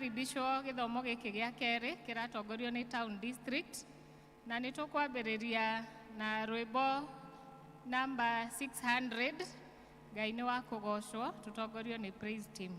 Mũrakaribicwo gĩthomo gĩkĩ gĩa kerĩ kĩratongorio nĩ Town District na nĩ tũkwambĩrĩria na rwĩmbo namba 600 Ngai nĩ wa kũgocwo tũtongorio nĩ praise team.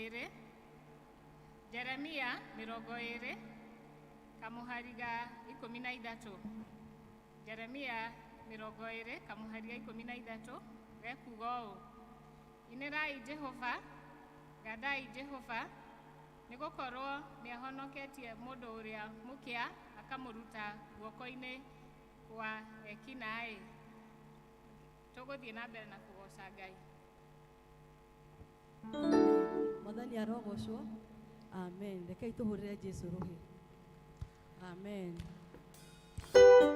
Ĩrĩ Jeremia mĩrongo ĩrĩ kamũhari ga 13. Jeremia 20 kamũhari ga 13 gekuga ũũ: Inĩrai Jehova, gathai Jehova, nĩ gũkorwo nĩ ahonoketie mũndũ ũrĩa mũkĩa akamũruta guoko-inĩ kwa ekinaĩ. Tũgũthiĩ na mbere na kũgoca Ngai. Mwathani arogocwo. Amen. Rekei tũhũrĩre Jesu rũhĩ. Amen. Ngai.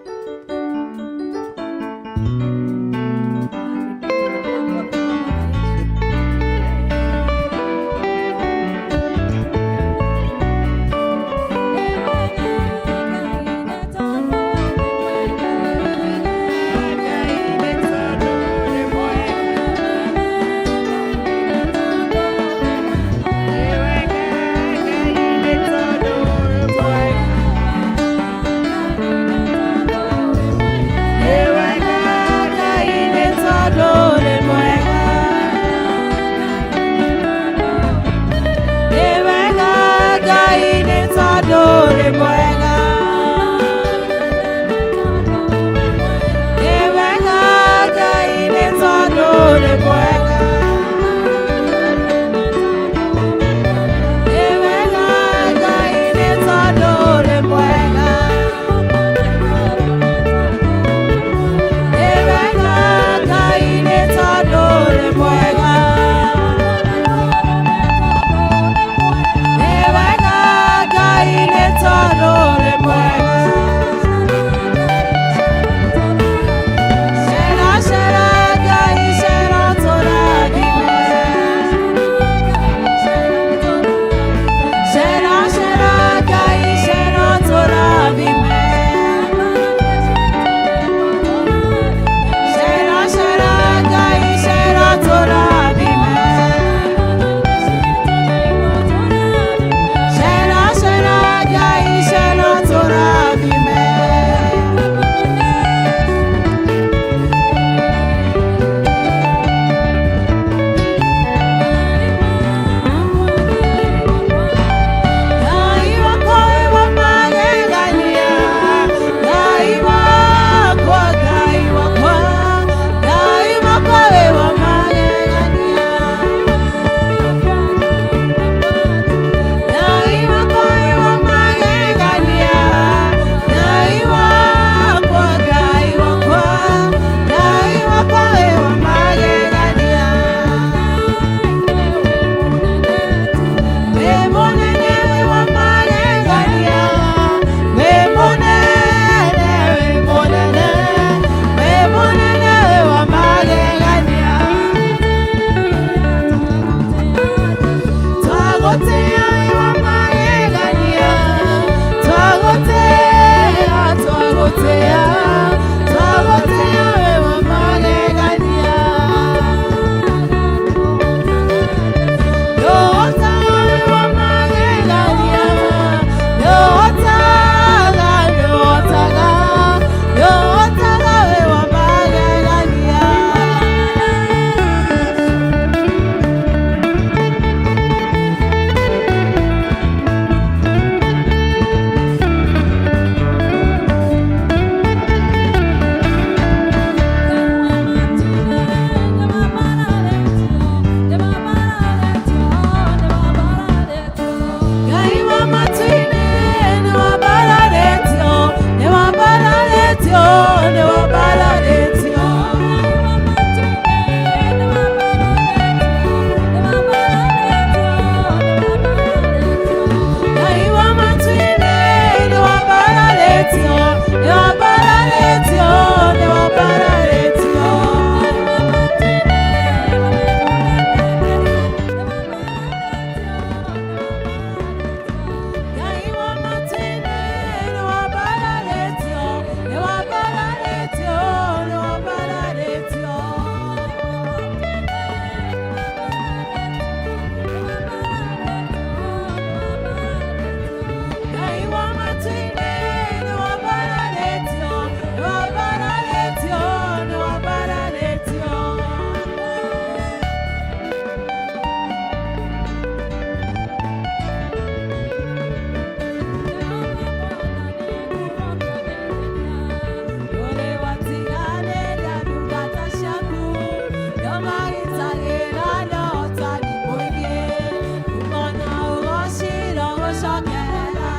Twagũtĩa, twagũtĩa wĩ wa magegania. Nĩũhotaga wĩ wa magegania. Nĩũhotaga, nĩũhotaga, nĩũhotaga wĩ wa magegania. Ngai wa matu-inĩ nĩwambararĩtio, nĩwambararĩtio, nĩwambararĩtio. Ngai wa matu-inĩ nĩwambararĩtio, nĩwambararĩtio, nĩwambararĩtio. Ngai wa matu-inĩ nĩwambararĩtio, nĩwambararĩtio, nĩwambararĩtio. Ngai wa matu-inĩ nĩwambararĩtio, nĩwambararĩtio, nĩwambararĩtio. Ndũrĩ watiganĩria ndungata ciaku, no magitagĩra na ũtani mũingĩ, ngumo na ũgoci irogũcokerera.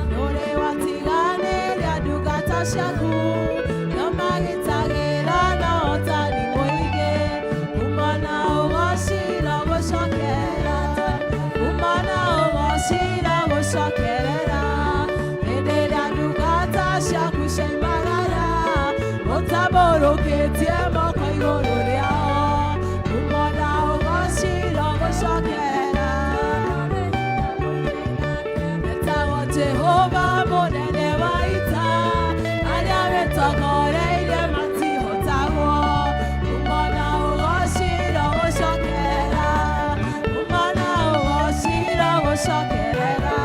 Ndũrĩ watiganĩria ndungata ciaku, no magitagĩra na ũtani mũingĩ, ngumo na ũgoci irogũcokerera. Ngumo na ũgoci irogũcokerera. Hĩndĩ ĩrĩa ndungata ciaku ciaimagara, ũtambũrũkĩtie moko igũrũ rĩao, ngumo na ũgoci irogũcokerera. Etagwo Jehova mũnene wa ita, arĩa wĩtongoreirie matihotagwo. Ngumo na ũgoci irogũcokerera, ngumo na ũgoci irogũcokerera.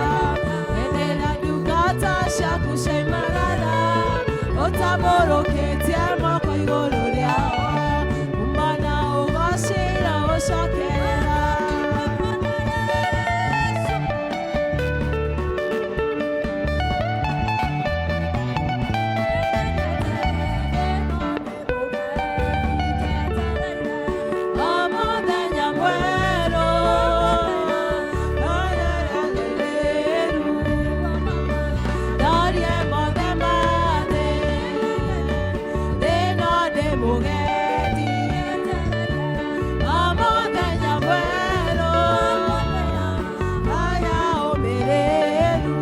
Hĩndĩ ĩrĩa ndungata ciaku ciaimagara, ũtambũrũkĩtie moko igũrũ rĩao, ngumo na ũgoci irogũcokerera. O mũthenya mwerũ, rĩrĩru, ndorie mothe ma thĩ, thĩno ndĩ mũgendi. O mũthenya mwerũ, aya ũmĩrĩru,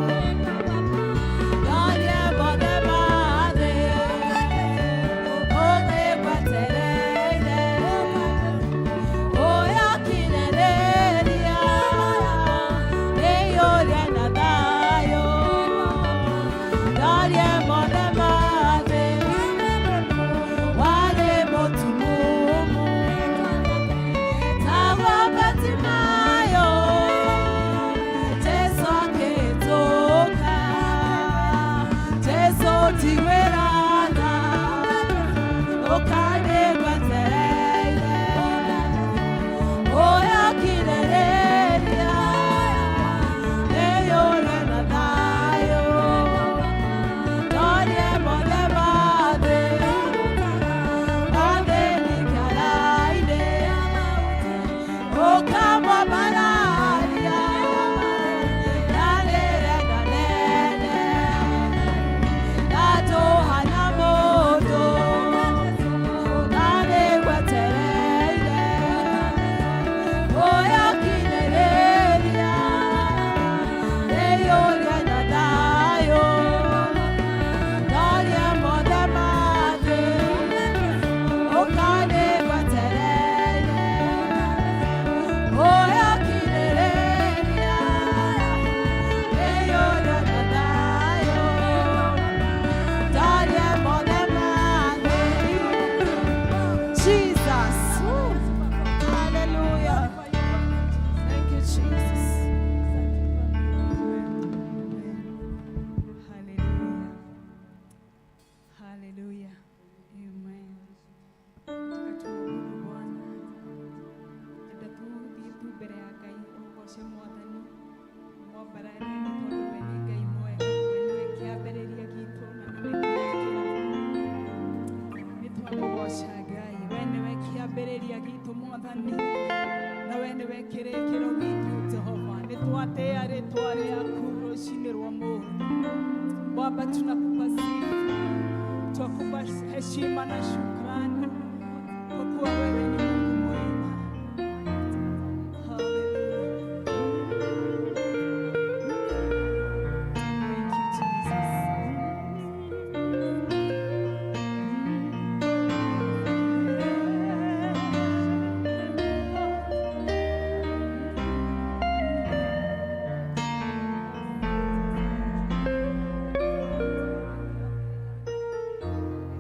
ndorie mothe ma thĩ, ũngĩgwetereire. Ũyakinyĩrĩria, ĩiyũre na thayũ, ndorie mothe ma thĩ, warĩ mũtumumu, taguo Batimayo, Jesũ akĩhĩtũka, Jesũ njiguĩra tha, ũkanĩgwetereire. Ũyakinyĩrĩria, ĩiyũre na thayũ, ndorie mothe ma thĩ, athĩni kĩara-inĩ, ũkamwambararia, na rĩrenda nene, na Baba, tunakupa sifa, twakupa heshima na shukrani kwa kuwa wewe ni Mungu mwema. Hallelujah. Thank you, Jesus.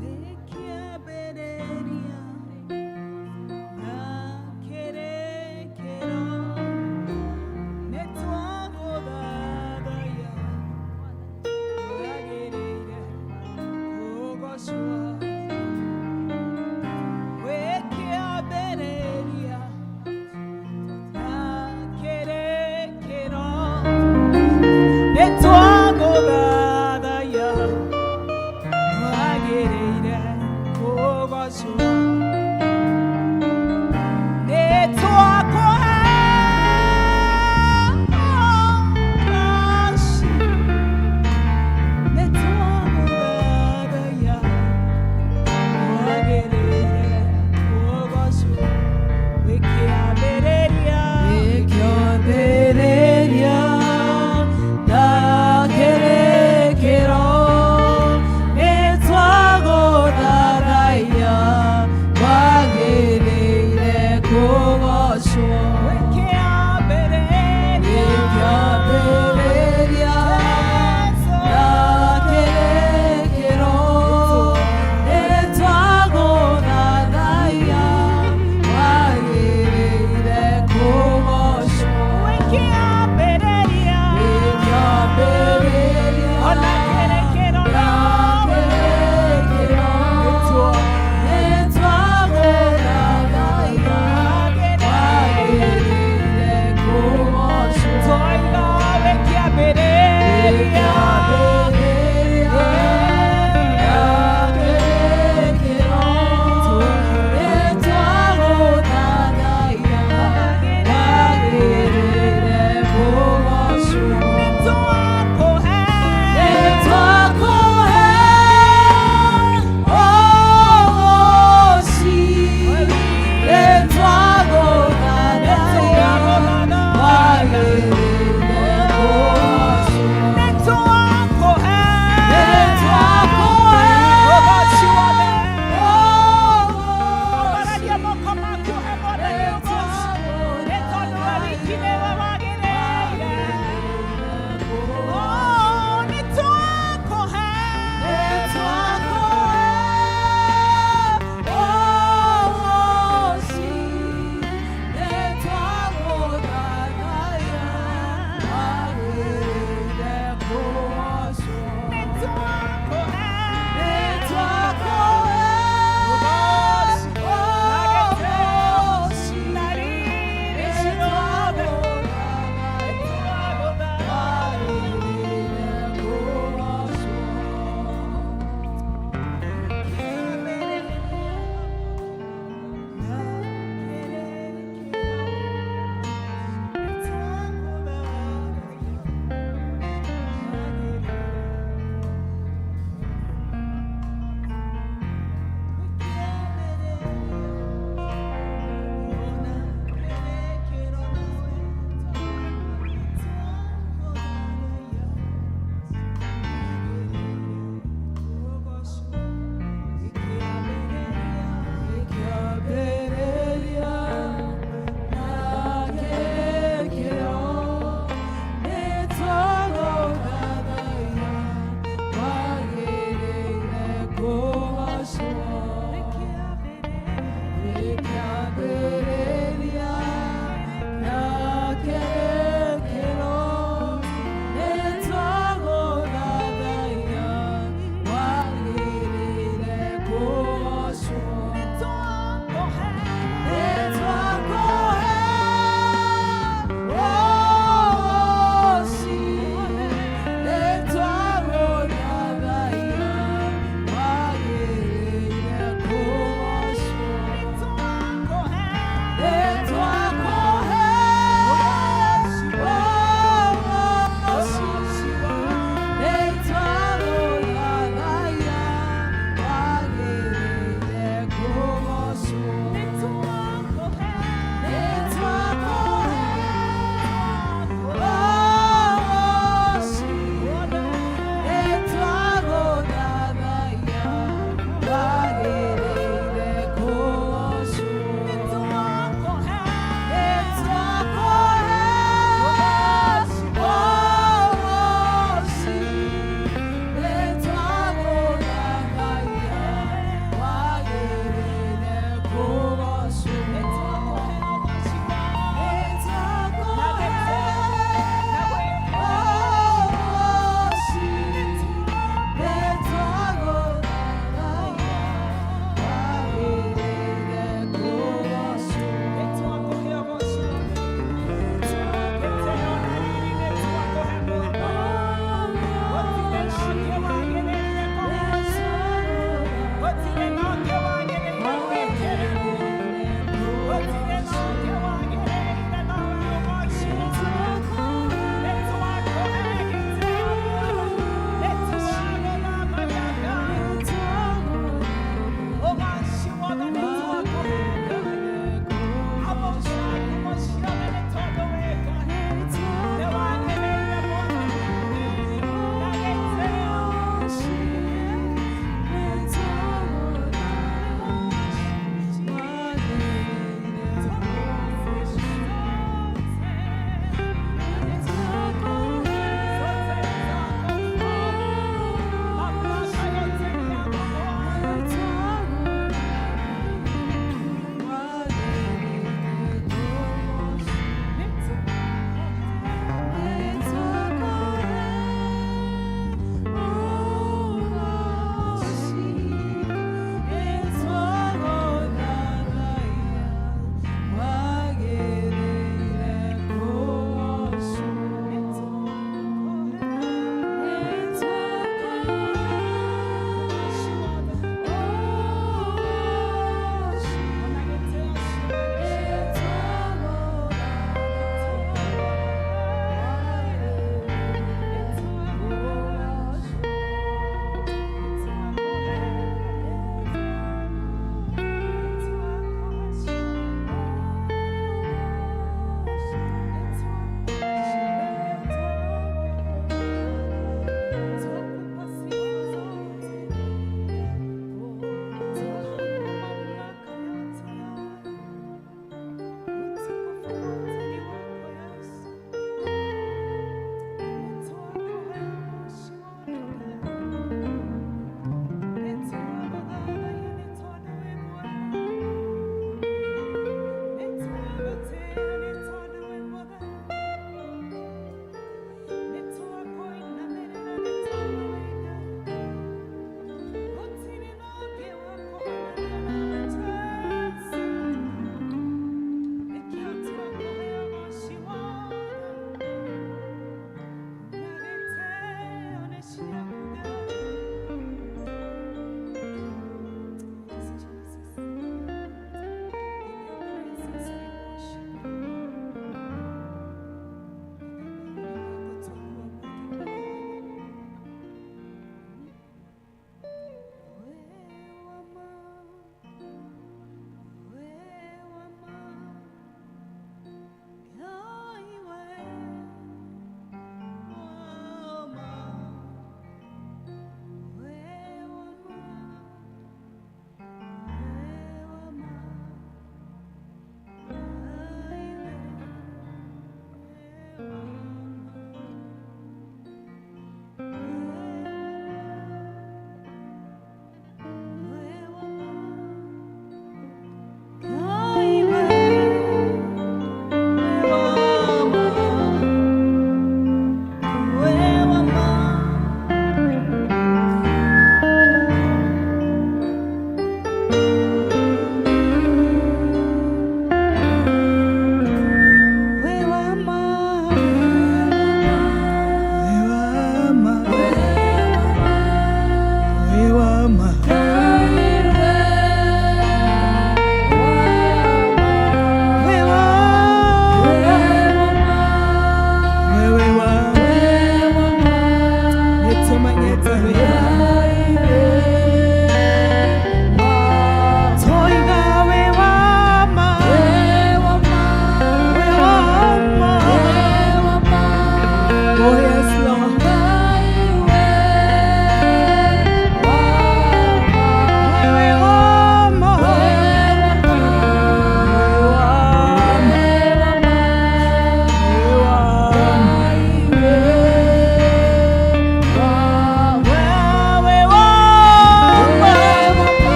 Wĩ kĩambĩrĩria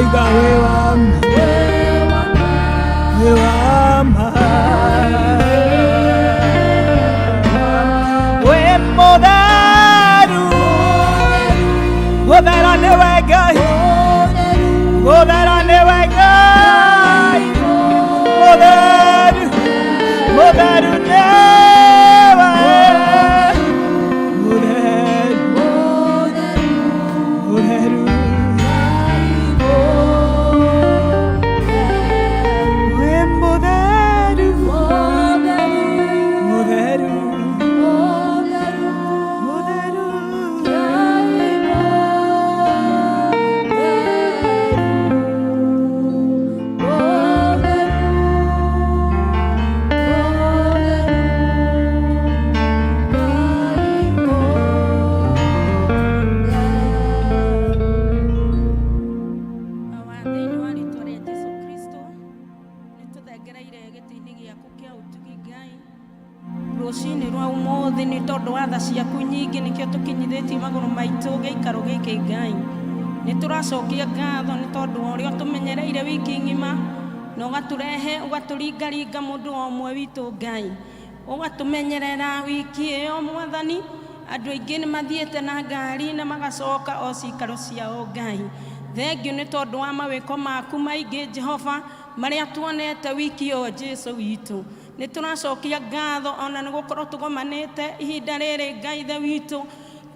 Tũroiga wĩ wa ma, wĩ wa ma. Wĩ mũtheru, mũthera nĩwe Ngai, mũthera nĩwe Ngai, mũtheru, mũtheru nĩwe, mũtheru, mũtheru. Wĩ mũtheru, mũtheru, mũtheru. Awa thĩinĩ wa rĩtwa rĩa Jesu Kristo, nĩ tũthengereire gĩtĩ-inĩ gĩaku kĩa ũtugi Ngai rũcinĩ rwa ũmũthĩ, nĩ tondũ wa tha ciaku nyingĩ nĩkĩo tũkinyithĩtie magũrũ maitũ gĩikaro gĩkĩ. Ngai, nĩ tũracokia ngatho nĩ tondũ wa ũrĩa ũtũmenyereire wiki ng'ima na ũgatũrehe, ũgatũringaringa mũndũ o ũmwe witũ. Ngai, ũgatũmenyerera wiki ĩyo. Mwathani, andũ aingĩ nĩ mathiĩte na ngari na magacoka o cikaro ciao. Ngai, thengiũ nĩ tondũ wa mawĩko maku maingĩ, Jehova, marĩa tuonete wiki ĩyo. Jesu witũ, nĩ tũracokia ngatho ona nĩ gũkorwo tũgomanĩte ihinda rĩrĩ, Ngai ithe witũ,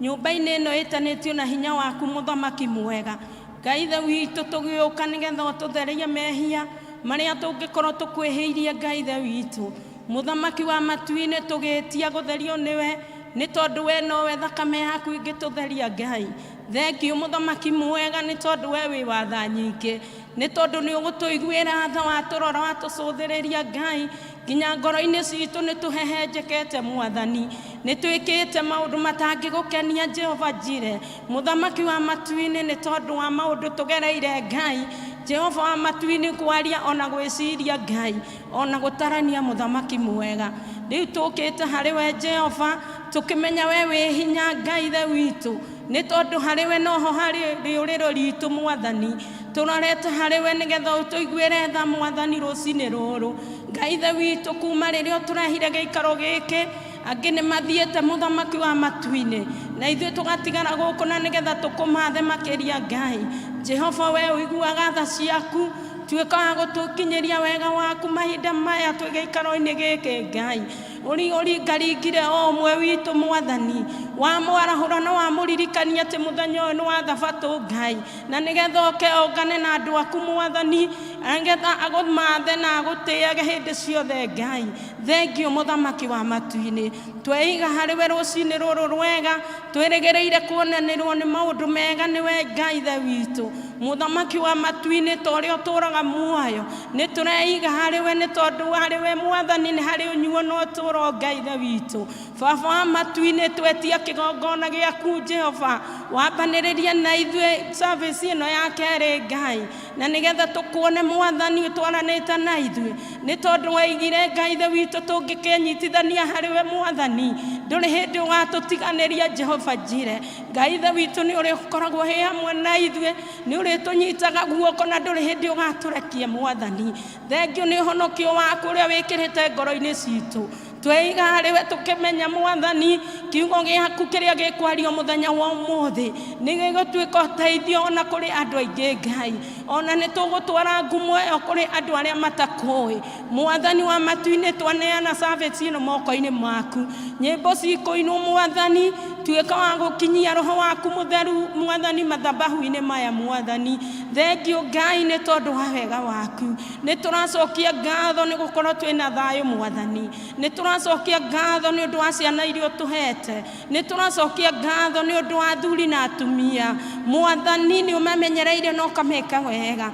nyũmba-inĩ ĩno ĩtanĩtio na hinya waku, mũthamaki mwega. Ngai ithe witũ, tũgĩũka nĩgetha ũtũtherie mehia marĩa tũngĩkorwo tũkwĩhĩirie. Ngai ithe witũ, mũthamaki wa matu-inĩ, tũgĩtia gũtherio nĩwe, nĩ tondũ we nowe thakame yaku ingĩtũtheria. Ngai, thengiũ, mũthamaki mwega, nĩ tondũ we wĩ wa tha nyingĩ, nĩ tondũ nĩ ũgũtũiguĩra tha, watũrora, watũcũthĩrĩria. Ngai, nginya ngoro-inĩ citũ nĩ tũhehenjekete. Mwathani, nĩ twĩkĩte maũndũ matangĩgũkenia. Jehova Njire, mũthamaki wa matu-inĩ, nĩ tondũ wa maũndũ tũgereire, Ngai Jehova wa matu-inĩ, kwaria ona gwĩciria, Ngai, ona gũtarania, mũthamaki mwega, rĩu tũkĩte harĩ we, Jehova, tũkĩmenya we wĩ hinya. Ngai ithe witũ, nĩ tondũ harĩ we noho harĩ rĩũrĩro ritũ. Mwathani, tũrorete harĩ we nĩgetha ũtũiguĩre tha. Mwathani, rũcinĩ rũrũ, Ngai ithe witũ, kuma rĩrĩa ũtũrehire gĩikaro gĩkĩ, angĩ nĩ mathiĩte, mũthamaki wa matu-inĩ, na ithuĩ tũgatigara gũkũ na nĩgetha tũkũmathe makĩria. Ngai Jehova, we ũiguaga tha ciaku, tuĩka wa gũtũkinyĩria wega waku mahinda maya twĩ gĩikaro-inĩ gĩkĩ. Ngai, ũri ũringaringire o ũmwe witũ, Mwathani, wamwarahũra na wamũririkania atĩ mũthenya ũyũ nĩ wa thabatũ, Ngai, na nĩgetha oke ongane na andũ aku, Mwathani, nĩgetha agũmathe na agũtĩage hĩndĩ ciothe. Ngai, thengiũ, mũthamaki wa matu-inĩ, tweiga harĩ we rũcinĩ rũrũ rwega, twĩrĩgĩrĩire kuonanĩrwo nĩ maũndũ mega nĩwe. Ngai ithe witũ, mũthamaki wa matu-inĩ, ta ũrĩa ũtũũraga muoyo, nĩ tũreiga harĩ we, nĩ tondũ harĩ we, Mwathani, nĩ harĩ ũnyuo na ũtũũro. Ngai ithe witũ, baba wa matu-inĩ, twetia kĩgongona gĩaku, Jehova, wambanĩrĩrie na ithuĩ service ĩno ya kerĩ, Ngai, na nĩgetha tũkuone, Mwathani, ũtwaranĩte na ithuĩ, nĩ tondũ waigire, Ngai ithe witũ, tũngĩkenyitithania harĩ we, Mwathani, ndũrĩ hĩndĩ ũgatũtiganĩria. Jehova Njire, Ngai ithe witũ, nĩ ũrĩ ũkoragwo wĩ hamwe na ithuĩ, nĩ ũrĩtũnyitaga guoko na ndũrĩ hĩndĩ ũgatũrekia. Mwathani, thengiũ nĩ ũhonokio waku ũrĩa wĩkĩrĩte ngoro-inĩ citũ. Tweiga harĩ we tũkĩmenya, Mwathani, kiugo gĩaku kĩrĩa gĩkwario mũthenya wa ũmũthĩ nĩ gĩgũtuĩka ũteithio ona kũrĩ andũ aingĩ. Ngai, ona nĩ tũgũtwara ngumo ĩyo kũrĩ andũ arĩa matakũĩ. Mwathani wa matu-inĩ, twaneana service ĩno moko-inĩ maku. Nyĩmbo cikũinwo, Mwathani, tuĩka wa gũkinyia roho waku mũtheru, Mwathani, mathabahu-inĩ maya. Mwathani, thengiũ, Ngai, nĩ tondũ wa wega waku. Nĩ tũracokia ngatho nĩ gũkorwo twĩna thayũ. Mwathani, nĩ tũracokia ngatho nĩ ũndũ wa ciana iria ũtũhete. Nĩ tũracokia ngatho nĩ ũndũ wa athuri na atumia. Mwathani, nĩ ũmamenyereire na ũkameka wega.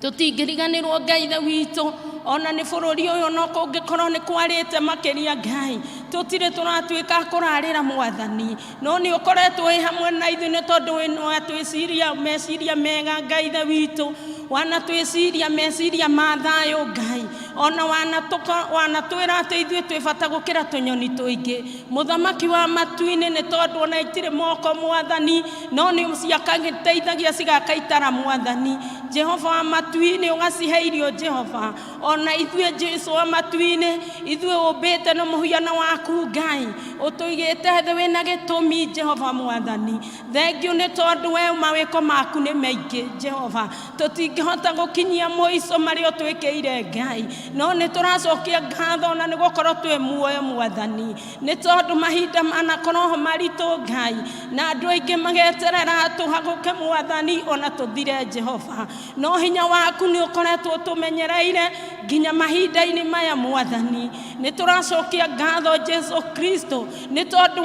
Tũtingĩriganĩrwo, Ngai ithe witũ, ona nĩ bũrũri ũyũ no kũngĩkorwo nĩ kwarĩte makĩria. Ngai, tũtirĩ tũratuĩka a kũrarĩra, Mwathani, no nĩ ũkoretwo wĩ hamwe na ithuĩ, nĩ tondũ wĩ watwĩciria meciria mega. Ngai ithe witũ, Wanatwĩciria meciria ma thayũ Ngai, ona wanatwĩra atĩ ithuĩ twĩ bata gũkĩra tũnyoni tũingĩ. Mũthamaki wa matu-inĩ, nĩ tondũ ona itirĩ moko Mwathani, no nĩ ciakagĩteithagia cigakaitara Mwathani. Jehova wa matu-inĩ, ũgacihe irio Jehova. Ona ithuĩ Jesu wa matu-inĩ, ithuĩ ũmbĩte na mũhiano waku Ngai, ũtũigĩte thĩ wĩna gĩtũmi Jehova Mwathani. Thengiũ nĩ tondũ we mawĩko maku nĩ maingĩ Jehova, tũtingĩhota gũkinyia mũico marĩa ũtwĩkĩire Ngai, no nĩ tũracokia ngatho na nĩ gũkorwo twĩ muoyo Mwathani, nĩ tondũ mahinda manakorwo ho maritũ Ngai, na andũ aingĩ mageterera tũhagũke Mwathani ona tũthire Jehova, no hinya waku nĩ ũkoretwo ũtũmenyereire nginya mahinda-inĩ maya Mwathani. Nĩ tũracokia ngatho Jesu Kristo, nĩ tondũ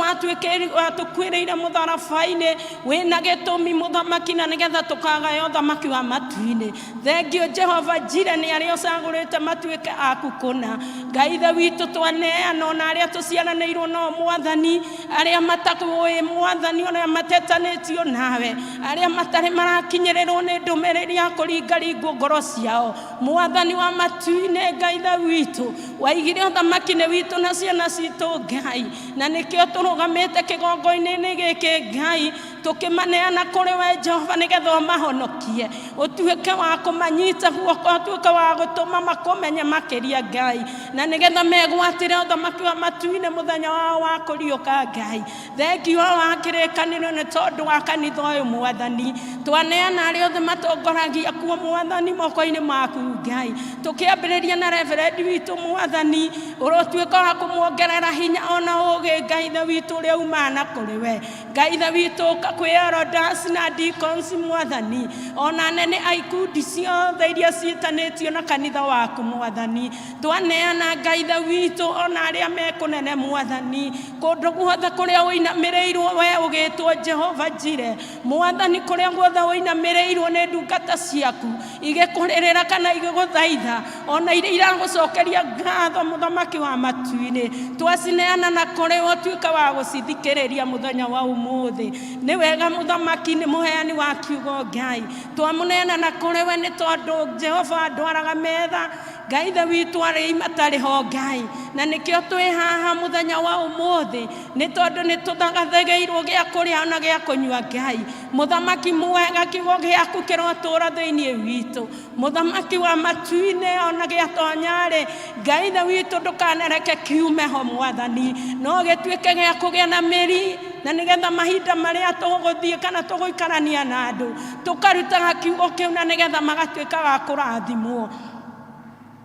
watũkuĩrĩire mũtharaba-inĩ wĩna gĩtũmi Mũthamaki, na nĩgetha tũkagaya ũthamaki wa matu-inĩ. Thengio Jehova Jire nĩ arĩa ũcagũrĩte matuĩke aku kũna. Ngai ithe witũ, twaneana ona arĩa tũciaranĩirwo nao Mwathani, arĩa matakũĩ Mwathani, ona matetanĩtio nawe, arĩa matarĩ marakinyĩrĩrwo nĩ ndũmĩrĩri ya kũringaringwo ngoro ciao Mwathani wa matu-inĩ. Ngai ithe witũ, waigire ũthamaki nĩ witũ na ciana citũ Ngai, na nĩkĩo tũrũgamĩte kĩgongo-inĩ gĩkĩ Ngai, tũkĩmaneana kũrĩ we Jehova, nĩgetha ũmahonokie, ũtuĩke wa kũmanyita guoko, ũtuĩke wa gũtũma makũmenye makĩria Ngai, na nĩgetha megwatĩre ũthamaki wa matu-inĩ mũthenya wao wa kũriũka Ngai. Thengio wa kĩrĩkanĩro nĩ tondũ wa kanitha ũyũ Mwathani, twaneana arĩa othe matongoragia kuo Mwathani moko-inĩ maku Ngai, tũkĩambĩrĩria na reverendi witũ Mwathani, ũrotuĩka wa kũmuongerera hinya ona ũgĩ Ngai ithe witũ ũrĩa umana kũrĩ we. Ngai ithe witũ, ũka kwĩ elders na deacons Mwathani, ona anene a ikundi ciothe iria ciĩtanĩtio na kanitha waku Mwathani. Twaneana Ngai ithe witũ ona arĩa mekũnene Mwathani, kũndũ guothe kũrĩa ũinamĩrĩirwo we ũgĩtwo Jehova Jire Mwathani, kũrĩa guothe ũinamĩrĩirwo nĩ ndungata ciaku igĩkũrĩrĩra kana igĩgũthaitha, ona iria iragũcokeria ngatho Mũthamaki wa matu-inĩ, twacineana na kũrĩ we, ũtuĩke wa gũcithikĩrĩria mũthenya wa ũmũthĩ. Nĩ wega Mũthamaki nĩ mũheani wa kiugo Ngai, twamũneana na kũrĩ we nĩ tondũ Jehova ndwaraga metha Ngai ithe witũ arĩ matarĩ ho Ngai, na nĩkĩo twĩ haha mũthenya wa ũmũthĩ, nĩ tondũ nĩ tũthagathĩgĩirwo gĩa kũrĩa na gĩa kũnyua Ngai. Mũthamaki mwega, kiugo gĩaku kĩrotũra thĩinĩ witũ Mũthamaki wa matu-inĩ, ona gĩatonya-rĩ Ngai ithe witũ ndũkanareke kiume ho Mwathani, no gĩtuĩke gĩa kũgĩa na mĩri, na nĩgetha mahinda marĩa tũgũthiĩ kana tũgũikarania na andũ tũkarutaga kiugo kĩu, na nĩgetha magatuĩka ga kũrathimwo.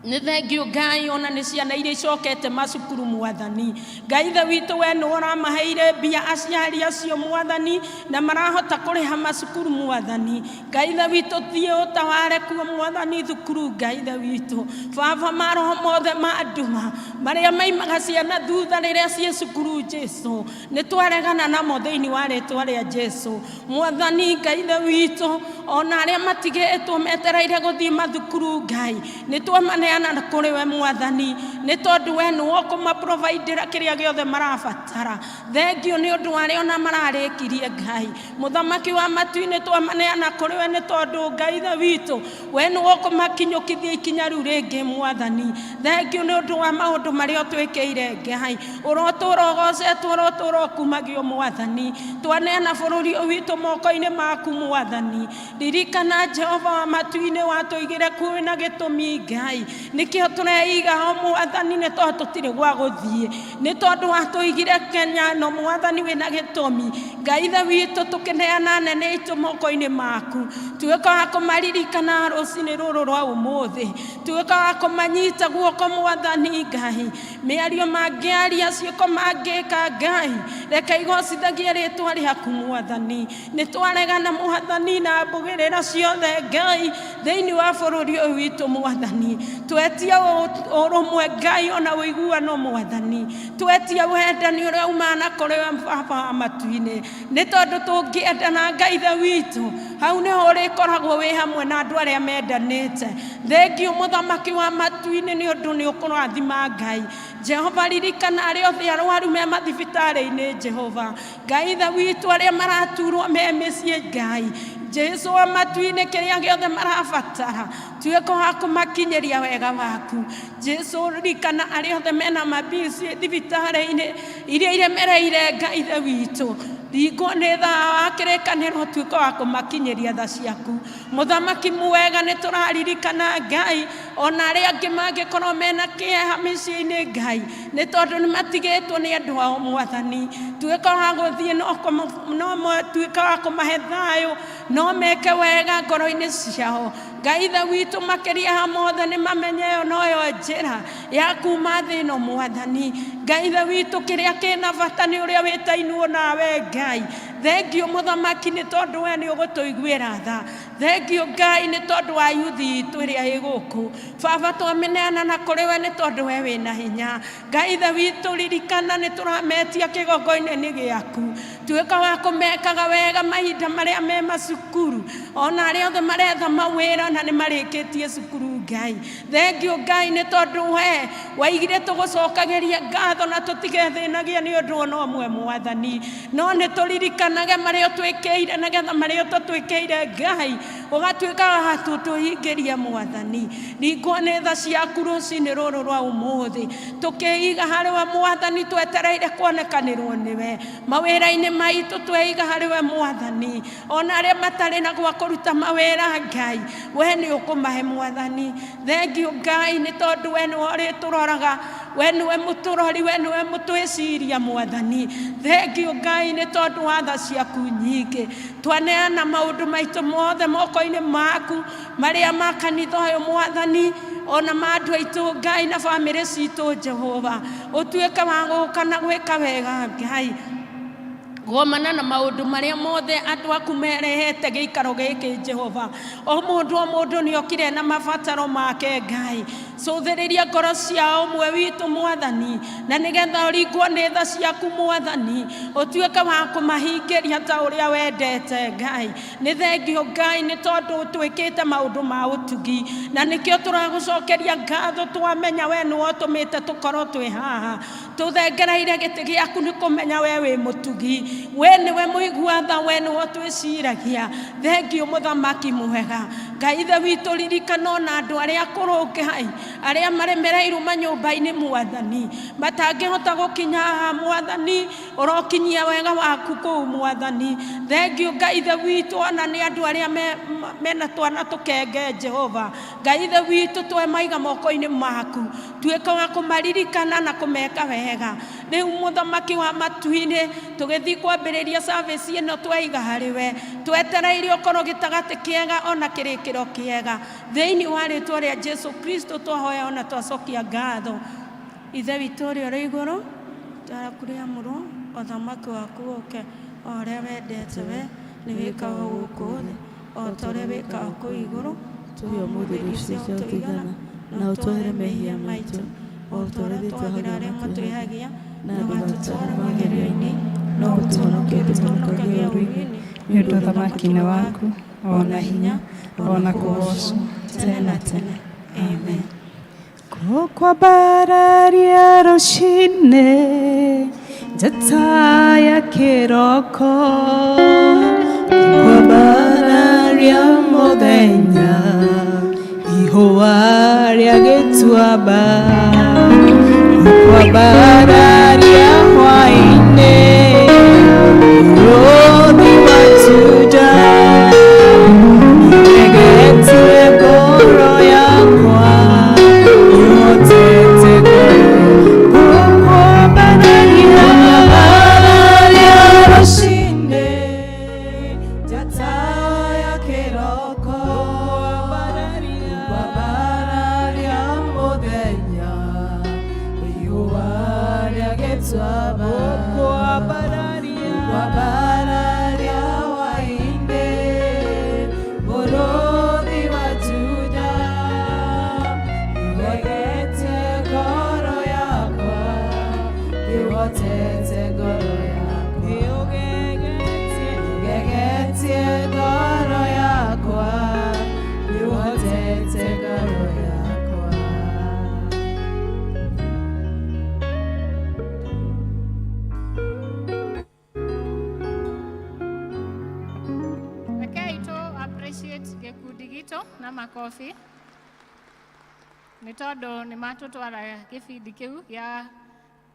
Nĩ thengio Ngai ona nĩ ciana iria icokete macukuru Mwathani. Ngai ithe witũ, we nĩ ũramaheire mbia aciari acio Mwathani, na marahota kũrĩha macukuru Mwathani. Ngai ithe witũ, thiĩ ũtaware kuo Mwathani thukuru. Ngai ithe witũ, Baba, maroho mothe ma nduma marĩa maimaga ciana thutha rĩrĩa ciĩ cukuru Jesu, nĩ twaregana namo thĩinĩ wa rĩtwa rĩa Jesu Mwathani. Ngai ithe witũ, ona arĩa matigĩtwo metereire gũthiĩ mathukuru Ngai, nĩ twamaneana kũrĩ we Mwathani, nĩ tondũ we nĩwe ũkũmaprovidĩra kĩrĩa gĩothe marabatara. Thengio nĩ ũndũ wa arĩa ona mararĩkirie Ngai. Mũthamaki wa matu-inĩ, twamaneana kũrĩ we nĩ tondũ Ngai ithe witũ, we nĩwe ũkũmakinyũkithia ikinya rĩu rĩngĩ Mwathani. Thengio nĩ ũndũ wa maũndũ marĩa ũtwĩkĩire Ngai, ũrotũra ũgocetwo, ũrotũra ũkumagio Mwathani. Twaneana bũrũri ũyũ witũ moko-inĩ maku Mwathani. Ririkana Jehova wa matu-inĩ, watũigire kuo wĩna gĩtũmi Ngai, nĩkĩo tũreiga ho Mwathani, nĩ tondũ tũtirĩ gwa gũthiĩ, nĩ tondũ watũigire Kenya no Mwathani wĩna gĩtũmi. Ngai ithe witũ, tũkĩneana anene aitũ moko-inĩ maku, tuĩka wa kũmaririkana rũcinĩ rũrũ rwa ũmũthĩ, tuĩka wa kũmanyita guoko Mwathani Ngai, mĩario mangĩaria, ciĩko mangĩka Ngai, reke igocithagie rĩtwa rĩaku Mwathani. Nĩ twaregana Mwathani na mbugĩrĩra ciothe Ngai thĩinĩ wa bũrũri ũyũ witũ Mwathani. Twetia ũrũmwe Ngai ona ũiguano Mwathani, twetia wendani ũrĩa umana kũrĩ we Baba wa matu-inĩ, nĩ tondũ tũngĩendana Ngai ithe witũ Hau nĩho ũrĩkoragwo wĩ hamwe na andũ arĩa mendanĩte. Thengiũ mũthamaki wa matu-inĩ nĩ ũndũ nĩ ũkũrathima Ngai. Jehova ririkana arĩa othe arwaru me mathibitarĩ-inĩ Jehova. Ngai ithe witũ arĩa maraturwo me mĩciĩ Ngai. Jesu wa matu-inĩ kĩrĩa gĩothe marabatara tuĩka wa kũmakinyĩria wega waku. Jesu ririkana arĩa othe mena mabisi thibitarĩ-inĩ iria iremereire Ngai ithe witũ. Ringwo nĩ thaa wa kĩrĩkanĩro tuĩka wa kũmakinyĩria tha ciaku. Mũthamaki mwega nĩ tũraririkana Ngai ona arĩa angĩ mangĩkorwo mena kĩeha mĩciĩ-inĩ Ngai nĩ tondũ nĩ matigĩtwo nĩ andũ ao Mwathani. Tuĩka wa gũthiĩ no tuĩka wa kũmahe thayũ no meke wega ngoro-inĩ ciao. Ngai ithe witũ makĩria ha mothe nĩ mamenye ĩyo noyo njĩra ya kuma thĩ ĩno Mwathani. Ngai ithe witũ kĩrĩa kĩna bata nĩ ũrĩa wĩtainwo nawe Ngai. Thengiũ mũthamaki nĩ tondũ we nĩ ũgũtũiguĩra tha. Thengiũ Ngai nĩ tondũ wa yuthi itũ ĩrĩa ĩ gũkũ. Baba twamĩneana na kũrĩ we nĩ tondũ we wĩna hinya. Ngai ithe witũ ririkana nĩ tũrametia kĩgongo-inĩ gĩaku. Tuĩka wa kũmekaga wega mahinda marĩa me macukuru ona arĩa othe maretha mawĩra na nĩ marĩkĩtie cukuru Ngai. Thengiũ Ngai nĩ tondũ we waigire tũgũcokagĩria ngatho na tũtigethĩnagia nĩ ũndũ ona ũmwe Mwathani. No nĩ tũririkanage marĩa ũtwĩkĩire nĩgetha marĩa ũtatwĩkĩire Ngai ũgatuĩka wa tũtũhingĩria Mwathani. Ringwo nĩ tha ciaku rũcinĩ rũrũ rwa ũmũthĩ tũkĩiga harĩ we Mwathani twetereire kuonekanĩrwo nĩwe. Mawĩra-inĩ maitũ tweiga harĩ we Mwathani. Ona arĩa matarĩ na gwa kũruta mawĩra Ngai we nĩ ũkũmahe Mwathani. Thengiũ Ngai nĩ tondũ we nĩwe ũrĩtũroraga, we nĩwe mũtũrori, we nĩwe mũtwĩciria Mwathani. Thengiũ Ngai nĩ tondũ wa tha ciaku nyingĩ. Twaneana maũndũ maitũ mothe moko-inĩ maku marĩa ma kanitha ũyũ Mwathani ona ma andũ aitũ Ngai na bamĩrĩ citũ Jehova. Ũtuĩke wa gũka na gwĩka wega Ngai. Gomana na maũndũ marĩa mothe andũ aku merehete gĩikaro gĩkĩ Jehova. O mũndũ nĩ okire na mabataro make Ngai. Cũthĩrĩria ngoro cia ũmwe witũ Mwathani na nĩgetha ũringwo nĩ tha ciaku Mwathani ũtuĩke wa kũmahingĩria ta ũrĩa wendete Ngai. Nĩ thengiũ Ngai nĩ tondũ ũtwĩkĩte maũndũ ma ũtugi na nĩkĩo tũragũcokeria ngatho twamenya we nĩwe ũtũmĩte tũkorwo twĩ haha. Tũthengereire gĩtĩ gĩaku nĩ kũmenya we wĩ mũtugi, we nĩwe mũigua tha, we nĩwe ũtwĩciragia. Thengiũ mũthamaki mwega. Ngai ithe witũ ririkana ona andũ arĩa akũrũ Ngai arĩa maremereirwo manyũmba-inĩ Mwathani matangĩhota gũkinya haha Mwathani ũrokinyia wega waku kũu Mwathani. Thengiũ Ngai ithe witũ ona nĩ andũ arĩa mena twana tũkenge Jehova. Ngai ithe witũ twemaiga moko-inĩ maku tuĩka wa kũmaririkana na kũmeka wega. Rĩu mũthamaki wa matu-inĩ tũgĩthiĩ kwambĩrĩria service ĩno tweiga harĩ we twetereire ũkorwo gĩtagatĩ kĩega ona kĩrĩkĩro kĩega. Thĩinĩ wa rĩtwa rĩa Jesu Kristo twahoya ona twacokia ngatho. Ithe witũ ũrĩa ũrĩ igũrũ, rĩtwa rĩamũrwo, ũthamaki waku ũke, o ũrĩa wendete we nĩ wĩkagwo gũkũ thĩ o ta ũrĩa wĩkagwo kũu igũrũ. Tũhe ũmũthĩ irio cia tũigana na ũtwohere mehia maitũ o ta ũrĩa ithuĩ twagĩra arĩa matwĩhagia na na ndũgatũtware ũgatũtwara magerio-inĩ no ũtũhonokie tũhonokagie ũũru-inĩ Nĩ ũndũ ũthamaki nĩ waku ona hinya ona kũgocwo tene na tene. Amen. Gũkwambararia rũcinĩ njata ya kĩroko kwambararia mũthenya ihũa rĩa gĩtuamba kwambararia hwaĩ-inĩ mũrũthi wa Juda nĩũregetie ngoro yakwa nyotete gũkwambararia rũcinĩ njata ya kĩroko kwambararia mũthenya riũa rĩa gĩtuamba kwambararia hwaĩ-inĩ mũrũthi wa Juda nĩũregetie ngoro yakwa nĩũhotete ngoro yakwa nĩũgegetie ngoro Witũ na makobi nĩ tondũ nĩ matũtwara gĩbindi kĩu gĩa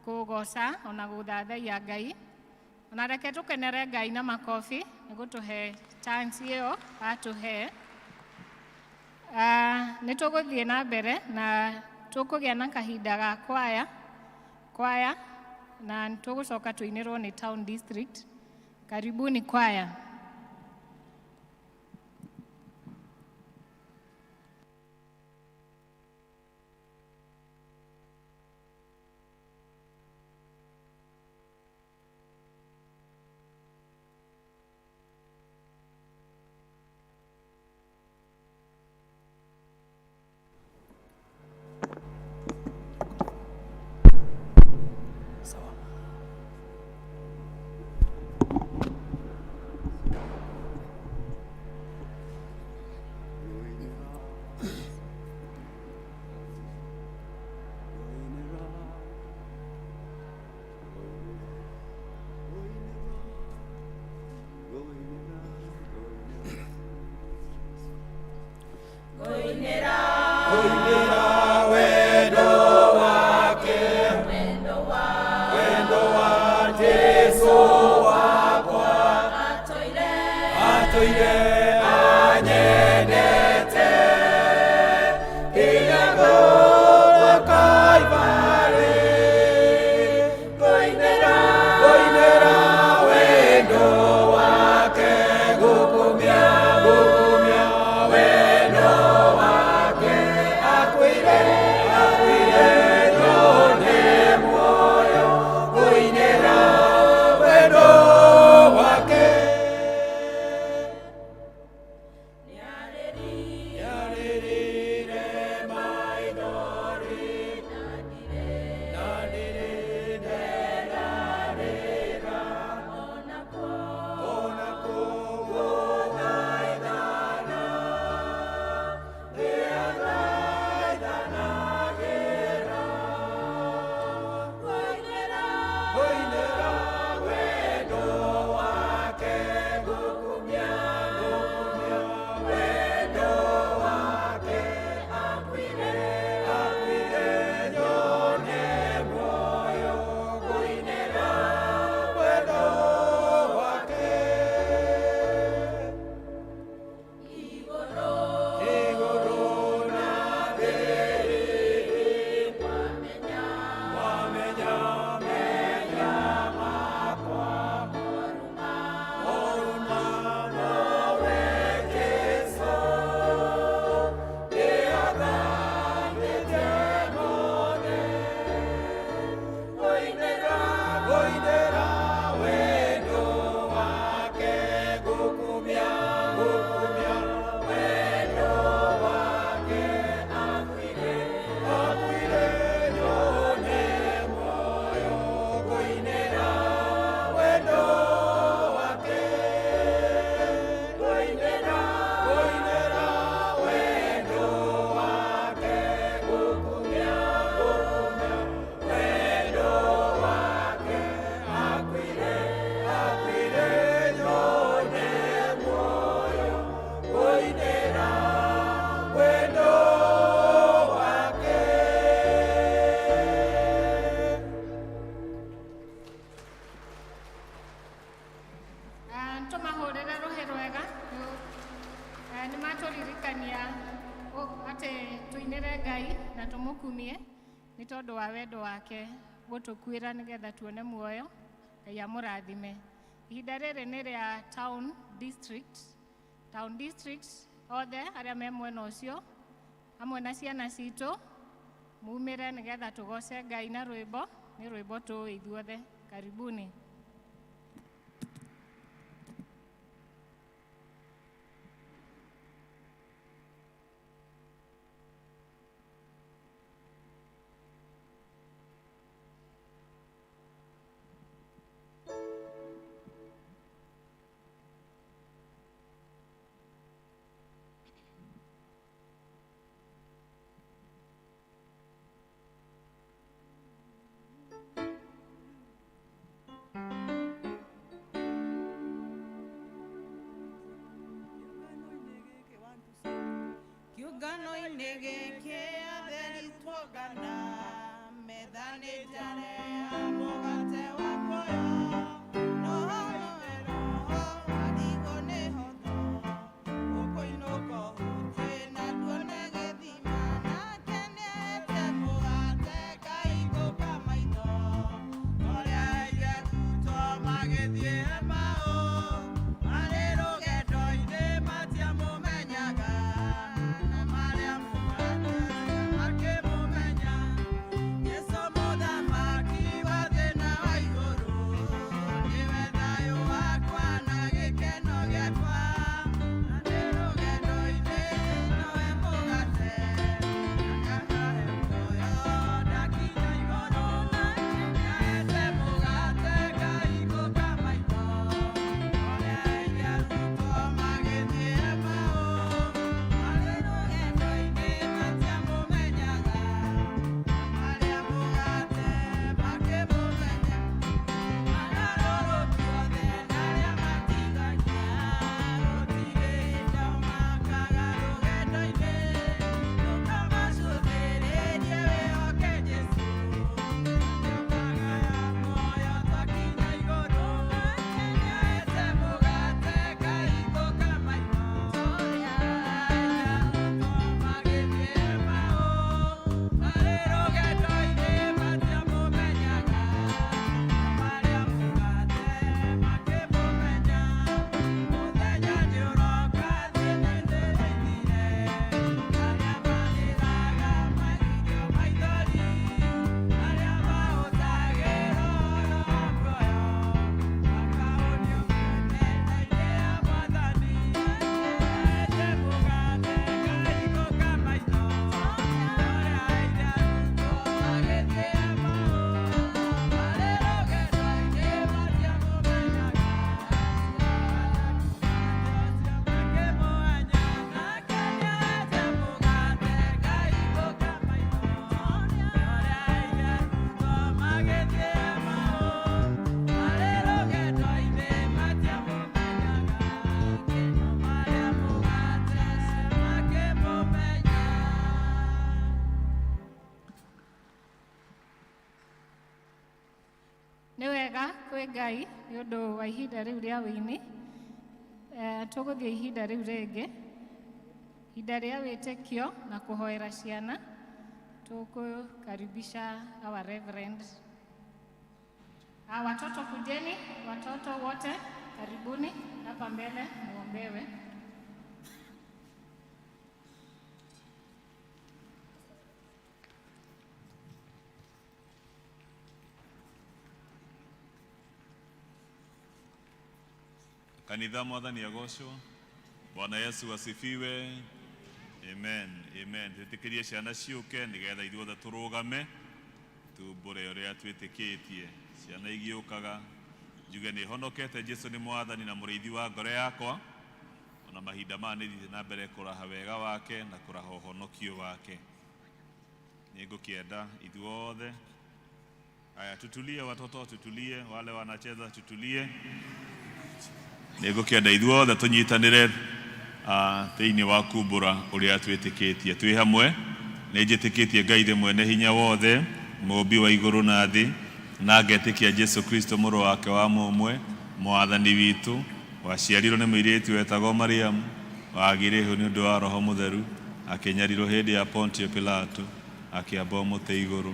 kũgoca ona gũthathaiya Ngai. Ona reke tũkenere Ngai na makobi nĩ gũtũhe chance ĩyo atũhe. Nĩ tũgũthiĩ na mbere na tũkũgĩa na kahinda ga kwaya na nĩ tũgũcoka tũinĩrwo nĩ Town District. Karibuni kwaya. Sawa. Tũmahũrĩre rũhĩ rwega nĩ matũririkania atĩ tũinĩre Ngai na tũmũkumie nĩ tondũ wa wendo wake gũtũkuĩra nĩgetha tuone muoyo. Ngai amũrathime. Ihinda rĩrĩ nĩ rĩa Town District. Town District othe arĩa me mwena ũcio hamwe na ciana citũ mumĩre nĩgetha tũgoce Ngai na rwĩmbo. Nĩ rwĩmbo tũĩ ithuothe. Karibuni. Kĩũngano-inĩ gĩkĩ atheri tuongana, metha nĩ njare ya mũgate wa muoyo. Roho nĩwe roho, warigwo nĩ hotho, ũkũinũka ũhũtiĩ na nduone gĩthima. Nake nĩahete mũgate ngahingũka maitho. Torĩa aire arutwo magĩthiĩ Emau, marĩ rũgendo-inĩ matiamũmenyaga, na marĩa mũgate makĩmũmenya. Jesũ mũthamaki wa thĩ na wa igũrũ, nĩwe thayũ wakwa na gĩkeno gĩakwa. Na ndĩ rũgendo-inĩ nowe mũgate, akahe muoyo ndakinya igũrũ. Nĩahete mũgate ngahingũka maitho, ũrĩa aire arutwo magĩthiĩ Emau, marĩ rũgendo-inĩ matiamũmenyaga, marĩa mũgate makĩmũmenya. Agarũrũki othe na arĩa matithagia, gũtirĩ ndamakaga rũgendo-inĩ. Ndũkamacũthĩrĩrie wĩhoke Jesũ, nĩũkagaya muoyo twakinya igũrũ. Nĩahete mũgate ngahingũka maitho, arutwo magĩthiĩ Emau, marĩ rũgendo-inĩ matiamũmenyaga, marĩa mũgate makĩmũmenya. Mũthenya nĩũroka thĩ nĩndĩraithire, arĩa marĩraga magirio maithori, arĩa mahũthagĩra ũhoro wa muoyo, makahũnio mĩena-inĩ ya Mwathani. Nĩahete mũgate ngahingũka maitho, ũrĩa aire arutwo magĩthiĩ Emau, marĩ rũgendo-inĩ matiamũmenyaga, makĩmũmenya. Nake nĩahete mũgate ngahingũka maitho, ũrĩa aire arutwo magĩthiĩ Emau, marĩ rũgendo-inĩ matiamũmenyaga, marĩa mũgate makĩmũmenya. Nĩ wega kwĩ Ngai nĩ ũndũ wa ihinda rĩu rĩa wĩini. Tũgũthiĩ ihinda rĩu rĩngĩ, ihinda rĩa wĩtĩkio na kũhoera ciana. Tũkũkaribisha our reverend. Watoto kujeni, watoto wote karibuni hapa mbele muombewe. Kanitha, Mwathani agocwo. Bwana Yesu asifiwe. Amen, amen. Twĩtĩkĩrie ciana ciũke nĩgetha ithuothe tũrũgame tumbũre ũrĩa twĩtĩkĩtie. Ciana igĩũkaga njuge nĩ honokete, Jesu nĩ Mwathani na mũrĩithi wa ngoro yakwa, ona mahinda maya nĩ thiĩte na mbere kũraha wega wake na kũraha ũhonokio wake. Nĩ ngũkĩenda ithuothe. Aya, tutulie watoto, tutulie, wale wanacheza tutulie. Nĩ ngũkĩenda ithuothe tũnyitanĩre thĩinĩ wa kumbũra ũrĩa twĩtĩkĩtie twĩ hamwe. Nĩ njĩtĩkĩtie Ngai ithe mwene hinya wothe, mũũmbi wa igũrũ na thĩ, na ngetĩkia Jesu Kristo mũrũ wake wa mũmwe, Mwathani witũ, waciarirwo nĩ mũirĩtu wetagwo Mariamu, wagĩire ihu nĩ ũndũ wa Roho Mũtheru, akĩnyarirwo hĩndĩ ya Pontio Pilato, akĩambwo mũtĩ igũrũ,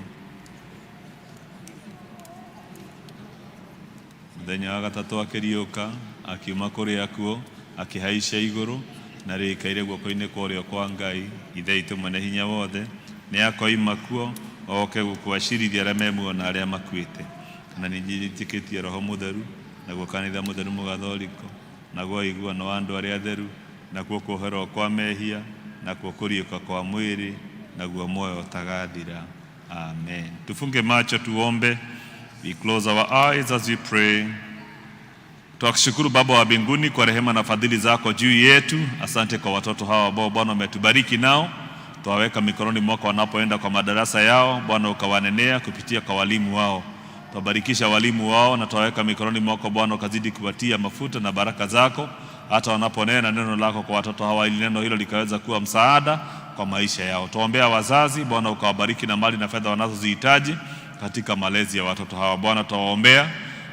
mũthenya wa gatatũ akĩriũka akiuma kũrĩ akuũ, akĩhaica igũrũ, na rĩikaire guoko-inĩ kwa ũrĩo kwa Ngai Ithe witũ mwene hinya wothe. Nĩ akoima kuo oke gũkwacirithia arĩa me muoyo na arĩa makuĩte. Na ningĩ njĩtĩkĩtie Roho Mũtheru, naguo kanitha mũtheru mũgathoriko, naguo ũiguano wa andũ arĩa atheru, nakuo kuoherwo kwa mehia, nakuo kũriũka kwa mwĩrĩ, naguo muoyo ũtagathira. Amen. Tufunge macho tuombe. We close our eyes as we pray. Twakushukuru Baba wa mbinguni kwa rehema na fadhili zako juu yetu. Asante kwa watoto hawa ambao Bwana umetubariki nao, twaweka mikononi mwako wanapoenda kwa madarasa yao. Bwana ukawanenea kupitia kwa walimu wao. Twabarikisha walimu wao na twaweka mikononi mwako Bwana, ukazidi kuwatia mafuta na baraka zako hata wanaponena neno lako kwa watoto hawa, ili neno hilo likaweza kuwa msaada kwa maisha yao. Tuombea wazazi, Bwana ukawabariki na mali na fedha wanazozihitaji katika malezi ya watoto hawa. Bwana, tuwaombea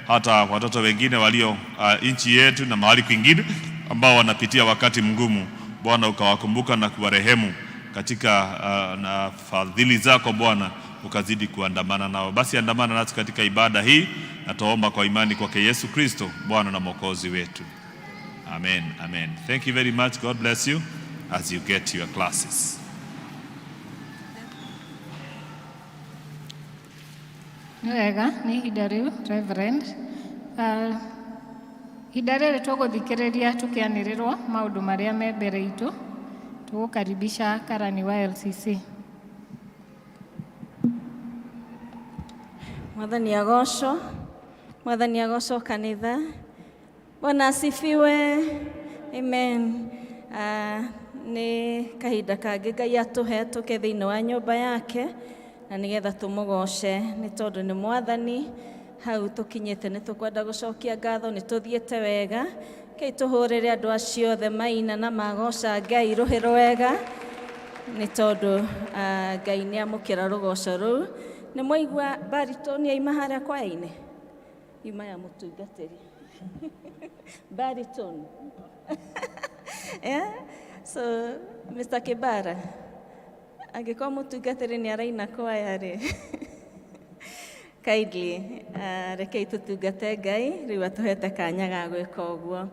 hata watoto wengine walio nchi yetu na mahali kwingine ambao wanapitia wakati mgumu. Bwana ukawakumbuka na kuwarehemu katika na fadhili zako Bwana ukazidi kuandamana nao. Basi andamana nasi katika ibada hii, na tuomba kwa imani kwake Yesu Kristo Bwana na Mwokozi wetu. Amen, amen. Thank you very much. God bless you as you get your classes. Nĩ wega, nĩ ihinda rĩu Reverend. Ihinda rĩrĩ tũgũthikĩrĩria tũkĩanĩrĩrwo maũndũ marĩa me mbere itũ. Tũgũkaribisha karani wa LCC. Mwathani agocwo, Mwathani agocwo kanitha. Bwana asifiwe. Amen. Nĩ kahinda kangĩ Ngai atũhe tũke thĩinĩ wa nyũmba yake na nĩgetha tũmũgoce nĩ tondũ nĩ Mwathani. Hau tũkinyĩte nĩ tũkwenda gũcokia ngatho, nĩ tũthiĩte wega. Kei tũhũrĩre andũ acio othe maina na magoca Ngai rũhĩ rwega nĩ tondũ Ngai nĩ amũkĩra rũgoco rũu. Nĩ mwaigua baritone aima harĩa kwaya-inĩ? Ima ya mũtungatĩri. Baritone. Yeah? So, Mr. Kibara, angĩkorwo mũtungatĩri nĩ araina kwaya rĩ, kindly rekei tũtungate Ngai rĩu atũhete kanya ga gwĩka ũguo.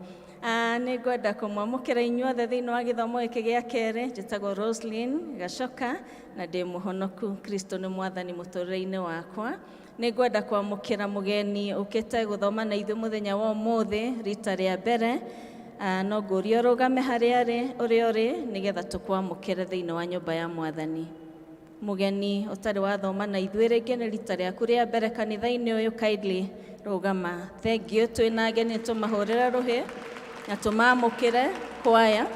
Nĩ ngwenda kũmwamũkĩra inyuothe thĩinĩ wa gĩthomo gĩkĩ gĩa kerĩ. Njĩtagwo Roslyn Gacoka na ndĩ mũhonoku. Kristo nĩ mwathani mũtũrĩre-inĩ wakwa. Nĩ ngwenda kwamũkĩra mũgeni ũkĩte gũthoma na ithuĩ mũthenya wa ũmũthĩ rita rĩa mbere. No ngũrie ũrũgame harĩa arĩ ũrĩa ũrĩ nĩgetha tũkwamũkĩre thĩinĩ wa nyũmba ya mwathani. Mũgeni ũtarĩ wathoma na ithuĩ rĩngĩ nĩ rita rĩaku rĩa mbere kanitha-inĩ ũyũ, kindly rũgama. Thank you. Twĩna ageni, tũmahũrĩre rũhĩ na tũmamũkĩre kwaya.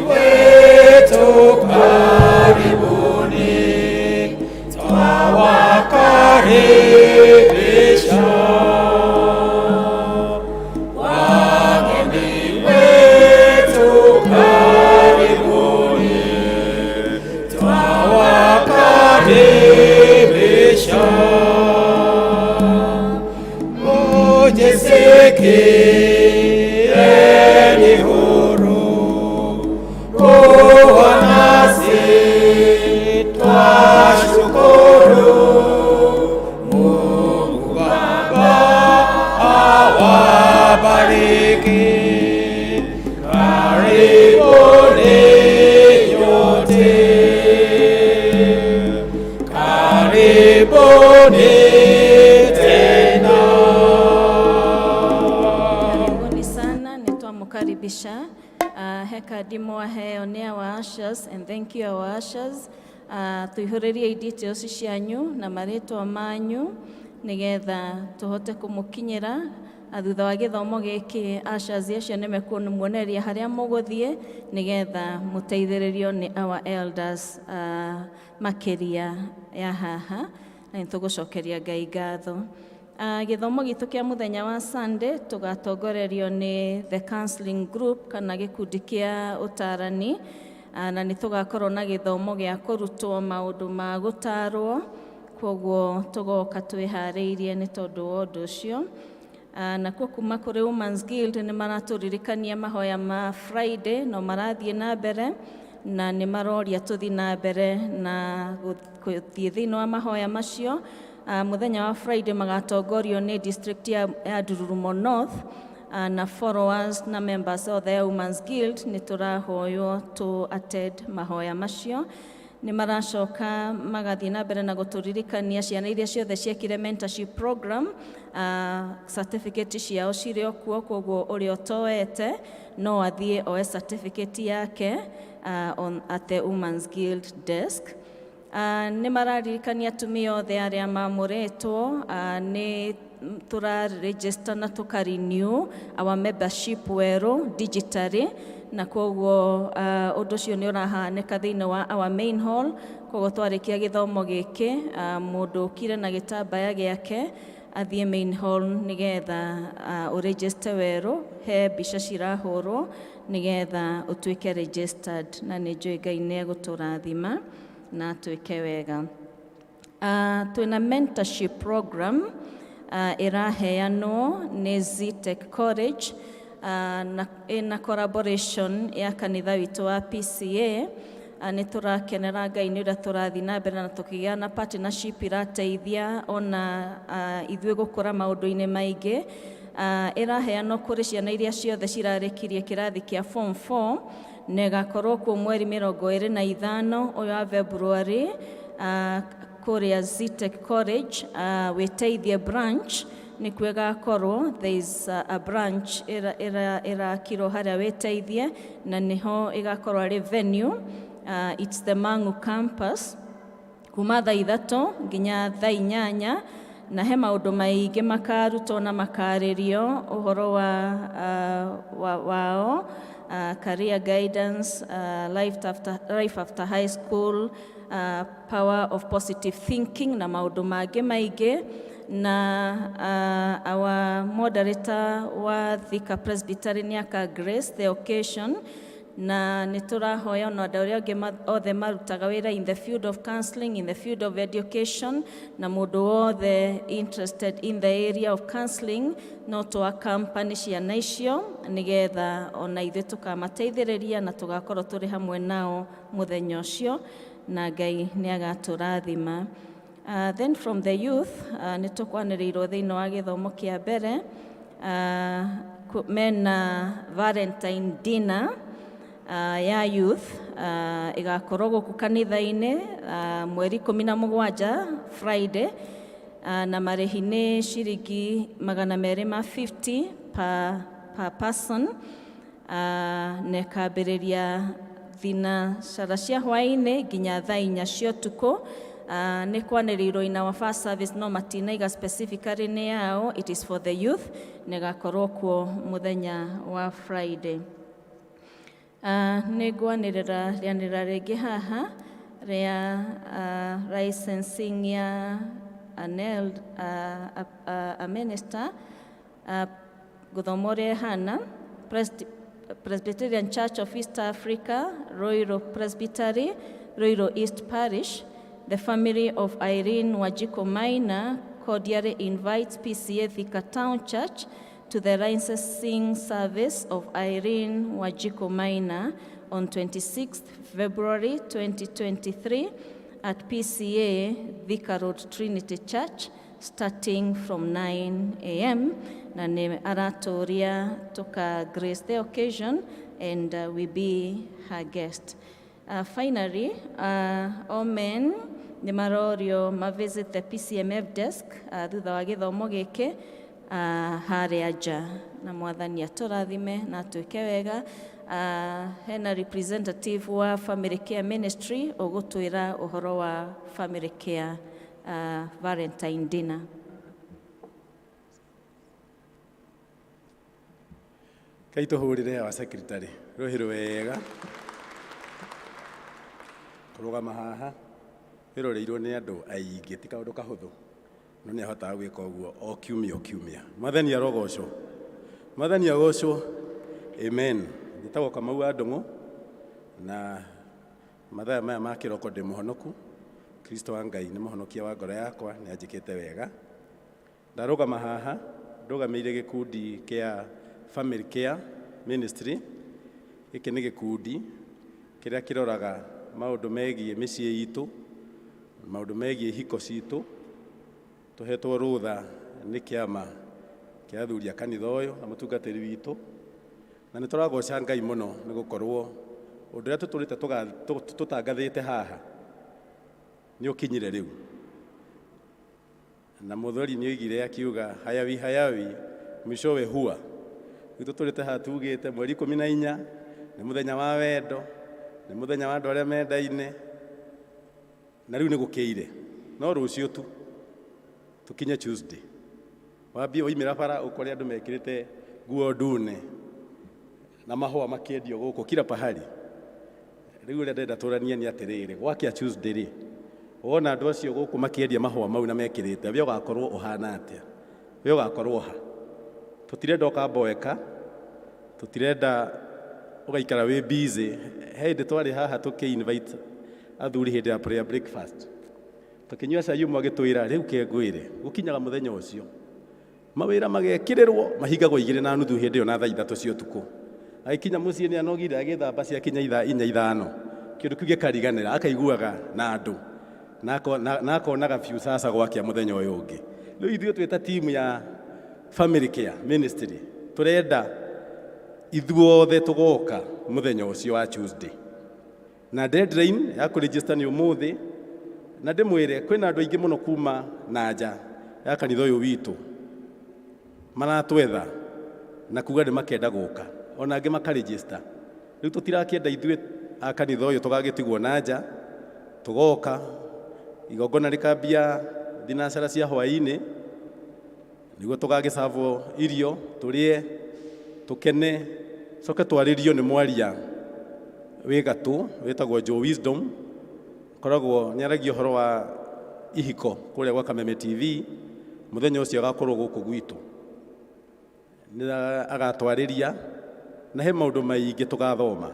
Wetu karibuni, twawakaribisha. Wageni wetu karibuni, twawakaribisha. Mujisikieni huru kuwa nasi, twashukuru. Mungu Baba awabariki. Karibuni nyote, karibuni tena. Karibuni sana, nitwamukaribisha. He kandi mwaheo nĩ our ushers, and thank you our ushers. Tũihũrĩriei details cianyu na marĩtwa manyu nĩgetha tũhote kũmũkinyĩra. Thutha wa gĩthomo gĩkĩ ushers acio nĩ mekũmuonereria harĩa mũgũthiĩ nĩgetha mũteithĩrĩrio nĩ our elders makĩria ya haha, na nĩ tũgũcokeria Ngai ngatho. Gĩthomo gitũ kĩa mũthenya wa Sunday tũgatongorerio nĩ the counseling group kana gĩkundi kĩa ũtarani, na nĩ tũgakorwo na gĩthomo gĩa kũrutwo maũndũ ma gũtarwo, koguo tũgoka twĩharĩirie nĩ tondũ wa ũndũ ũcio. Nakuo kuma kũrĩ Women's Guild nĩ maratũririkania mahoya ma Friday no marathiĩ na mbere, na nĩ maroria tũthiĩ na mbere na gũthiĩ thĩinĩ wa mahoya macio. Mũthenya wa Friday magatongorio nĩ district ya Ndururumo North, na followers na members othe ya Women's Guild nĩ tũrahoywo to attend mahoya macio. Nĩ maracoka magathiĩ na mbere na gũtũririkania ciana iria ciothe ciekire mentorship program, certificate ciao cirĩ o kuo, koguo ũrĩa ũtoete no athiĩ oe certificate yake at the Women's Guild desk. Nĩ mararirikania atumia othe arĩa mamũrĩtwo, nĩ tũra register na tũka renew our membership werũ digitally, Na kwoguo ũndũ ũcio nĩ ũrahanĩka thĩinĩ wa our main hall. Koguo twarĩkia gĩthomo gĩkĩ, mũndũ ũkire na gĩtambaya gĩake athiĩ main hall nĩgetha ũregister werũ. He mbica cirahũrwo nĩgetha ũtuĩke registered, na nĩ njũĩ Ngai nĩ egũtũrathima na atwĩke wega. Twĩna mentorship program ĩraheanwo nĩ Zetech College na ĩna collaboration ya kanitha witũ wa PCA. Nĩ tũrakenera Ngai nĩ ũrĩa tũrathiĩ na mbere na tũkĩgĩa na partnership irateithia ona ithuĩ gũkũra maũndũ-inĩ maingĩ. Ĩraheanwo kũrĩ ciana iria ciothe cirarĩkirie kĩrathi kĩa form 4, na ĩgakorwo kuo mweri 25 ũyũ wa February, kũrĩa Zetech College, Wĩteithie branch nĩkuo ĩgakorwo. There is a branch ĩrakirwo harĩa Wĩteithie, na nĩho ĩgakorwo arĩ venue. It's the Mangu campus, kuma thaa 3 nginya thaa 8, na he maũndũ maingĩ makarutwo na makarĩrio ũhoro wa wao, career guidance, life after high school, power of positive thinking na maũndũ mangĩ maingĩ. Na our moderator wa Thika Presbytery nĩ aka grace the occasion, na nĩ tũrahoya ona andũ arĩa angĩ othe marutaga wĩra in the field of counseling, in the field of education, na mũndũ wothe interested in the area of counseling, no tũ accompany ciana icio nĩgetha ona ithuĩ tũkamateithĩrĩria na tũgakorwo tũrĩ hamwe nao mũthenya ũcio, na Ngai nĩ agatũrathima. Then from the youth, nĩ tũkwanĩrĩirwo thĩinĩ wa gĩthomo kĩa mbere, mena Valentine dinner ya youth, ĩgakorwo gũkũ kanitha-inĩ, mweri 17, Friday, na marĩhi nĩ ciringi 250 per person, na ĩkambĩrĩria thinacara cia hwaĩ-inĩ nginya thaa 4 cia ũtukũ. Nĩ kwanĩrĩirwo in our first service, no matinaiga specifically nĩ yao. It is for the youth, na ĩgakorwo kuo mũthenya wa Friday. Nĩ ngwanĩrĩra rĩanĩrĩra rĩngĩ haha rĩa licensing ya an a minister, gũthoma ũrĩa ĩhana. Presbyterian Church of East Africa, Ruiru Presbytery, Ruiru East Parish. The family of Irene Wanjiku Maina cordially invites PCA Thika Town Church to the licensing service of Irene Wanjiku Maina on 26th February 2023 at PCA Thika Road Trinity Church, starting from 9 a.m. Na nĩ aratũria tũka grace the occasion and we be her guest. Finally, all men nĩ marorio ma visit the PCMF desk thutha wa gĩthomo gĩkĩ, harĩa nja, na Mwathani atũrathime na atwĩke wega. Hena representative wa Family Care Ministry ũgũtwĩra ũhoro wa Family Care Valentine dinner. Kai tũhũrĩre wa secretary rũhĩ rwega kũrũgama haha wĩroreirwo nĩ andũ aingĩ ti kaũndũ kahũthũ, no nĩ ahotaga gwĩka ũguo o kiumia o kiumia. Mwathani arogocwo, Mwathani agocwo. Amen. Njĩtagwo Kamau wa Ndũng'ũ, na mathaa maya ma kĩroko ndĩ mũhonoku. Kristo wa Ngai nĩ mũhonokia wa ngoro yakwa, nĩ anjĩkĩte wega. Ndarũgama haha ndũgamĩire gĩkundi kĩa Family Care Ministry. Gĩkĩ nĩ gĩkundi kĩrĩa kĩroraga maũndũ megiĩ mĩciĩ itũ, maũndũ megiĩ hiko citũ. Tũhetwo rũtha nĩ kĩama kĩa athuri a kanitha ũyũ na mũtungatĩri witũ, na nĩ tũragoca Ngai mũno nĩ gũkorwo ũndũ ũrĩa tũtũrĩte tũtangathĩte haha nĩ ũkinyire rĩu. Na mũthuri nĩ oigire akiuga, "Hayawi hayawi mwishowe huwa." Rĩu tũtũrĩte haha tugĩte mweri 14 nĩ mũthenya wa wendo, nĩ mũthenya wa andũ arĩa mendaine, na rĩu nĩ gũkĩire no rũciũ tu tũkinye Tuesday, wambie waimĩra bara ũkore andũ mekĩrĩte nguo ndune. Na mahũa makĩendio gũkũ kila pahali. Rĩu ũrĩa ndĩrenda tũranie nĩ atĩrĩrĩ, gwakĩa Tuesday rĩ, wona andũ acio gũkũ makĩendia mahũa mau na mekĩrĩte, we ũgakorwo ũhana atĩa? We ũgakorwo ha? Tũtirenda ũkamboeka, tũtirenda ũgaikara wĩ busy. He hĩndĩ twarĩ haha tũkĩ invite athuri hĩndĩ ya prayer breakfast, tũkĩnyua cai, ũmwe agĩtwĩra rĩu kengwĩre gũkinyaga mũthenya ũcio mawĩra magekĩrĩrwo mahingagwo 2:30 hĩndĩ ĩyo na thaa 3 cia ũtukũ. Agĩkinya mũciĩ nĩ anogire, agĩthamba, ciakinya ithaa 4 5, kĩndũ kĩu gĩkariganĩra, akaiguaga na andũ na akonaga biũ sasa gwakĩa mũthenya ũyũ ũngĩ. Rĩu ithuĩ twĩ ta timu ya Family Care Ministry tũrenda ithuothe tũgoka mũthenya ũcio wa Tuesday, na deadline ya kũregister nĩ ũmũthĩ. Na ndĩmwĩre kwĩna andũ aingĩ mũno kuma na nja ya kanitha ũyũ witũ maratwetha na kuga nĩ makenda gũka, ona angĩ makaregister. Rĩu tũtirakĩenda ithuĩ a kanitha ũyũ tũgagĩtigwo na nja. Tũgoka igongona rĩkambia thinacara cia hwaĩ-inĩ nĩguo tũgagĩcavwo irio, tũrĩe, tũkene, coke twarĩrio nĩ mwaria wĩ gatũ wĩtagwo Joe Wisdom. Koragwo nĩ aragia ũhoro wa ihiko kũrĩa gwa Kameme TV. Mũthenya ũcio agakorwo gũkũ gwitũ, nĩ agatwarĩria na he maũndũ maingĩ tũgathoma,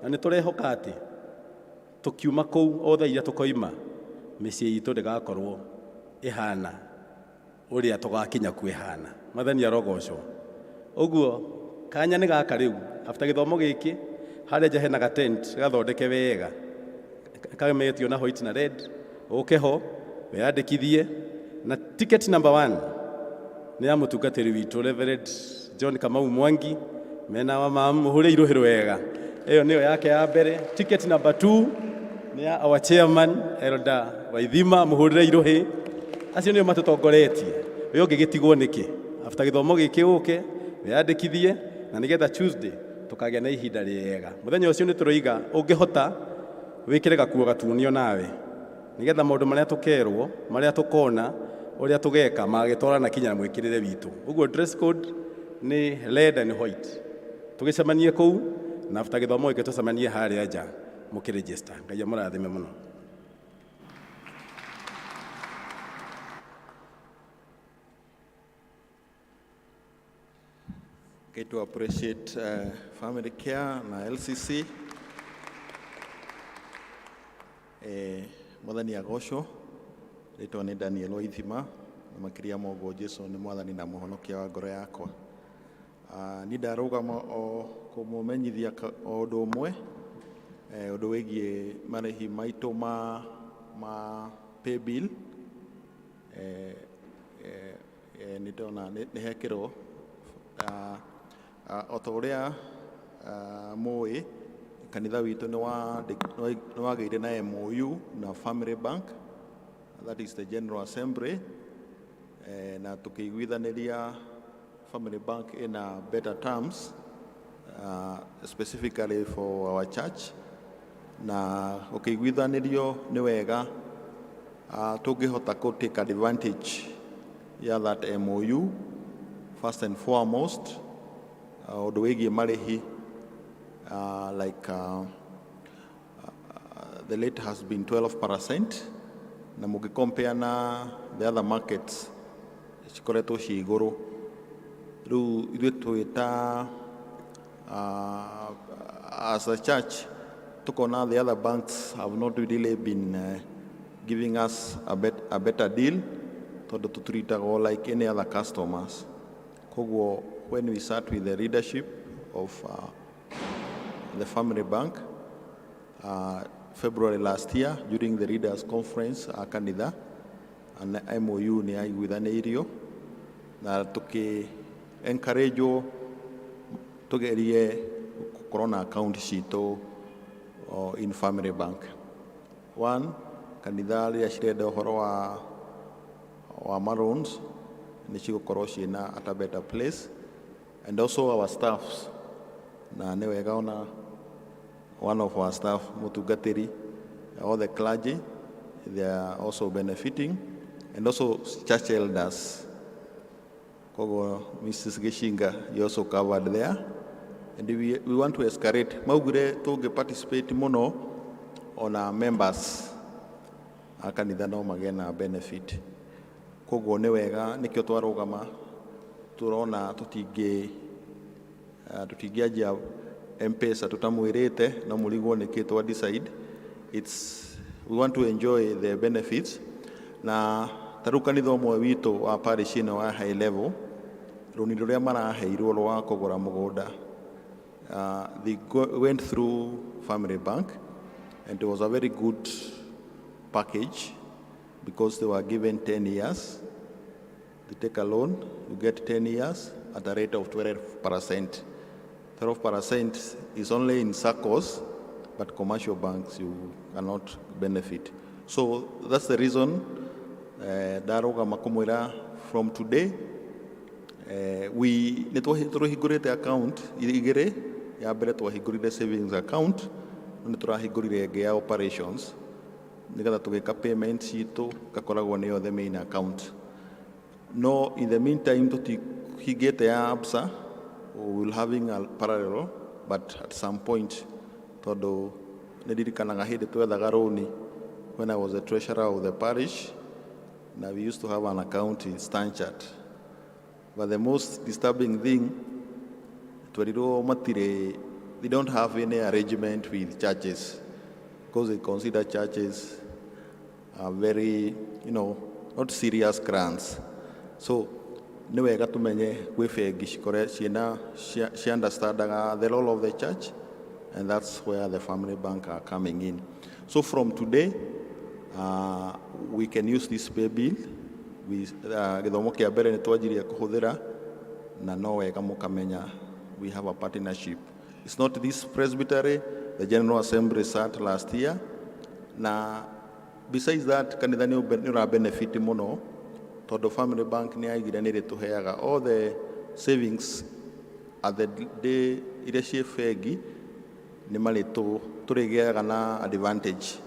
na nĩ tũrehoka atĩ tũkiuma kũu o thaa iria tũkoima, mĩciĩ itũ ndĩgakorwo ĩhana ũrĩa tũgakinya kuo ĩhana. Mwathani arogocwo. Ũguo kanya nĩ gaka rĩu, after gĩthomo gĩkĩ, harĩa nja hena gatent gathondeke wega kagemetio na white na red, ũke ho wĩyandĩkithie. Na ticket number one nĩ ya mũtungatĩri witũ Reverend John Kamau Mwangi mena wa mam, mũhũre irũhĩ wega, ĩyo nĩyo yake ya mbere. Ticket number two nĩ ya our chairman Elder Waithima, mũhũrĩre irũhĩ. Acio nĩo matũtongoretie. We ũngĩgĩtigwo nĩkĩ? After gĩthomo gĩkĩ ũke wĩyandĩkithie, na nĩgetha Tuesday tũkagĩa na ihinda rĩega. Mũthenya ũcio nĩ tũroiga ũngĩhota wĩkĩre gakuo gatunio nawe, nĩgetha maũndũ marĩa tũkerwo, marĩa tũkona, ũrĩa tũgeka magĩtwarana kinya na mwĩkĩrĩre witũ. Ũguo dress code nĩ red and white. Tũgĩcemanie kũu, na after gĩthomo gĩkĩ tũcemanie harĩa nja mũkĩregister. Ngai amũrathime mũno. Okay, to appreciate Family Care na LCC. Mwathani agocwo. Rĩtwa nĩ Daniel Waithima, na makĩria ma ũguo Jesu nĩ Mwathani na Mũhonokia wa ngoro yakwa. Niĩ ndarũgama o kũmũmenyithia o ũndũ ũmwe, ũndũ wĩgiĩ marĩhi maitũ ma pay bill. Nĩ ndona nĩ hekĩrwo. O ta ũrĩa mũĩ, kanitha witũ nĩ wagĩire na MOU na Family Bank, that is the General Assembly, na tũkĩiguithanĩria Family Bank ina better terms, specifically for our church, na ũkĩiguithanĩrio nĩ wega tũngĩhota kũ take advantage ya that MOU. First and foremost, ũndũ wĩgiĩ marĩhi, like the rate has been 12%, na mũngĩ compare na the other markets cikoretwo ciĩ igũrũ. Rĩu ithuĩ twĩta as a church tukona the other banks have not really been giving us a better deal, tondũ tũtreatagwo like any other customers. Koguo when we sat with the leadership of the Family Bank February last year during the leaders conference a kanitha, na MOU nĩ yaiguithanĩirio na tũkĩ encourage tugerie gũkorwo na account citũ in Family Bank. One, kanitha rĩrĩa cirenda ũhoro wa maroons nĩ cigũkorwo ciĩna at a better place, and also our staffs, na nĩ wega ona one of our staff mũtungatĩri, all the clergy, they are also benefiting, and also church elders. Koguo Mrs. Gishinga, you also covered there. And we want to escalate. Maugire tũngĩ participate mũno ona members a kanitha no magĩe na benefit. Koguo nĩ wega nĩkĩo twarũgama tũrona tũtingĩ tũtingĩanjia M-Pesa tũtamwĩrĩte no mũrigwo nĩkĩ twa decide. It's we want to enjoy the benefits na ta rĩu kanitha ũmwe witũ wa parish ĩno wa high level rũni rũrĩa maraheirwo rwa kũgũra mũgũnda, they went through Family Bank, and it was a very good package because they were given 10 years. They take a loan, you get 10 years at a rate of 12%. 12% is only in SACCOs, but commercial banks you cannot benefit. So that's the reason ndarũgama kũmwĩra from today, we nĩ tũhingũrĩte account igĩrĩ. Ya mbere twahingũrire savings account, no nĩ tũrahingũrire ĩngĩ ya operations nĩgetha tũgĩka payment citũ gakoragwo nĩyo the main account. No in the meantime tũtihingĩte ya Absa, we will having a parallel, but at some point, tondũ nĩ ndirikanaga hĩndĩ twethaga rũni when I was the treasurer of the parish, na we used to have an account in Stanchart, but the most disturbing thing, twerirwo matirĩ, they don't have any arrangement with churches because they consider churches are very, not serious grants. So nĩ wega tũmenye gwĩ bengi cikore ciĩna cia understandaga the role of the church, and that's where the Family Bank are coming in. So from today, we can use this pay bill. We, gĩthomo kĩa mbere nĩ twanjirie kũhũthĩra na no wega mũkamenya we have a partnership. It's not this presbytery, the General Assembly sat last year. Na besides that, kanitha nĩ ũra benefit mũno tondũ Family Bank nĩ yaigire nĩ ĩrĩtũheaga all the savings at the day iria ciĩ bengi nĩ marĩtũ tũrĩgĩaga na advantage.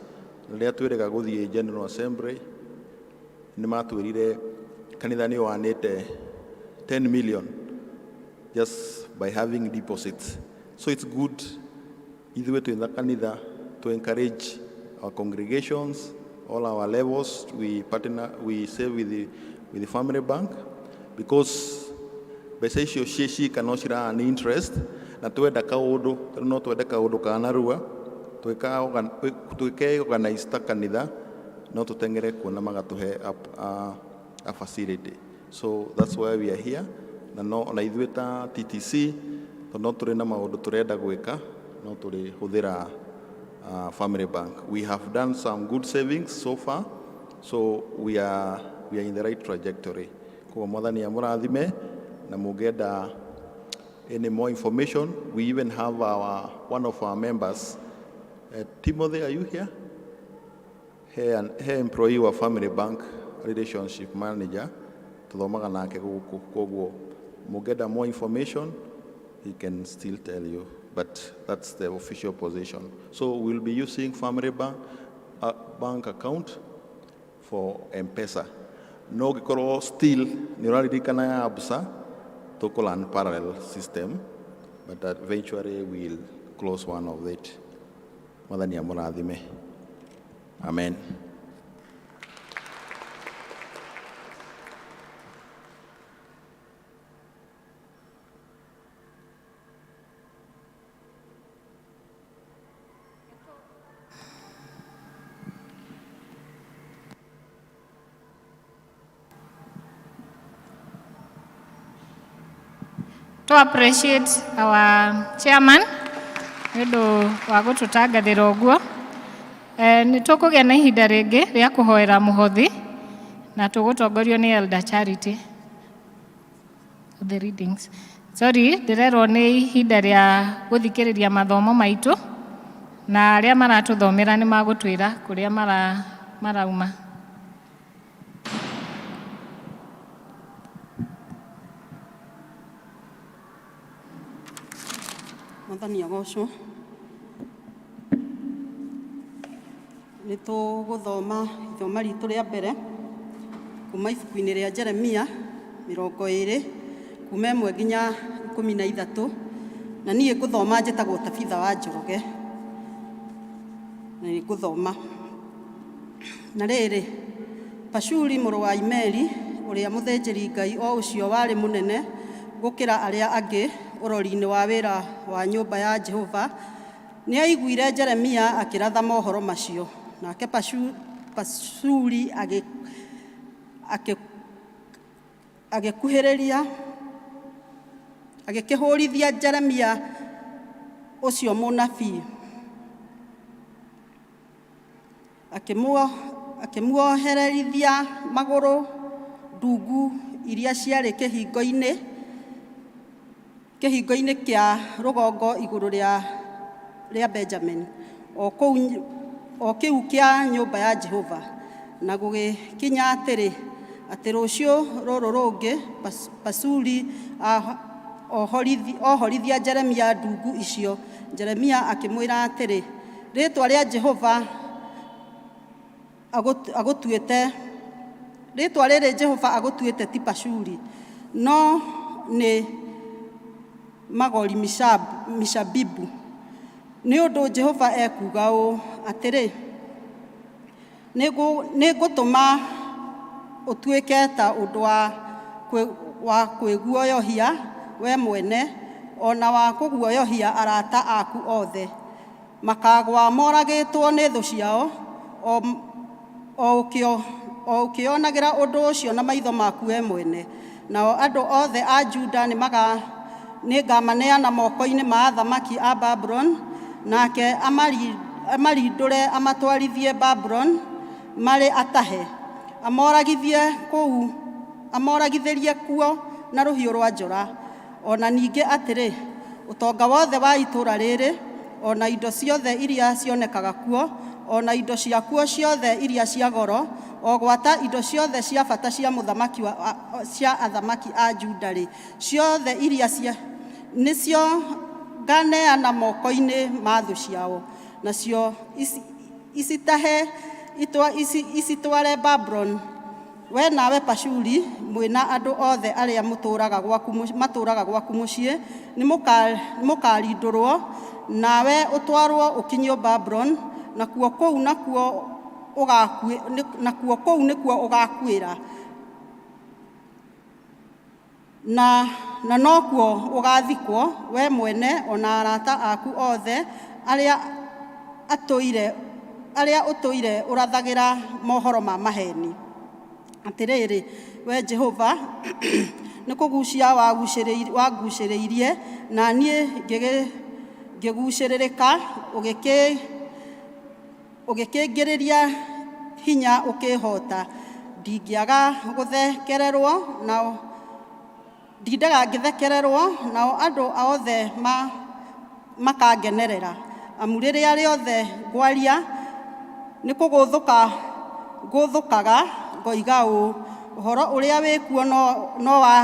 Rĩrĩa twĩrĩga gũthiĩ General Assembly nĩ matwĩrire kanitha nĩ wanĩte 10 million just by having deposits. So it's good ithuĩ twĩ na kanitha to encourage our congregations, all our levels, we partner, we save with the Family Bank because mbeca icio ciĩ cika no cira earn interest na twenda kaũndũ tarĩu no twende kaũndũ ka narua twĩke organize ta kanitha no tũteng'ere kuona magatũhe a facility. So that's why we are here, na no ona ithuĩ ta TTC tondũ no tũrĩ na maũndũ tũrenda gwĩka no tũrĩhũthĩra Family Bank. We have done some good savings so far, so we are in the right trajectory. Koguo Mwathani amũrathime na mũngĩenda any more information, we even have our one of our members, Timothy, are you here? He employee wa Family Bank relationship manager tuthomaga nake gũkũ, koguo mũngĩenda more information he can still tell you, but that's the official position. So we'll be using Family Bank account for M-Pesa. No ũngĩkorwo still nĩ ũraririkana ya Absa, tũkũ run parallel system, but eventually we'll close one of it. Mwathani amũrathime. Amen. To appreciate our chairman nĩ ũndũ wa gũtũtangathĩra ũguo. Nĩ tũkũgĩa na ihinda rĩngĩ rĩa kũhoera mũhothi na tũgũtongorio nĩ Elder Charity. The readings. Sorry, ndĩrerwo nĩ ihinda rĩa gũthikĩrĩria mathomo maitũ na arĩa maratũthomera nĩ magũtwĩra kũrĩa marauma. Mwathani agocwo. Nĩ tũgũthoma ithoma ritũ rĩa mbere kuma ibuku-inĩ rĩa Jeremia 20 kuma 1 nginya 13. Na niĩ ngũthoma njĩtagwo Tabitha wa Njoroge, na nĩ ngũthoma. Na rĩrĩ, Pashuri mũrũ wa Imeri, ũrĩa mũthĩnjĩri-Ngai o ũcio warĩ mũnene gũkĩra arĩa angĩ ũrori-inĩ wa wĩra wa nyũmba ya Jehova, nĩaiguire Jeremia akĩratha mohoro macio. Nake Pashuri agĩkuhĩrĩria, agĩkĩhũrithia Jeremia ũcio mũnabii, akĩmuoherithia magũrũ ndungu iria ciarĩ kĩhingo-inĩ kĩa rũgongo igũrũ rĩa Benjamin, o kĩu kĩa nyũmba ya Jehova. Na gũgĩkinya atĩrĩ, atĩ rũciũ rũrũ rũngĩ Pashuri ohorithia Jeremia ndungu icio, Jeremia akĩmwĩra atĩrĩ, rĩĩtwa rĩa Jehova agũtuĩte, rĩĩtwa rĩrĩ Jehova agũtuĩte ti Pashuri, no nĩ Magori Mishabibu. Nĩ ũndũ Jehova ekuuga ũũ, atĩrĩ, nĩngũtũma ũtuĩke ta ũndũ wa kwĩguoyohia we mwene, o na wa kũguoyohia arata aku othe. Makagwa moragĩtwo nĩ thũ ciao, o ũkĩonagĩra ũndũ ũcio na maitho maku we mwene. Nao andũ othe a Juda nĩngamaneana moko-inĩ ma athamaki a Babuloni, nake amarindũre amatwarithie Babuloni marĩ atahe, amoragithĩrie kuo na rũhiũ rwa njora. O na ningĩ atĩrĩ, ũtonga wothe wa itũũra rĩrĩ, o na indo ciothe iria cionekaga kuo, o na indo ciakuo ciothe iria cia goro, o gwata indo ciothe cia bata cia mũthamaki cia athamaki a Juda-rĩ, ciothe iria cia nĩcio nganeana moko-inĩ ma thũ ciao, nacio icitahe icitware Babuloni. We nawe Pashuri, mwĩna andũ othe arĩa matũũraga gwaku mũciĩ, nĩmũkarindũrwo, nawe ũtwarwo ũkinyio Babuloni, nakuo kũu nĩkuo ũgakuĩra, na nokuo ũgaathikwo we mwene o na arata aku othe arĩa ũtũire ũrathagĩra mohoro ma maheni. Atĩrĩrĩ, we Jehova, nĩ kũgucia wangucĩrĩirie, na niĩ ngĩgucĩrĩrĩka, ũgĩkĩngĩrĩria hinya ũkĩhoota. Ndingĩaga gũthekererwo, nao ndindaga ngĩthekererwo, nao andũ othe makangenerera. Amu rĩrĩa rĩothe ngwaria, nĩ kũgũthũka ngũthũkaga ngoiga ũũ, ũhoro ũrĩa wĩkuo no wa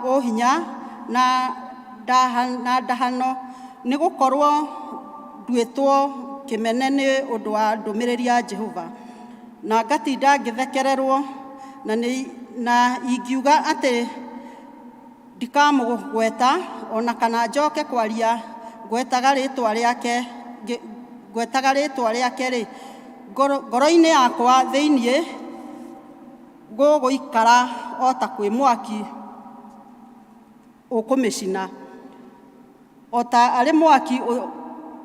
ũhinya na ndahano, nĩ gũkorwo nduĩtwo kĩmene nĩ ũndũ wa ndũmĩrĩri ya Jehova. Na ngatinda ngĩthekererwo, na ingiuga atĩ ndikamũgweta, o na kana njoke kwaria ngwetaga rĩĩtwa rĩake-rĩ, ngoro-inĩ yakwa thĩinĩ gũgũikara o ta kwĩ mwaki ũkũmĩcina, o ta arĩ mwaki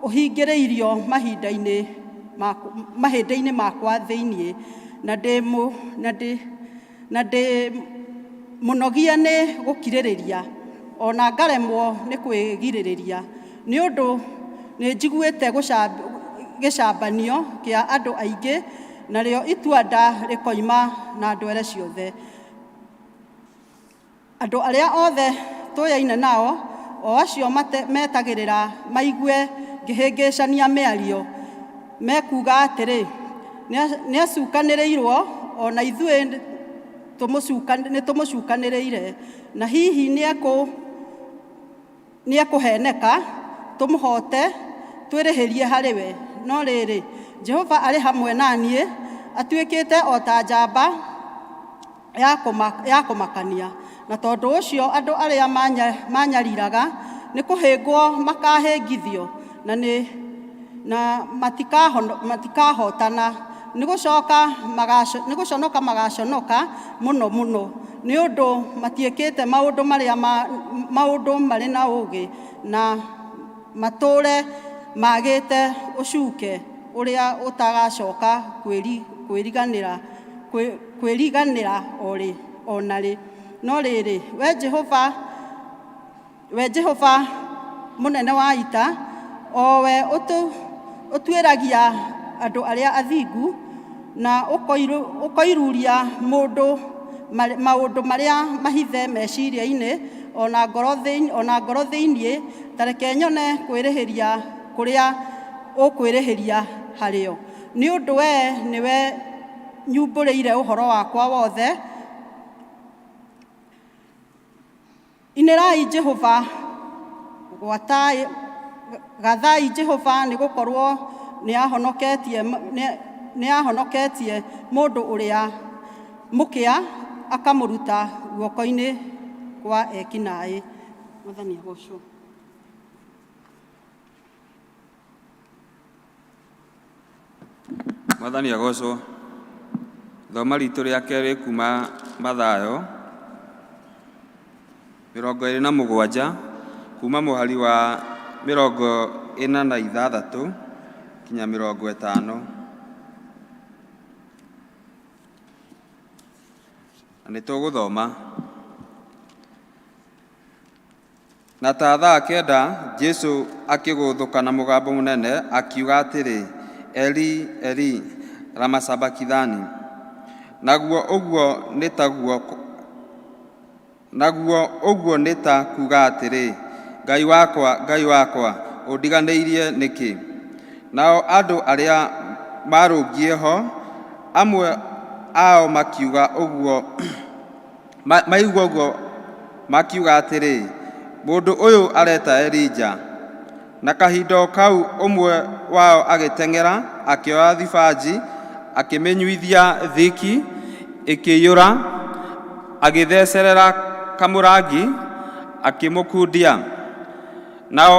ũhingĩrĩirio mahĩndĩ-inĩ makwa thĩinĩ, na ndĩ mũnogie nĩ gũkirĩrĩria, o na ngaremwo nĩ kwĩgirĩrĩria, nĩ ũndũ nĩnjiguĩte gĩcambanio kĩa andũ aingĩ, narĩo itua-nda rĩkoima na ndwere ciothe. Andũ arĩa othe tũyaine nao, o acio metagĩrĩra maigue ngĩhĩngĩcania mĩario, mekuuga atĩrĩ, nĩacukanĩrĩirwo, o na ithuĩ nĩtũmũcukanĩrĩire, na hihi nĩekũheneka tũmũhote twĩrĩhĩrie harĩ we. No rĩrĩ, Jehova arĩ hamwe na niĩ, atuĩkĩte o ta njamba ya kũmakania. Na tondũ ũcio andũ arĩa manyariraga Nĩ kũhĩngwo makahĩngithio na nĩ na matikahotana, nĩ gũcoka nĩ gũconoka magaconoka mũno mũno, nĩ ũndũ matiĩkĩte maũndũ marĩa maũndũ marĩ na ũũgĩ, na matũũre magĩte ũcuke ũrĩa ũtagacoka kwĩriganĩra kwĩriganĩra o na rĩ. No rĩrĩ, we Jehova, we Jehova mũnene wa ita, o we ũtuĩragia andũ arĩa athingu na ũkoiruria mũndũ maũndũ marĩa mahithe meciria-inĩ ona ngoro thĩinĩ, ta reke nyone kwĩrĩhĩria kũrĩa ũkwĩrĩhĩria harĩo, nĩ ũndũ we nĩwe nyumbũrĩire ũhoro wakwa wothe. Inĩrai Jehova, gathai Jehova, nĩ gũkorwo nĩ ahonoketie mũndũ ũrĩa mũkĩa akamũruta guoko-inĩ kwa ekinaĩ. Mwathani agocwo. Mwathani agocwo. Thoma ritũ rĩa kerĩ kuma Mathayo 27, kuma mũhari wa 46 kinya 50. Na nĩ tũgũthoma. Na ta thaa 9 Jesu akĩgũthũka na mũgambo mũnene akiuga atĩrĩ, "Eli, Eli, lama sabakithani?" Naguo ũguo nĩ taguo naguo ũguo nĩ ta kuuga atĩrĩ, "Ngai wakwa, Ngai wakwa, ũndiganĩirie nĩkĩ?" Nao andũ arĩa marũngiĩ ho, amwe ao makiuga ũguo maigua ũguo makiuga atĩrĩ, "Mũndũ ũyũ areta Elija." Na kahinda o kau ũmwe wao agĩteng'era, akĩoya thibanji, akĩmĩnyuithia thiki ĩkĩiyũra, agĩthecerera kamũrangi, akĩmũkundia. Nao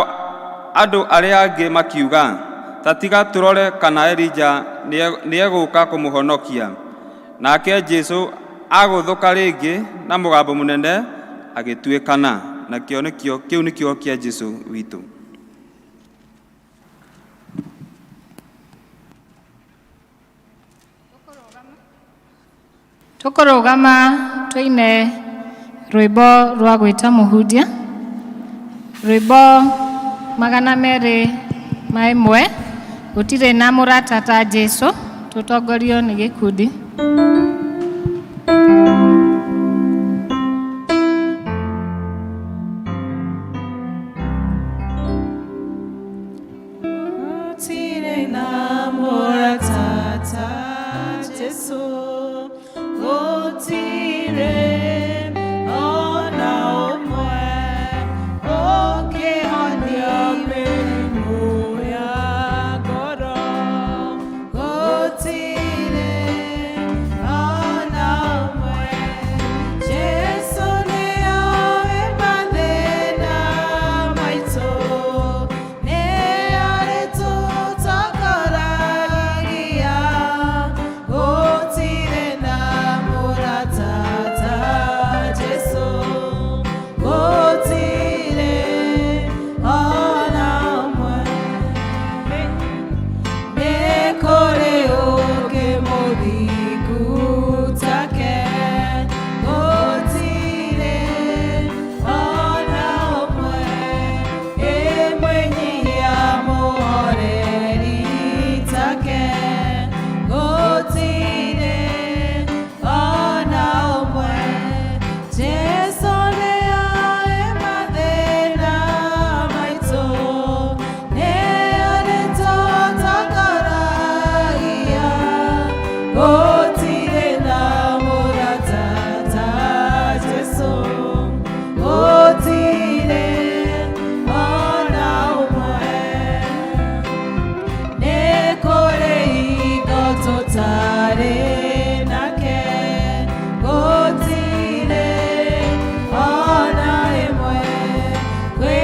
andũ arĩa angĩ makiuga, "Ta tiga tũrore kana Elija nĩegũka kũmũhonokia." Nake Jesu agũthũka rĩngĩ na mũgambo mũnene agĩtuĩkana. Nakĩo nĩkĩo kĩu nĩkĩo kĩa Jesu witũ. Tũkũrũgama tũine rwĩmbo rwa gwĩta mũhunjia, rwĩmbo 201, "Gũtirĩ na mũrata ta Jesu", tũtongorio nĩ gĩkundi. Gũtirĩ na mũrata ta Jesu, gũtirĩ ona ũmwe ũngĩhonia mĩrimũ ya ngoro. Gũtirĩ ona ũmwe. Jesu nĩoĩ mathĩna maitũ, nĩ arĩtũtongoragia. Gũtirĩ na mũrata ta Jesu, gũtirĩ ona ũmwe. Nĩ kũrĩ ũngĩ mũthingu take? Gũtirĩ ona ũmwe. Ĩmwenyihia mũhoreri take? Gũtirĩ ona ũmwe. Jesu nĩoĩ mathĩna maitũ, nĩ arĩtũtongoragia. Gũtirĩ na mũrata ta Jesu, gũtirĩ ona ũmwe. Nĩ kũrĩ hingo tũtarĩ nake? Gũtirĩ ona ĩmwe. Kwĩ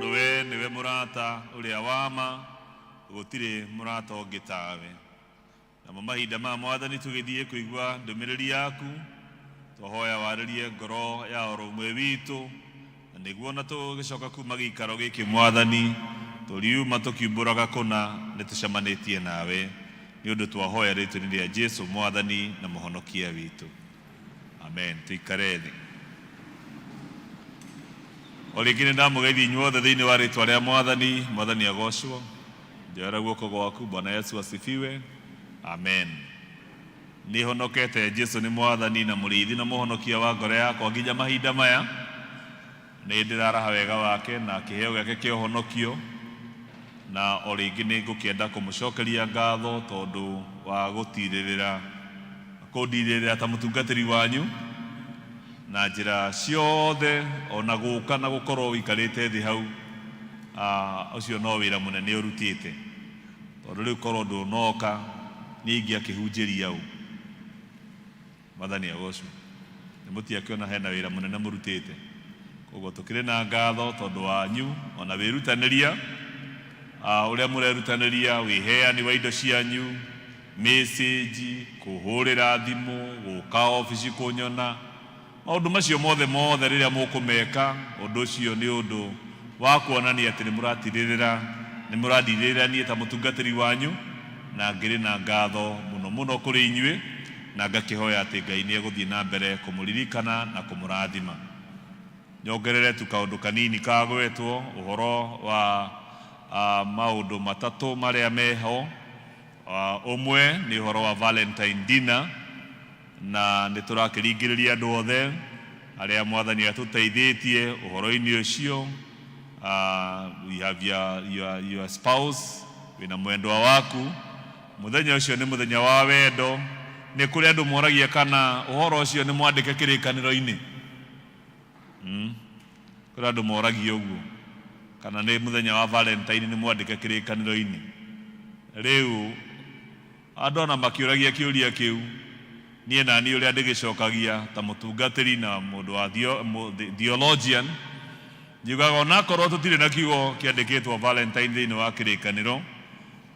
Tondũ we nĩwe mũrata ũrĩa wa ma, gũtirĩ mũrata ũngĩ tawe. Namo mahinda ma Mwathani tũgĩthiĩ kũigua ndũmĩrĩri yaku, twahoya warĩrie ngoro ya oro ũmwe witũ, na nĩguo na tũgĩcoka kuma gĩikaro gĩkĩ Mwathani, tũriuma tũkiumbũraga kũna nĩ tũcemanĩtie nawe, nĩ ũndũ twahoya rĩtwa-inĩ rĩa Jesu Mwathani na Mũhonokia witũ. Amen. Tũikare thĩ. O rĩngĩ nĩ ndamũgeithia inyuothe thĩinĩ wa rĩtwa rĩa Mwathani. Mwathani agocwo. Njoera guoko gwaku. Bwana Yesu asifiwe. Amen. Nĩ honokete Jesu nĩ Mwathani na mũrĩithi na mũhonokia wa ngoro yakwa nginya mahinda maya. Nĩ ndĩraraha wega wake na kĩheo gĩake kĩa ũhonokio, na o rĩngĩ nĩ ngũkĩenda kũmũcokeria ngatho tondũ wa gũtirĩrĩra kũndirĩrĩra ta mũtungatĩri wanyu na njĩra ciothe, ona gũka na gũkorwo ũikarĩte thĩ hau, ũcio no wĩra mũnene ũrutĩte, tondũ rĩu korwo ndũnoka niĩ ingĩakĩhunjĩria ũ. Mwathani agocwo. Nĩ mũtiakĩona hena wĩra mũnene mũrutĩte, koguo tũkĩrĩ na ngatho tondũ wanyu ona wĩrutanĩria ũrĩa mũrerutanĩria, wĩheani wa indo cianyu, message, kũhũrĩra thimũ, gũka obici kũnyona, maũndũ macio mothe mothe rĩrĩa mũkũmeka, ũndũ ũcio nĩ ũndũ wa kuonania atĩ nĩ mũratirĩrĩra, nĩ mũrandirĩrĩra niĩ ta mũtungatĩri wanyu, na ngĩrĩ na ngatho mũno mũno kũrĩ inyuĩ, na ngakĩhoya atĩ Ngai nĩ egũthiĩ na mbere kũmũririkana na kũmũrathima. Nyongerere tu kaũndũ kanini kagwetwo ũhoro wa maũndũ matatũ marĩa meho. Ũmwe nĩ ũhoro wa Valentine dinner, na nĩ tũrakĩringĩrĩria andũ othe arĩa Mwathani atũteithĩtie ũhoro-inĩ ũcio. You have your spouse, wĩna mwendwa waku, mũthenya ũcio nĩ mũthenya wa wendo. Nĩ kũrĩ andũ moragia kana ũhoro ũcio nĩ mwandĩke kĩrĩkanĩro-inĩ. Kũrĩ andũ moragia ũguo kana nĩ mũthenya wa Valentine nĩ mwandĩke kĩrĩkanĩro-inĩ. Rĩu andũ ona makĩũragia kĩũria kĩu, niĩ na niĩ ũrĩa ndĩgĩcokagia ta mũtungatĩri na mũndũ wa theologian, njugaga onakorwo tũtirĩ na kiugo kĩandĩkĩtwo Valentine thĩinĩ wa kĩrĩkanĩro,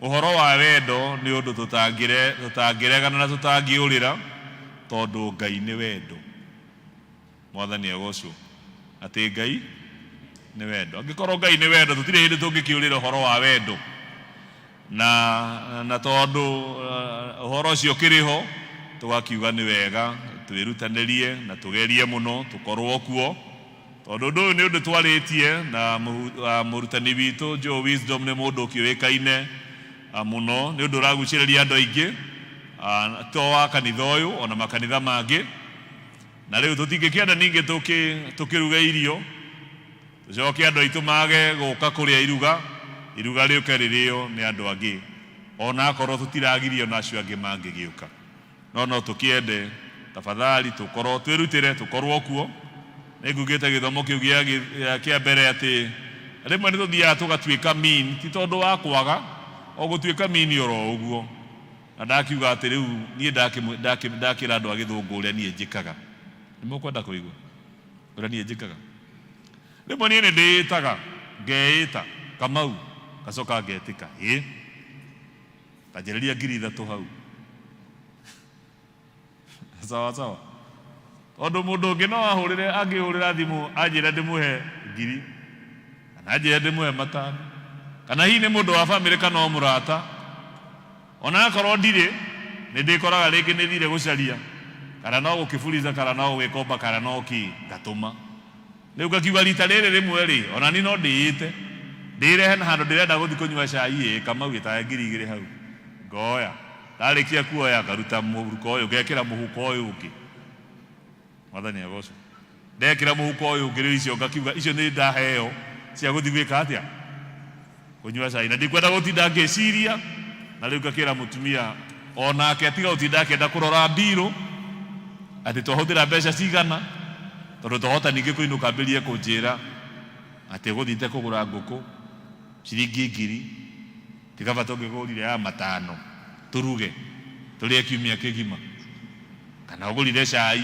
ũhoro wa wendo nĩ ũndũ tũtangĩregana na tũtangĩũrĩra, tondũ Ngai nĩ wendo. Mwathani agocwo. Atĩ Ngai nĩ wendo. Angĩkorwo Ngai nĩ wendo, tũtirĩ hĩndĩ tũngĩkĩũrĩra ũhoro wa wendo. Na tondũ ũhoro ũcio ũkĩrĩ ho, tũgakiuga nĩ wega twĩrutanĩrie na tũgerie mũno tũkorwo kuo, tondũ ũndũ ũyũ nĩ ũndũ twarĩtie na mũrutani witũ Joe Wisdom nĩ mũndũ ũkĩũĩkaine mũno, nĩ ũndũ ũragucĩrĩria andũ aingĩ, to wa kanitha ũyũ ona makanitha mangĩ. Na rĩu tũtingĩkĩenda ningĩ tũkĩruge irio tũcoke andũ aitũ mage gũka kũrĩa iruga, iruga rĩũke rĩrĩo nĩ andũ angĩ, ona akorwo tũtiragirio na acio angĩ mangĩgĩũka. No tũkĩende tafadhali tũkorwo twĩrutĩre tũkorwo kuo. Nĩ ngugĩte gĩthomo kĩu kĩa mbere atĩ rĩmwe nĩ tũthiaga tũgatuĩka mean, ti tondũ wa kwaga, o gũtuĩka mean oro ũguo. Na ndakiuga atĩ rĩu niĩ ndakĩra andũ a gĩthũngũ ũrĩa niĩ njĩkaga. Nĩ mũkwenda kũigua ũrĩa niĩ njĩkaga? Rĩmwe niĩ nĩ ndĩĩtaga, ngeĩta Kamau, ngacoka ngetĩka ĩ nganjĩrĩria 3,000 hau. Sawa sawa. Tondũ mũndũ ũngĩ no ahũrĩre, angĩhũrĩra thimũ anjĩre ndĩmũhe 1,000 kana anjĩre ndĩmũhe 500, kana hihi nĩ mũndũ wa bamĩrĩ kana o mũrata. Ona akorwo ndirĩ, nĩ ndĩkoraga rĩngĩ nĩ thire gũcaria, kana no gũkĩburiza, kana no gũgĩkomba, kana no kĩ, ngatũma. Rĩu ngakiuga rita rĩrĩ rĩmwe rĩ, ona niĩ no ndĩĩte, ndĩrehe na handũ ndĩrenda gũthiĩ kũnyua cai ĩ, Kamau ĩtahe 2,000 hau. Ngoya. Ndarĩkia kuoya, ngaruta mũhuko ũyũ, ngekĩra mũhuko ũyũ ũngĩ. Mwathani agocwo. Ndekĩra mũhuko ũyũ ũngĩ rĩu icio ngakiuga icio nĩ ndaheo cia gũthiĩ gwĩka atĩa? Kũnyua cai. Na ndikwenda gũtinda ngĩciria, na rĩu ngakĩra mũtumia onake tiga gũtinda akĩenda kũrora mbirũ atĩ twahũthĩra mbeca cigana, tondũ twahota ningĩ kũinũka ambĩrĩrie kũnjĩra atĩ ũgũthiĩte kũgũra ngũkũ ciringi 1,000, ti kaba tũngĩgũrire ya 500 tũruge tũrĩe kiumia kĩgima, kana ũgũrire cai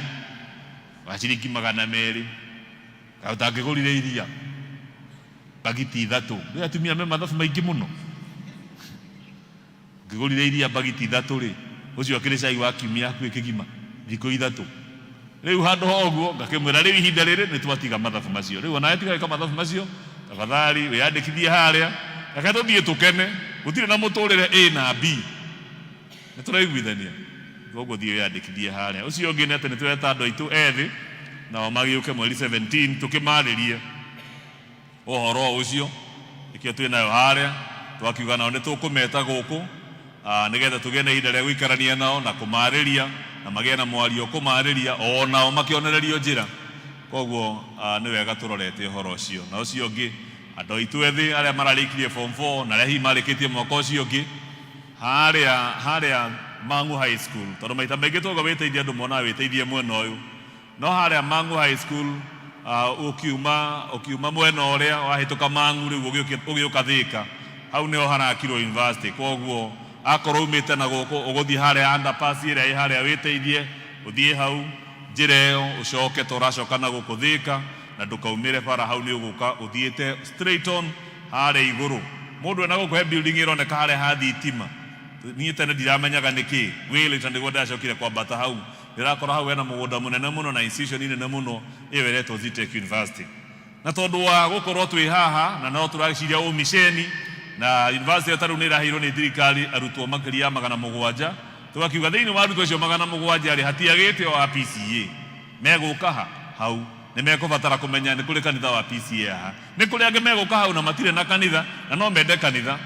wa ciringi 200, kana ũtangĩgũrire iria. Mbagiti ithatũ. Rĩu atumia me mathabu maingĩ mũno. Ngĩgũrire iria mbagiti ithatũ rĩ, ũcio akĩrĩ cai wa kiumia hakuhĩ kĩgima, thikũ ithatũ. Rĩu handũ ha ũguo ngakĩmwĩra rĩu ihinda rĩrĩ nĩ twatiga mathabu macio. Rĩu onawe tiga gwĩka mathabu macio, tafadhali wĩyandĩkithie harĩa, reke tũthiĩ tũkene, gũtirĩ na mũtũrĩre A na B. Nĩ tũraiguithania? Koguo thiĩ wĩyandĩkithie harĩa. Ũcio ũngĩ nĩ atĩ nĩ tũreta andũ aitũ ethĩ, nao magĩũke mweri 17 tũkĩmarĩrie ũhoro ũcio, nĩkĩo twĩ nayo harĩa, twakiuga nao nĩ tũkũmeta gũkũ nĩgetha tũgĩe na ihinda rĩa gũikarania nao na kũmarĩria na magĩe na mwario kũmarĩria o nao makĩonererio njĩra. Koguo nĩ wega tũrorete ũhoro ũcio. Na ũcio ũngĩ, andũ aitũ ethĩ arĩa mararĩkirie form 4 na arĩa hihi marĩkĩtie mwaka ũcio ũngĩ, harĩa harĩa Mang'u High School, tondũ maita maingĩ twauga wĩteithie andũ monaga wĩteithie mwena ũyũ, no harĩa Mang'u High School ũkiuma ũkiuma mwena ũrĩa wahĩtũka Mang'u rĩu ũgĩũka Thĩka, hau nĩho harakirwo university. Koguo akorwo umĩte na gũkũ ũgũthiĩ harĩa underpass ĩrĩa ĩ harĩa wĩteithie, ũthiĩ hau njĩra ĩyo ũcoke ta ũracoka na gũkũ Thĩka, na ndũkaumĩre bara hau nĩ ũgũka ũthiĩte straight on harĩa igũrũ. Mũndũ ena gũkũ he building ĩroneka harĩa ha thitima, niĩ tene ndiramenyaga nĩkĩ wĩlĩta, nĩguo ndacokire kwambata hau ndĩrakora hau hena mũgũnda mũnene mũno na institution nene mũno ĩyo ĩretwo Zetech University. Na tondũ wa gũkorwo twĩ haha na no tũraciria ũmiceni na university ĩyo ta rĩu nĩ ĩraheirwo nĩ thirikari arutwo makĩria ya 700, tũgakiuga thĩinĩ wa arutwo acio 700 rĩ, hatiagĩte o a PCA megũka ha hau nĩ mekũbatara kũmenya nĩ kũrĩ kanitha wa PCA haha. Nĩ kũrĩ angĩ megũka hau na matirĩ na kanitha na no mende kanitha.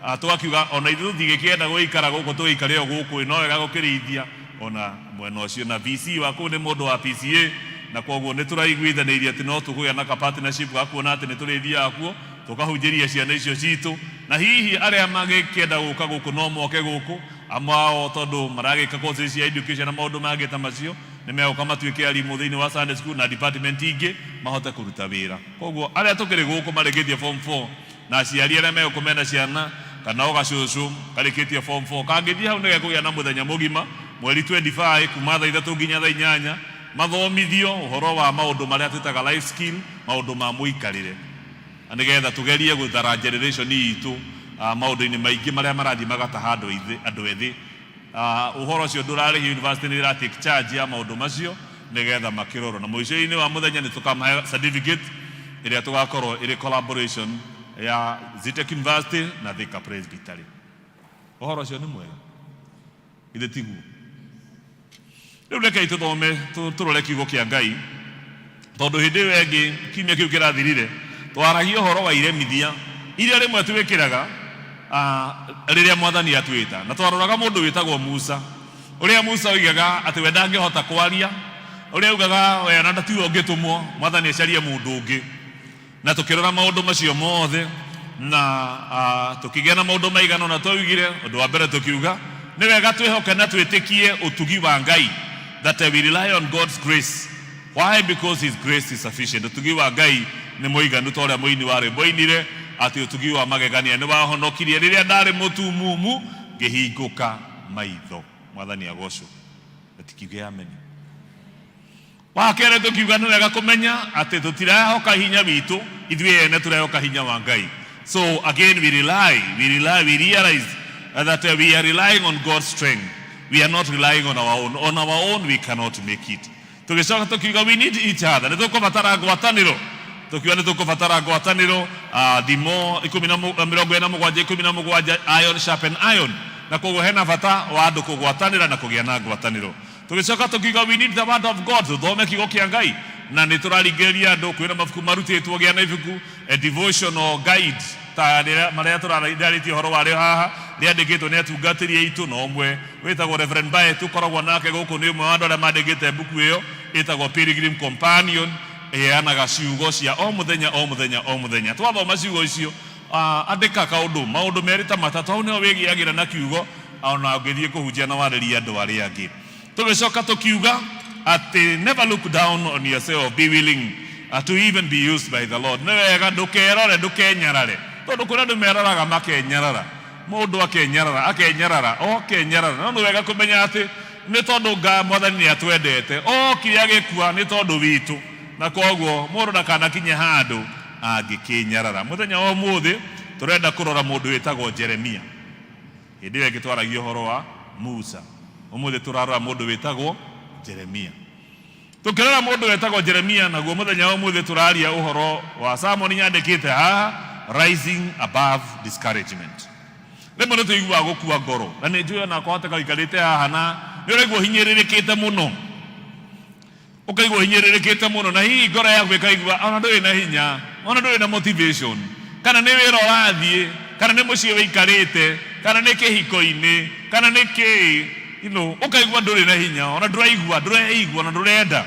Tũgakiuga ona ithuĩ tũtingĩkĩenda gũikara gũkũ tũgĩikare o gũkũ, no wega gũkĩrĩithia ona mwena ũcio. Na VC wa kũu nĩ mũndũ wa PCA, na koguo nĩ tũraiguithanĩirie atĩ no tũkũgĩa na ka partnership ga kuona atĩ nĩ tũrĩthiaga kuo tũkahunjĩria ciana icio citũ, na hihi arĩa magĩkĩenda gũka gũkũ no moke gũkũ, amwe ao tondũ maragĩka courses cia education na maũndũ mangĩ ta macio, nĩ megũka matuĩke arimũ thĩinĩ wa Sunday school na department ingĩ mahote kũruta wĩra. Koguo arĩa tũkĩrĩ gũkũ marĩkĩtie form 4 na aciari arĩa megũkũ mena ciana kana o gacũcũ karĩkĩtie form 4 kangĩthiĩ hau nĩgekũgĩa na mũthenya mũgima mweri 25 kuma thaa 3 nginya thaa 8 mathomithio ũhoro wa maũndũ marĩa twĩtaga life skill, maũndũ ma mũikarĩre, na nĩgetha tũgerie gũthara generation itũ maũndũ-inĩ maingĩ marĩa marathiĩ magataha andũ ethĩ. Ũhoro ũcio ndũrarĩhio, university nĩ ĩra take charge ya maũndũ macio nĩgetha makĩrorwo, na mũico-inĩ wa mũthenya nĩ tũkamahe certificate ĩrĩa tũgakorwo ĩrĩ collaboration ya Zetech University na Thika Presbytery. Ũhoro ũcio nĩ mwega, githĩ tiguo? Rĩu rekei tũthome tũrore kiugo kĩa Ngai, tondũ hĩndĩ ĩyo ĩngĩ kiumia kĩu kĩrathirire twaragia ũhoro wa iremithia iria rĩmwe twĩkĩraga rĩrĩa mwathani atwĩta, na twaroraga mũndũ wĩtagwo Musa, ũrĩa Musa oigaga atĩ we ndangĩhota kwaria, ũrĩa augaga we ona tiwe ũngĩtũmwo, mwathani acarie mũndũ ũngĩ. Na tũkĩrora maũndũ macio mothe na tũkĩgĩa na maũndũ maigana ũna. Twaugire ũndũ wa mbere, tũkiuga nĩ wega twĩhoke na twĩtĩkie ũtugi wa Ngai, that we rely on God's grace. Why? Because his grace is sufficient. Ũtugi wa Ngai nĩ mũiganu, ta ũrĩa mũini wa rwĩmbo oinire atĩ ũtugi wa magegania nĩ wahonokirie rĩrĩa ndarĩ mũtumumu ngĩhingũka maitho. Mwathani agocwo. Na tikiuge amen. Wa kerĩ tũkiuga nĩ wega kũmenya atĩ tũtirehoka hinya witũ ithuĩ ene, tũrehoka hinya wa Ngai. So again we rely, we realize that we are relying on God's strength. We are not relying on our own. On our own we cannot make it. Tũgĩcoka tũkiuga we need each other, nĩ tũkũbatara ngwatanĩro. Tũkiuga nĩ tũkũbatara ngwatanĩro, thimo 27 17, iron sharpen iron, na koguo hena bata wa andũ kũgwatanĩra na kũgĩa na ngwatanĩro. Tũgĩcoka tũkiuga we need the word of God, tũthome kiugo kĩa Ngai, na nĩ tũraringĩrĩria andũ kwĩna mabuku marutĩtwo, gĩa na ibuku, a devotional guide ta rĩrĩa marĩa tũrarĩtie ũhoro warĩo haha, rĩandĩkĩtwo nĩ atungatĩri aitũ, na ũmwe wĩtagwo Reverend Bae tũkoragwo nake gũkũ nĩ ũmwe wa andũ arĩa mandĩkĩte mbuku ĩyo ĩtagwo Pilgrim Companion, ĩheanaga ciugo cia o mũthenya o mũthenya o mũthenya. Twathoma ciugo icio, andĩka kaũndũ maũndũ merĩ ta matatũ, hau nĩho wĩgĩagĩra na kiugo ona ũngĩthiĩ kũhunjia na warĩrie andũ arĩa angĩ. Tũgĩcoka tũkiuga atĩ never look down on yourself, be willing to even be used by the Lord. Nĩ wega ndũkerore, ndũkenyarare, tondũ kũrĩ andũ meroraga makenyarara, mũndũ akenyarara akenyarara o akenyarara, no nĩ wega kũmenya atĩ nĩ tondũ nga mwathani nĩ atwendete, okire agĩkua nĩ tondũ witũ, na koguo mũndũ ndakanakinye handũ. Angĩkĩnyarara. Mũthenya wa ũmũthĩ tũrenda kũrora mũndũ wĩtagwo Jeremia. Hĩndĩ ĩyo ĩngĩ twaragia ũhoro wa Musa. Ũmũthĩ tũrarora mũndũ wĩtagwo Jeremia. Tũkĩrora mũndũ wetagwo Jeremia, naguo mũthenya wa ũmũthĩ tũraria ũhoro wa sermon nyandĩkĩte haha, Rising Above Discouragement. Rĩmwe nĩ tũiguaga gũkua ngoro, na nĩ njũĩ ona kwahoteka ũikarĩte haha na nĩ ũraigua ũhinyĩrĩrĩkĩte mũno, ũkaigua ũhinyĩrĩrĩkĩte mũno, na hihi ngoro yaku ĩkaigua ona ndũrĩ na hinya, ona ndũrĩ na motivation, kana nĩ wĩra ũrathiĩ, kana nĩ mũciĩ ũikarĩte, kana nĩ kĩhiko-inĩ, kana nĩ kĩĩ, you know, ũkaigua ndũrĩ na hinya, ona ndũraigua, ndũreigua, ona ndũrenda.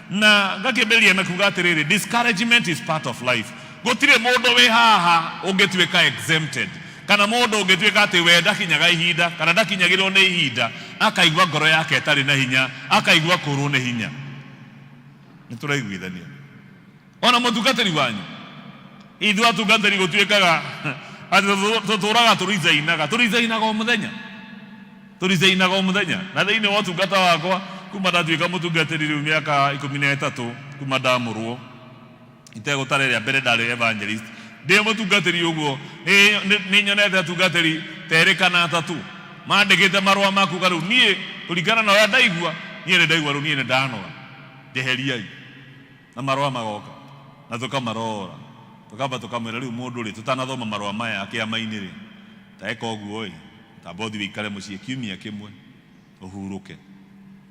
Na ngakĩambĩrĩria na kuga atĩrĩrĩ, discouragement is part of life. Gũtirĩ mũndũ wĩ haha ũngĩtuĩka exempted, kana mũndũ ũngĩtuĩka atĩ we ndakinyaga ihinda, kana ndakinyagĩrwo nĩ ihinda, akaigua ngoro yake ĩtarĩ na hinya, akaigua kũrwo nĩ hinya. Nĩ tũraiguithania? Ona mũtungatĩri wanyu, ithuĩ atungatĩri gũtuĩkaga atĩ tũtũraga tũrizainaga, tũrizainaga o mũthenya, tũrizainaga o mũthenya. Na thĩinĩ wa ũtungata wakwa, kuma ndatuĩka mũtungatĩri rĩu mĩaka 13 kuma ndamũrwo, itegũtara ĩrĩa mbere ndarĩ evangelist, ndĩ mũtungatĩri ũguo, nĩ nyonete atungatĩri ta erĩ kana atatũ mandĩkĩte marũa ma kuga rĩu niĩ kũringana na ũrĩa ndaigua, niĩ nĩ ndaigua rĩu niĩ nĩ ndanoga, njeheriai. Na marũa magoka na tũkamarora, tũkamba tũkamwĩra rĩu mũndũ rĩ, tũtanathoma marũa maya kĩama-inĩ rĩ, ta eka ũguo ĩ, tamba ũthiĩ ũikare mũciĩ kiumia kĩmwe ũhurũke,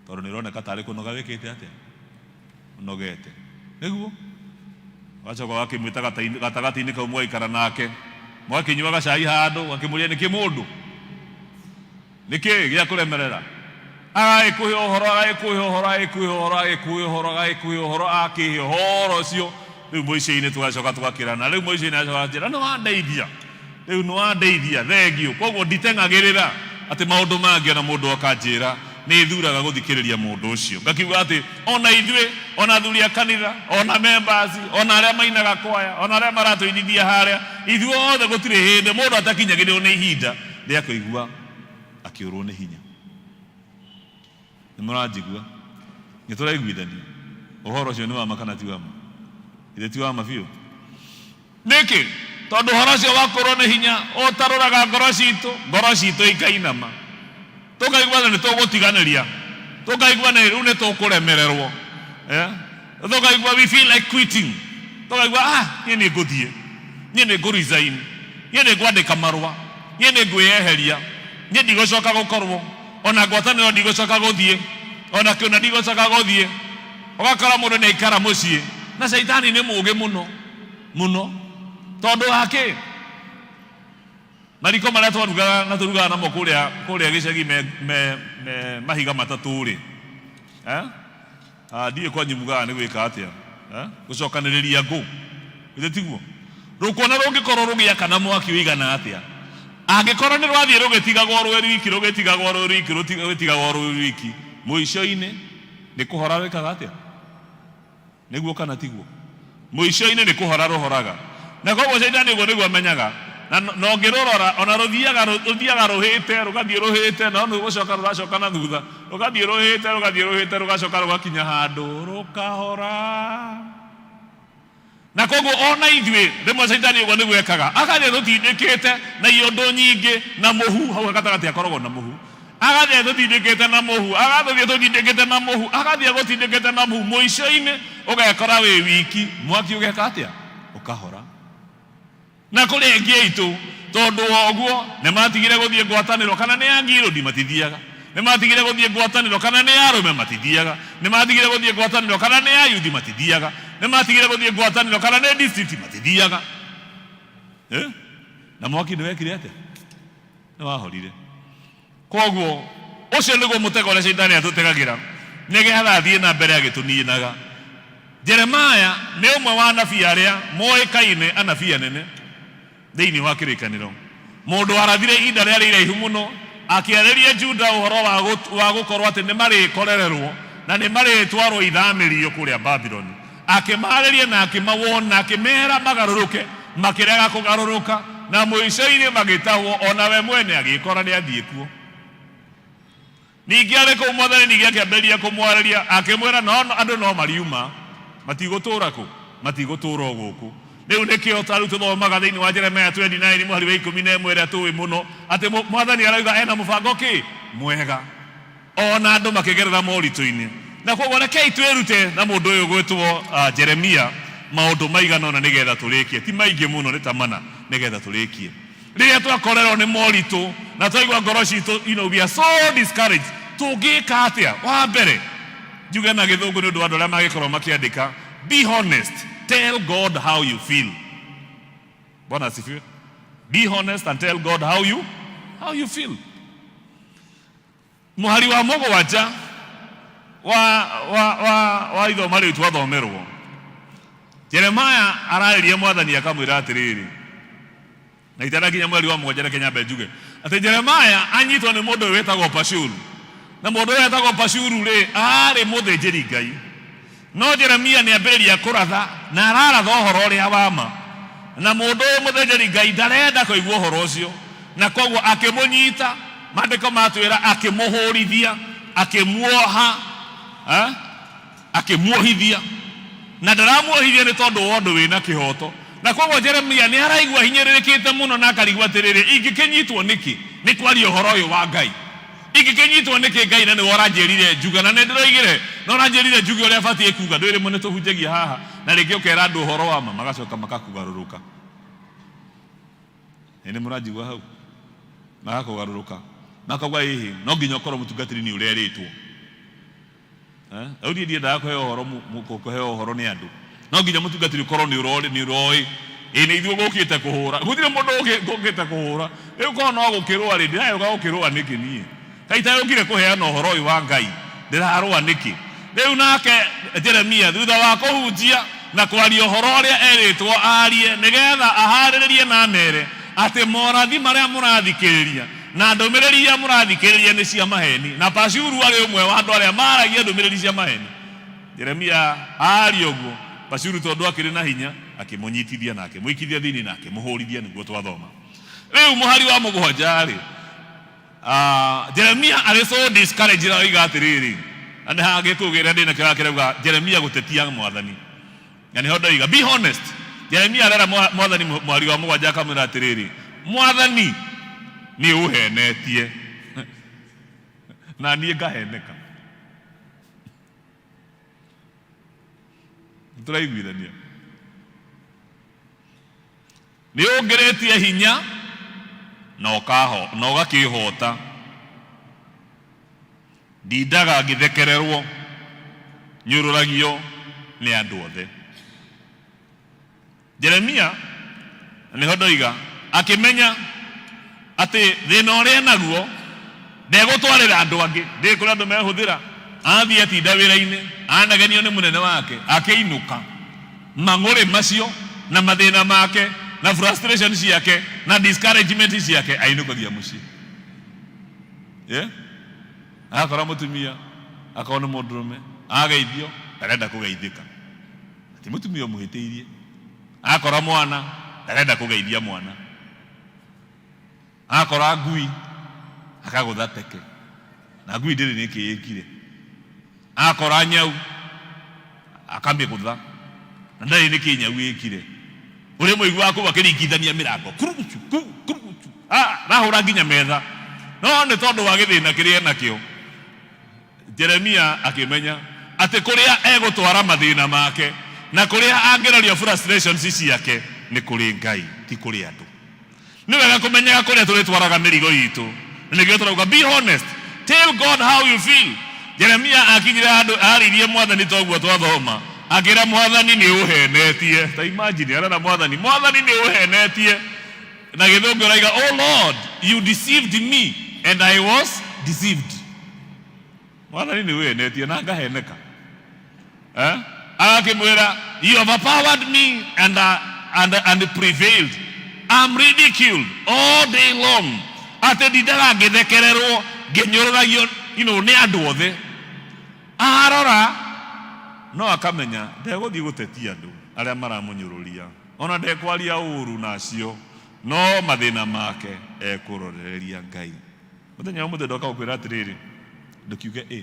tondũ nĩ ũroneka tarĩ kũnoga wĩkĩte atĩa, ũnogete. Nĩguo ũgacoka ũgakĩmwĩta gatagatĩ-inĩ kau mũgaikara nake, mũgakĩnyua gacai handũ, ũgakĩmũria nĩkĩ mũndũ, nĩkĩ gĩa kũremerera, agagĩkũhe ũhoro, agagĩkũhe ũhoro, agagĩkũhe ũhoro, agagĩkũhe ũhoro, agagĩkũhe ũhoro, akĩhe ũhoro ũcio. Rĩu mũico-inĩ tũgacoka tũgakĩrana, rĩu mũico-inĩ agacoka akanjĩra nĩ wandeithia, rĩu nĩ wandeithia, thengiũ. Koguo nditeng'agĩrĩra atĩ maũndũ mangĩ ona mũndũ akanjĩra, nĩ thuraga gũthikĩrĩria mũndũ ũcio. Ngakiuga atĩ ona ithuĩ, ona athuri a kanitha, ona members, ona arĩa mainaga kwaya, ona arĩa maratũinithia harĩa, ithuothe gũtirĩ hĩndĩ mũndũ atakinyagĩrĩrwo nĩ ihinda rĩa kũigua akĩũrwo nĩ hinya. Nĩ mũranjigua? Nĩ tũraiguithania? Ũhoro ũcio nĩ wa ma kana ti wa ma? Githĩ ti wa ma biũ? Nĩkĩ? Tondũ ũhoro ũcio wa kũũrwo nĩ hinya ũtarũraga ngoro citũ, ngoro citũ ikainama. Tũkaigua nĩ tũgũtiganĩria, tũkaigua nĩ rĩu nĩ tũkũremererwo. Eh? Tũkaigua we feel like quitting. Tũkaigua ah, niĩ nĩ ngũthiĩ, niĩ nĩ ngũ resign, niĩ nĩ ngwandĩka marũa, niĩ nĩ ngwĩyeheria, niĩ ndigũcoka gũkorwo, ona ngwatanĩro ndigũcoka gũthiĩ, ona kĩũna ndigũcoka gũthiĩ. Ũgakora mũndũ nĩ aikara mũciĩ, na caitani nĩ mũũgĩ mũno mũno, tondũ wa kĩ? Mariko marĩa twarugaga na tũrugaga namo kũrĩa kũrĩa gĩcagi me, me, me mahiga matatũ rĩ, eh? Ah, ndiũĩ kwanyu mugaga nĩ gwĩka atĩa, eh? Gũcokanĩrĩria ngũ, githĩ tiguo? Rũkuona rũngĩkorwo rũgĩakana mwaki ũigana atĩa, angĩkorwo nĩ rwathiĩ rũgĩtigagwo rwĩ rwiki, rũgĩtigagwo rwĩ rwiki, rũgĩtigagwo rwĩ rwiki, mũico-inĩ nĩ kũhora rwĩkaga atĩa? Nĩguo kana tiguo? Mũico-inĩ nĩ kũhora rũhoraga. Na koguo Shaitani ũguo nĩguo amenyaga. Na na ũngĩrũrora, ona rũthiaga rũthiaga rũhĩte, rũgathiĩ rũhĩte, no nĩ gũcoka rũracoka na thutha. Rũgathiĩ rũhĩte, rũgathiĩ rũhĩte, rũgacoka rũgakinya handũ, rũkahora. Na koguo ona ithuĩ, rĩmwe Shaitani ũguo nĩguo ekaga. Agathiĩ atũtindĩkĩte na iondo nyingĩ, na mũhu, hau gatagatĩ akoragwo na mũhu. Agathiĩ atũtindĩkĩte na mũhu, agathiĩ atũtindĩkĩte na mũhu, agathiĩ agũtindĩkĩte na mũhu, mũico-inĩ ũgekora wĩ wiki, mwaki ũgeka atĩa? Ũkahora. Na kũrĩ aingĩ aitũ, tondũ wa ũguo, nĩ matigire gũthiĩ ngwatanĩro, kana nĩ a ngirũndi matithiaga, nĩ matigire gũthiĩ ngwatanĩro, kana nĩ arũme matithiaga, nĩ matigire gũthiĩ ngwatanĩro, kana nĩ ayuthi matithiaga, nĩ matigire gũthiĩ ngwatanĩro, kana nĩ district matithiaga. Eh? Na mwaki nĩ wekire atĩa? Nĩ wahorire. Kwoguo ũcio nĩguo mũtego ũrĩa Shaitani atũtegagĩra nĩgetha athiĩ na mbere agĩtũninaga. Jeremaya nĩ ũmwe wa anabii arĩa moĩkaine, anabii anene thĩinĩ wa Kĩrĩkanĩro. Mũndũ warathire ihinda rĩarĩ iraihu mũno akĩarĩria Juda ũhoro wa gũkorwo atĩ nĩ marĩkorererwo na nĩ marĩtwarwo ithamĩrio kũrĩa Babuloni. Akĩmaarĩria na akĩmawona, akĩmeera magarũrũke, makĩrega kũgarũrũka, na mũico-inĩ magĩtahwo, o na we mwene agĩĩkora nĩathiĩ kuo. Ningĩ arĩ kũu Mwathani ningĩ akĩambĩrĩria kũmwarĩria, akĩmwĩra, No andũ no mariuma, matigũtũũra kũ? Matigũtũũra o gũkũ. Rĩu nĩkĩo ta rĩu tũthomaga thĩinĩ wa Jeremiah 29 mũhari wa 11 ĩrĩa tũĩ mũno atĩ mwathani arauga ena mũbango kĩ mwega ona andũ makĩgerera moritũ-inĩ. Na koguo rekei twĩrute na mũndũ ũyũ gwĩtwo Jeremia maũndũ maigana ũna nĩgetha tũrĩkie, ti maingĩ mũno, nĩ ta mana, nĩgetha tũrĩkie. Rĩrĩa twakorerwo nĩ moritũ na twaigua ngoro citũ, we are so discouraged, tũngĩka atĩa? Wa mbere, njuge na gĩthũngũ nĩ ũndũ wa andũ arĩa mangĩkorwo makĩandĩka, be honest, tell God how you feel. Bwana asifiwe. Be honest and tell God how you feel. Mũhari wa mũgwanja wa ithoma rĩu twathomerwo, Jeremiah ararĩria mwathani akamwĩra atĩrĩrĩ, na itanakinya mweri wa mũgwanja reke nyambe njuge atĩ Jeremiah anyitwo nĩ mũndũ ũyũ wĩtagwo Pashuru, na mũndũ ũyũ wĩtagwo Pashuru rĩ arĩ mũthĩnjĩri Ngai, no Jeremia nĩ ambĩrĩria kũratha na araratha ũhoro ũrĩa wa ma, na mũndũ ũyũ mũthĩnjĩri Ngai ndarenda kũigua ũhoro ũcio, na koguo akĩmũnyita, maandĩko matwĩra akĩmũhũrithia, akĩmuoha, akĩmuohithia, na ndaramuohithia nĩ tondũ wa ũndũ wĩna kĩhoto. Na koguo Jeremia nĩ araigua hinyĩrĩrĩkĩte mũno na akarigwo atĩrĩrĩ, ingĩkĩnyitwo nĩkĩ nĩ kwaria ũhoro ũyũ wa Ngai? Ingĩkĩnyitwo nĩkĩ Ngai na nĩwe ũranjĩrire njuge, na nĩ ndĩroigire na ũranjĩrire njuge ũrĩa batiĩ kuga. Ndũĩ rĩmwe nĩ tũhunjagia haha na rĩngĩ ũkera andũ ũhoro wa ma magacoka makakũgarũrũka. Nĩ mũranjigua hau? Magakũgarũrũka makauga ĩhĩ, no nginya ũkorwo mũtungatĩri nĩ ũrerĩtwo. Rĩu niĩ ndiendaga kũheo ũhoro kũheo ũhoro nĩ andũ, no nginya mũtungatĩri ũkorwo nĩ ũroĩ, nĩ ũroĩ. Ĩ nĩ ithuĩ gũkĩte kũhũra, gũtirĩ mũndũ ũkĩte kũhũra. Rĩu korwo no gũkĩrũa rĩ, ndĩragĩũka gũkĩrũa nĩkĩ niĩ? Kaĩ itagĩũkire kũheana ũhoro ũyũ wa Ngai, ndĩrarũa nĩkĩ? Rĩu nake Jeremia thutha wa kũhunjia na kwaria ũhoro ũrĩa erĩtwo arie nĩgetha aharĩrĩrie na amere atĩ morathi marĩa mũrathikĩrĩria na ndũmĩrĩri iria mũrathikĩrĩria nĩ cia maheni, na Pashuru arĩ ũmwe wa andũ arĩa maragia ndũmĩrĩri cia maheni. Jeremia aria ũguo, Pashuru tondũ akĩrĩ na hinya akĩmũnyitithia na akĩmũikithia thĩinĩ na akĩmũhũrithia, nĩguo twathoma. Rĩu mũhari wa mũgwanja rĩ, Jeremia arĩ so discouraged aroiga atĩrĩrĩ, na nĩ haha gĩkũyũ kĩrĩa ndĩnakĩo haha kĩrauga Jeremia gũtetia mwathani, na nĩho ndoiga be honest. Jeremia arera mwathani mũhari wa mũgwanja akamwĩra atĩrĩrĩ, mwathani nĩ ũhenetie na niĩ ngaheneka. Nĩtũraiguithania? Nĩ ũngĩrĩtie hinya na ũkaho na ũgakĩhota, ndindaga ngĩthekererwo, nyũrũragio nĩ andũ othe. Jeremia nĩho ndoiga akĩmenya atĩ thĩna ũrĩa enaguo ndegũtwarĩra andũ angĩ, ndĩ kũrĩ andũ mehũthĩra, athiĩ atinda wĩra-inĩ anagenio nĩ mũnene wake, akĩinũka mang'ũrĩ macio na mathĩna make na frustration ciake na discouragement ciake ainũkagia mũciĩ. Akora mũtumia, akorwo nĩ mũndũrũme, ageithio ndarenda kũgeithĩka, ti mũtumia ũmũhĩtĩirie. Akora mwana ndarenda kũgeithia mwana, akora ngui akagũtha teke, na ngui ndĩrĩ nĩkĩ ĩkire. Akora nyau akamĩgũtha, na ndarĩ nĩkĩ nyau ĩkire. Ũrĩa mũiguaga kũu akĩringithania mĩrango kurugucu kurugucu, arahũra nginya metha, no nĩ tondũ wa gĩthĩna kĩrĩa enakĩo. Jeremia akĩmenya atĩ kũrĩa egũtwara mathĩna make na kũrĩa angĩroria frustrations ciake nĩ kũrĩ Ngai, ti kũrĩ andũ. Nĩ wega kũmenyaga kũrĩa tũrĩtwaraga mĩrigo itũ, na nĩkĩo tũrauga be honest, tell God how you feel. Jeremia akinyire handũ aririe mwathani toguo twathoma, akĩra mwathani nĩ ũhenetie. Ta imagine arera mwathani, mwathani nĩ ũhenetie. Na gĩthũngũ ũraiga, oh Lord, you deceived me and I was deceived. Mwathani nĩ ũhenetie na ngaheneka. Agakĩmwĩra, you overpowered me and prevailed. I'm ridiculed all day long. Atĩ ndindaga ngĩthekererwo, ngĩnyũrũragio, nĩ andũ othe. Arora no akamenya ndegũthiĩ gũtetia andũ arĩa maramũnyũrũria, ona ndekwaria ũru nacio, no mathĩna make ekũrorereria Ngai. Mũthenya wa ũmũthĩ ndoka gũkwĩra atĩrĩrĩ, ndũkiuge ĩ.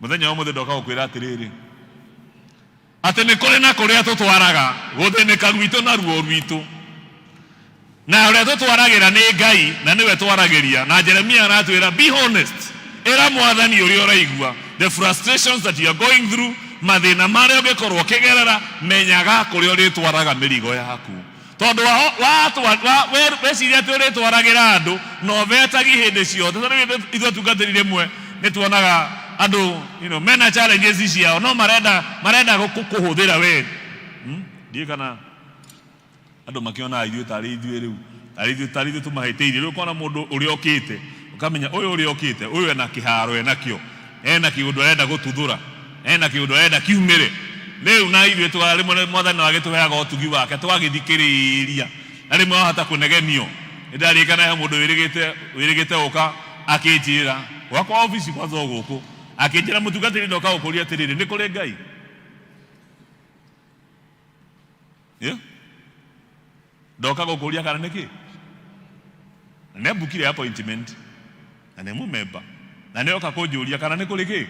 Mũthenya wa ũmũthĩ ndoka gũkwĩra atĩrĩrĩ, Atĩ nĩ kũrĩ na kũrĩa tũtwaraga gũthĩnĩka gwitũ na ruo rwitũ. Na ũrĩa tũtwaragĩra nĩ Ngai na nĩwe twaragĩria. Na Jeremia aratwĩra be honest, ĩra mwathani ũrĩa ũraigua, the frustrations that you are going through, mathĩna marĩa ũngĩkorwo ũkĩgerera, menyaga kũrĩa ũrĩtwaraga mĩrigo yaku. Tondũ weciria atĩ ũrĩtwaragĩra andũ na ũbetagi hĩndĩ ciothe. Tondũ rĩu ithuĩ atungatĩri rĩmwe nĩ tuonaga andũ mena challenges ciao no marenda marenda kũhũthĩra we. Ndiũĩ kana andũ makĩonaga ithuĩ tarĩ ithuĩ rĩu tarĩ ithuĩ tarĩ ithuĩ tũmahĩtĩirie. Rĩu ũkona mũndũ ũrĩa ũkĩte ũkamenya ũyũ ũrĩa ũkĩte ũyũ ena kĩharo enakĩo, ena kĩũndũ arenda gũtuthũra, ena kĩũndũ arenda kiumĩre. Rĩu na ithuĩ twa rĩmwe mwathani no agĩtũheaga ũtugi wake tũgagĩthikĩrĩria na rĩmwe wahota kũnegenio. Nĩ ndaririkana he mũndũ wĩrĩgĩte wĩrĩgĩte gũka akĩnjĩra gwakwa obici kwanza o gũkũ akĩnjĩra mũtungatĩri ndoka gũkũria atĩrĩrĩ, nĩ kũrĩ Ngai? Yeah? Ndoka gũkũria kana nĩkĩ? Na nĩ ambukire appointment na nĩ mũmemba na nĩ oka kũnjũria kana nĩ kũrĩ kĩ?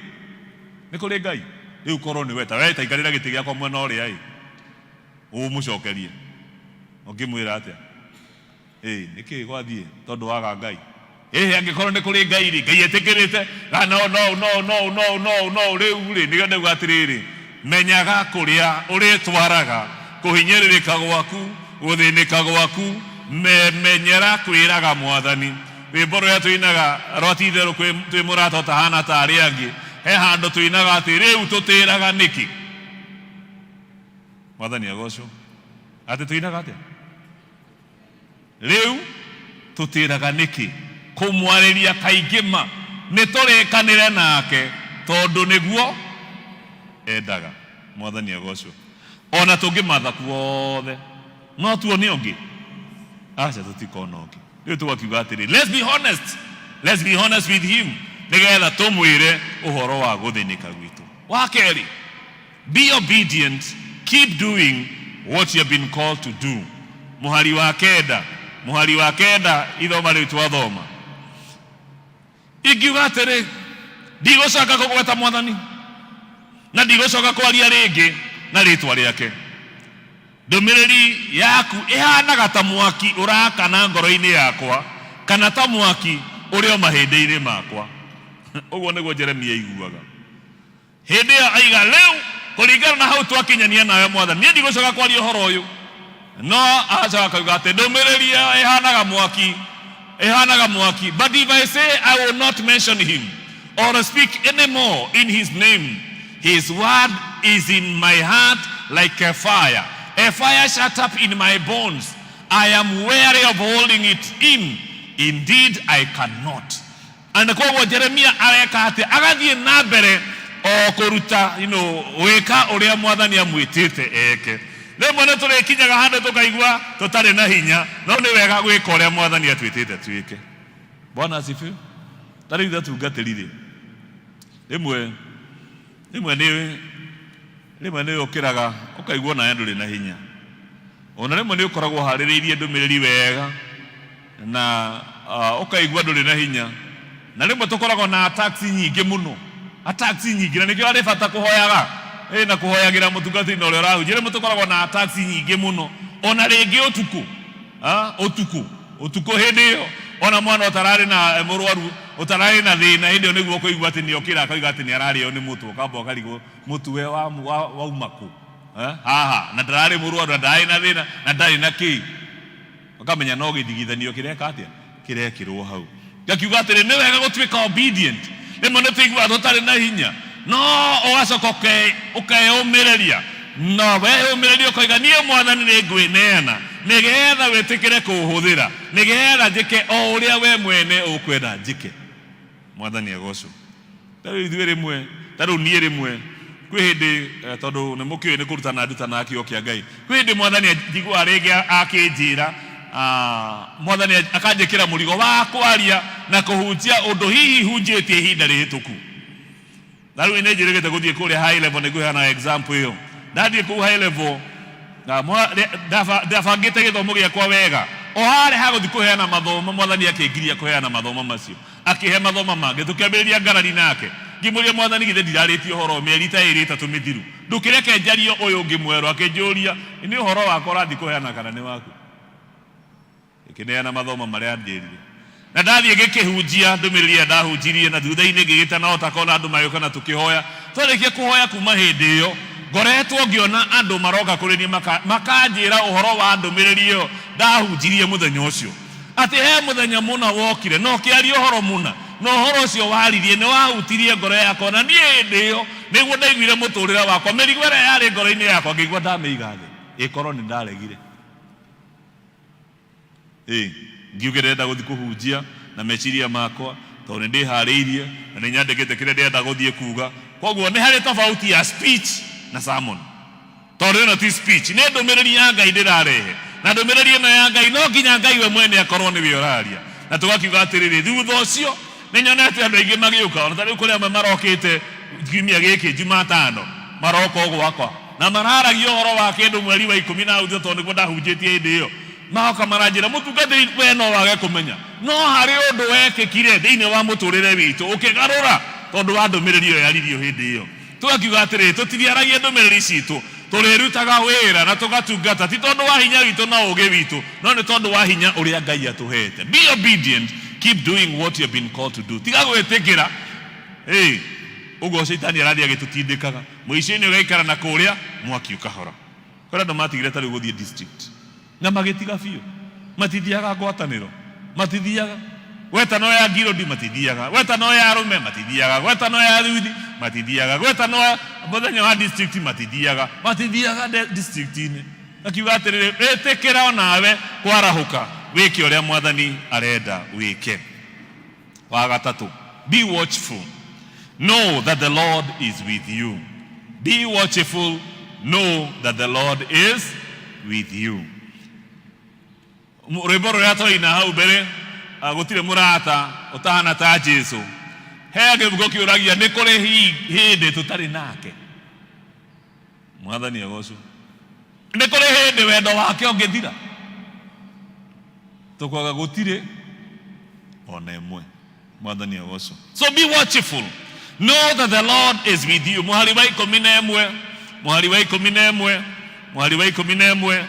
Nĩ kũrĩ Ngai? Rĩu korwo nĩ we ta we ta ikarĩra gĩtĩ gĩakwa mwena ũrĩa ĩ ũmũcokerie ũngĩmwĩra atĩa? Ĩĩ nĩkĩ gwathiĩ tondũ waga Ngai? Ĩhĩ angĩkorwo nĩ kũrĩ Ngai rĩ, Ngai etĩkĩrĩte na no no no no no no no rĩu rĩ nĩkĩo ndauga atĩrĩrĩ, menyaga kũrĩa ũrĩtwaraga kũhinyĩrĩrĩka gwaku, gũthĩnĩka gwaku, menyera kwĩraga mwathani. Rwĩmbo rũrĩa tũinaga rwa ti itherũ twĩ mũrata ũtahana ta arĩa angĩ, he handũ tũinaga atĩ rĩu tũtĩraga nĩkĩ? Mwathani agocwo. Atĩ tũinaga atĩa? Rĩu tũtĩraga nĩkĩ kũmwarĩria kaingĩ ma nĩtũrĩkanĩre nake tondũ nĩguo endaga. Mwathani agocwo. Ona tũngĩmatha kuothe no tuone ũngĩ? Aca tũtikona ũngĩ. Rĩu tũgakiuga atĩrĩ, let's be honest, let's be honest with him nĩgetha tũmwĩre ũhoro wa gũthĩnĩka gwitũ. Wa kerĩ, Be obedient, keep doing what you have been called to do. Mũhari wa kenda, mũhari wa kenda ithoma rĩu twathoma. Ingiuga atĩrĩ, ndigũcoka kũgweta mwathani na ndigũcoka kwaria rĩngĩ na rĩtwa rĩake. Ndũmĩrĩri yaku ĩhanaga ta mwaki ũrakana ngoro-inĩ yakwa, kana ta mwaki ũrĩ o mahĩndĩ-inĩ makwa. Ũguo nĩguo Jeremia aiguaga. Hĩndĩ ĩyo aiga, Rĩu, kũringana na hau twakinyania nawe, Mwathani, niĩ ndigũcoka kwaria ũhoro ũyũ. No agacoka akauga atĩ ndũmĩrĩri ĩyo ĩhanaga mwaki, ĩhanaga mwaki. But if I say I will not mention him or speak any more in his name, his word is in my heart like a fire, a fire shut up in my bones. I am weary of holding it in. Indeed, I cannot. And koguo Jeremia areka atĩa? Agathiĩ na mbere o kũruta, gwĩka ũrĩa mwathani amwĩtĩte eke. Rĩmwe nĩ tũrĩkinyaga handũ tũkaigua tũtarĩ na hinya, no nĩ wega gwĩka ũrĩa mwathani atwĩtĩte twĩke. Bwana asifiwe. Ta rĩu ithuĩ atungatĩri rĩ, rĩmwe rĩmwe nĩ rĩmwe nĩ ũkĩraga ũkaigua onawe ndũrĩ na hinya. Ona rĩmwe nĩ ũkoragwo ũharĩrĩirie ndũmĩrĩri wega na ũkaigua ndũrĩ na hinya. Na rĩmwe tũkoragwo na attacks nyingĩ mũno, attacks nyingĩ, na nĩkĩo harĩ bata kũhoyaga ĩ na kũhoyagĩra mũtungatĩri na ũrĩa ũrahunjia. Rĩmwe tũkoragwo na attacks nyingĩ mũno, ona rĩngĩ ũtukũ, ũtukũ, ũtukũ hĩndĩ ĩyo ona mwana ũtararĩ na mũrwaru ũtararĩ na thĩna, hĩndĩ ĩyo nĩguo ũkũigua atĩ nĩ okĩra akauga atĩ nĩ ararĩo nĩ mũtwe, ũkamba ũkarigwo mũtwe wauma kũ haha, na ndararĩ mũrwaru na ndararĩ na thĩna na ndarĩ na kĩ. Ũkamenya no gĩthigithanio kĩreka atĩa? Kĩrekĩrwo hau. Ngakiuga atĩrĩ, nĩ wega gũtuĩka obedient. Rĩmwe nĩ tũiguaga tũtarĩ na hinya, no ũgacoka ũkeyũmĩrĩria. Na weyũmĩrĩria ũkoiga, niĩ Mwathani nĩ ngwĩneana nĩgetha wĩtĩkĩre kũhũthĩra, nĩgetha njĩke o ũrĩa we mwene ũkwenda njĩke. Mwathani agocwo. Ta rĩu ithuĩ rĩmwe, ta rĩu niĩ rĩmwe, kwĩ hĩndĩ tondũ nĩ mũkĩũĩ nĩ kũrutana ndutanaga kiugo kĩa Ngai, kwĩ hĩndĩ Mwathani njiguaga rĩngĩ akĩnjĩra, Mwathani akanjĩkĩra mũrigo wa kwaria na kũhunjia ũndũ hihi hunjĩtie ihinda rĩhĩtũku. Na rĩu nĩ njĩrĩgĩte gũthiĩ kũrĩa high level, nĩ ngũheana example ĩyo. Ndathiĩ kũu high level, ndabangĩte gĩthomo gĩakwa wega, o harĩa ha gũthiĩ kũheana mathomo, Mwathani akĩngiria kũheana mathomo macio. Akĩhe mathomo mangĩ, tũkĩambĩrĩria ngarari nake. Ngĩmũria Mwathani, githĩ ndirarĩtie ũhoro mĩeri ta ĩrĩ ĩtatũ mĩthiru, ndũkĩreke njarie ũyũ ũngĩ mwerũ. Akĩnjũria, nĩ ũhoro wakwa ũrathiĩ kũheana kana nĩ waku? Ngĩkĩneana mathomo marĩa anjĩrire, na ndathiĩ ngĩkĩhunjia ndũmĩrĩri ĩrĩa ndahunjirie, na thutha-inĩ ngĩgĩtana o ta kona andũ magĩũka na tũkĩhoya. Twarĩkia kũhoya, kuma hĩndĩ ĩyo ngoretwo ngĩona andũ maroka kũrĩ niĩ makanjĩra ũhoro wa ndũmĩrĩri ĩyo ndahunjirie mũthenya ũcio, atĩ he mũthenya mũna wokire na ũkĩaria ũhoro mũna, na ũhoro ũcio waririe nĩ wahutirie ngoro yakwa, na niĩ hĩndĩ ĩyo nĩguo ndaiguire mũtũrĩre wakwa, mĩrigo ĩrĩa yarĩ ngoro-inĩ yakwa ngĩigua ndamĩiga thĩ, ĩkorwo nĩ ndaregire. Ĩ ngiuge ndĩrenda gũthiĩ kũhunjia na meciria makwa, tondũ nĩ ndĩharĩirie na nĩ nyandĩkĩte kĩrĩa ndĩrenda gũthiĩ kuga. Koguo nĩ harĩ tofauti ya speech na sermon, tondũ ĩno ti speech, nĩ ndũmĩrĩri ya Ngai ndĩrarehe, na ndũmĩrĩri ĩno ya Ngai no nginya Ngai we mwene akorwo nĩwe ũraria. Na tũgakiuga atĩrĩrĩ, thutha ũcio nĩ nyonete andũ aingĩ magĩũka, ona ta rĩu kũrĩ amwe marokĩte kiumia gĩkĩ Jumatano, maroka o gwakwa na mararagia ũhoro wa kĩndũ mweri wa 13 tondũ nĩguo ndahunjĩtie hĩndĩ ĩyo. Magoka maranjĩra, mũtungatĩri, we no wage kũmenya, no harĩ ũndũ wekĩkire thĩinĩ wa mũtũrĩre witũ ũkĩgarũra tondũ wa ndũmĩrĩri ĩyo yaririo hĩndĩ ĩyo. Tũgakiuga atĩrĩrĩ, tũtiriaragia ndũmĩrĩri citũ, tũrĩrutaga wĩra na tũgatungata, ti tondũ wa hinya witũ na ũũgĩ witũ, no nĩ tondũ wa hinya ũrĩa Ngai atũhete. Be obedient, keep doing what you have been called to do. Tiga gwĩtĩkĩra ĩ ũguo caitani arathiĩ agĩtũtindĩkaga, mũico-inĩ ũgaikara na kũrĩa mwaki ũkahora. Kũrĩ andũ matigire ta rĩu gũthiĩ district na magĩtiga biũ, matithiaga ngwatanĩro, matithiaga gwetano ya ngirodi, matithiaga gwetano ya arũme, matithiaga gwetano ya yuthi, matithiaga gwetano ya mũthenya wa district, matithiaga district-inĩ. Akiuga atĩrĩrĩ, ĩtĩkĩra onawe kwarahũka wĩke ũrĩa Mwathani arenda wĩke. Wa gatatũ, be watchful, know that the Lord is with you. Be watchful, know that the Lord is with you. Rwĩmbo rũrĩa twaina hau mbere, gũtirĩ mũrata ũtahana ta Jesu, he kĩbuko kĩũragia nĩ kũrĩ hĩndĩ tũtarĩ nake. Mwathani agocwo. Nĩ kũrĩ hĩndĩ wendo wake ũngĩthira? Tũkwaga gũtirĩ ona ĩmwe. Mwathani agocwo. So be watchful, know that the Lord is with you. Mũhari wa 11, mũhari wa 11, mũhari wa 11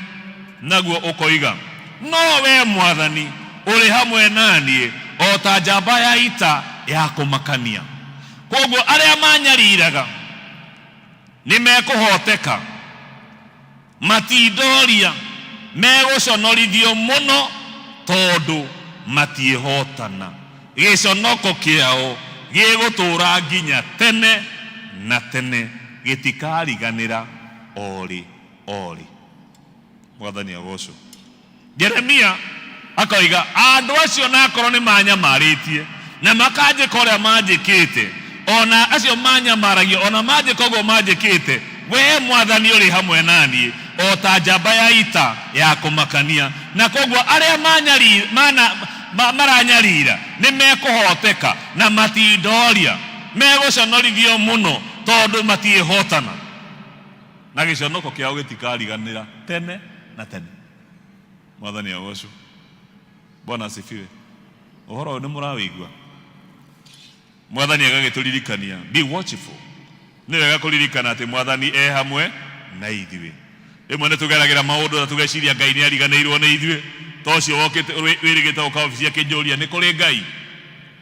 naguo ũkoiga, no we Mwathani ũrĩ hamwe naniĩ o ta njamba ya ita ya kũmakania, koguo arĩa manyariraga nĩ mekũhoteka, matindoria, megũconorithio mũno tondũ matiĩhotana, gĩconoko kĩao gĩgũtũũra nginya tene na tene, gĩtikariganĩra orĩ orĩ. Mwathani agocwo. Jeremia akoiga, andũ acio nakorwo nĩ manyamarĩtie na makanjĩka ũrĩa manjĩkĩte, ona acio manyamaragia ona manjĩka ũguo manjĩkĩte, we Mwathani ũrĩ hamwe naniĩ o ta njamba ya ita ya kũmakania, na koguo arĩa maranyarira nĩ mekũhoteka na matindoria, megũconorithio mũno tondũ matiĩhotana, na gĩconoko kĩao gĩtikariganĩra tene na tene. Mwathani agocwo. Bwana asifiwe. Ũhoro ũyũ nĩ mũrawĩigua? Mwathani agagĩtũririkania, be watchful. Nĩ wega kũririkana atĩ Mwathani e hamwe na ithuĩ. Rĩmwe nĩ tũgeragĩra maũndũ na tũgeciria Ngai nĩ ariganĩirwo nĩ ithuĩ. Ta ũcio wokĩte wĩrĩgĩte gũka obici akĩnjũria nĩ kũrĩ Ngai,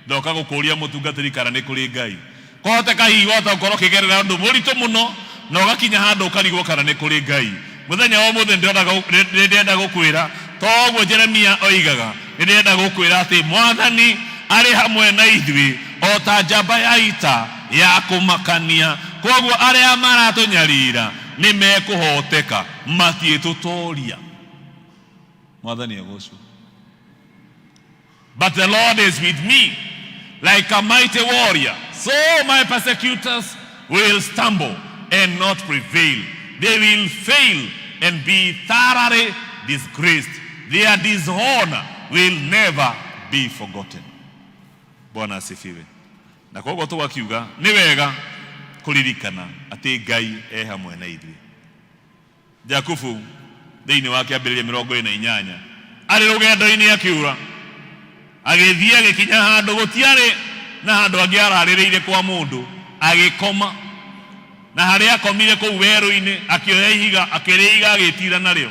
ndoka gũkũria mũtungatĩri kana nĩ kũrĩ Ngai. Kwahoteka hihi wahota gũkorwo ũkĩgerera ũndũ mũritũ mũno na ũgakinya handũ ũkarigwo kana nĩ kũrĩ Ngai. Mũthenya wa ũmũthĩ nĩ ndĩrenda gũkwĩra toguo Jeremia oigaga, nĩ ndĩrenda gũkwĩra atĩ Mwathani arĩ hamwe na ithuĩ o ta njamba ya ita ya kũmakania, koguo arĩa maratũnyarira nĩ mekũhoteka, matiĩtũtoria. Mwathani agocwo. But the Lord is with me like a mighty warrior, so my persecutors will stumble and not prevail. They will fail and be thoroughly disgraced. Their dishonor will never be forgotten. Bwana asifiwe. Na koguo tũgakiuga nĩ wega kũririkana atĩ Ngai e hamwe na ithuĩ. Jakubu thĩinĩ wa kĩambĩrĩria 48 arĩ rũgendo-inĩ akĩũra, agĩthiĩ agĩkinya handũ gũtiarĩ na handũ angĩ ararĩrĩire kwa mũndũ. Agĩkoma na harĩa akomire kũu werũ-inĩ, akĩoya ihiga akĩrĩiga agĩtira narĩo.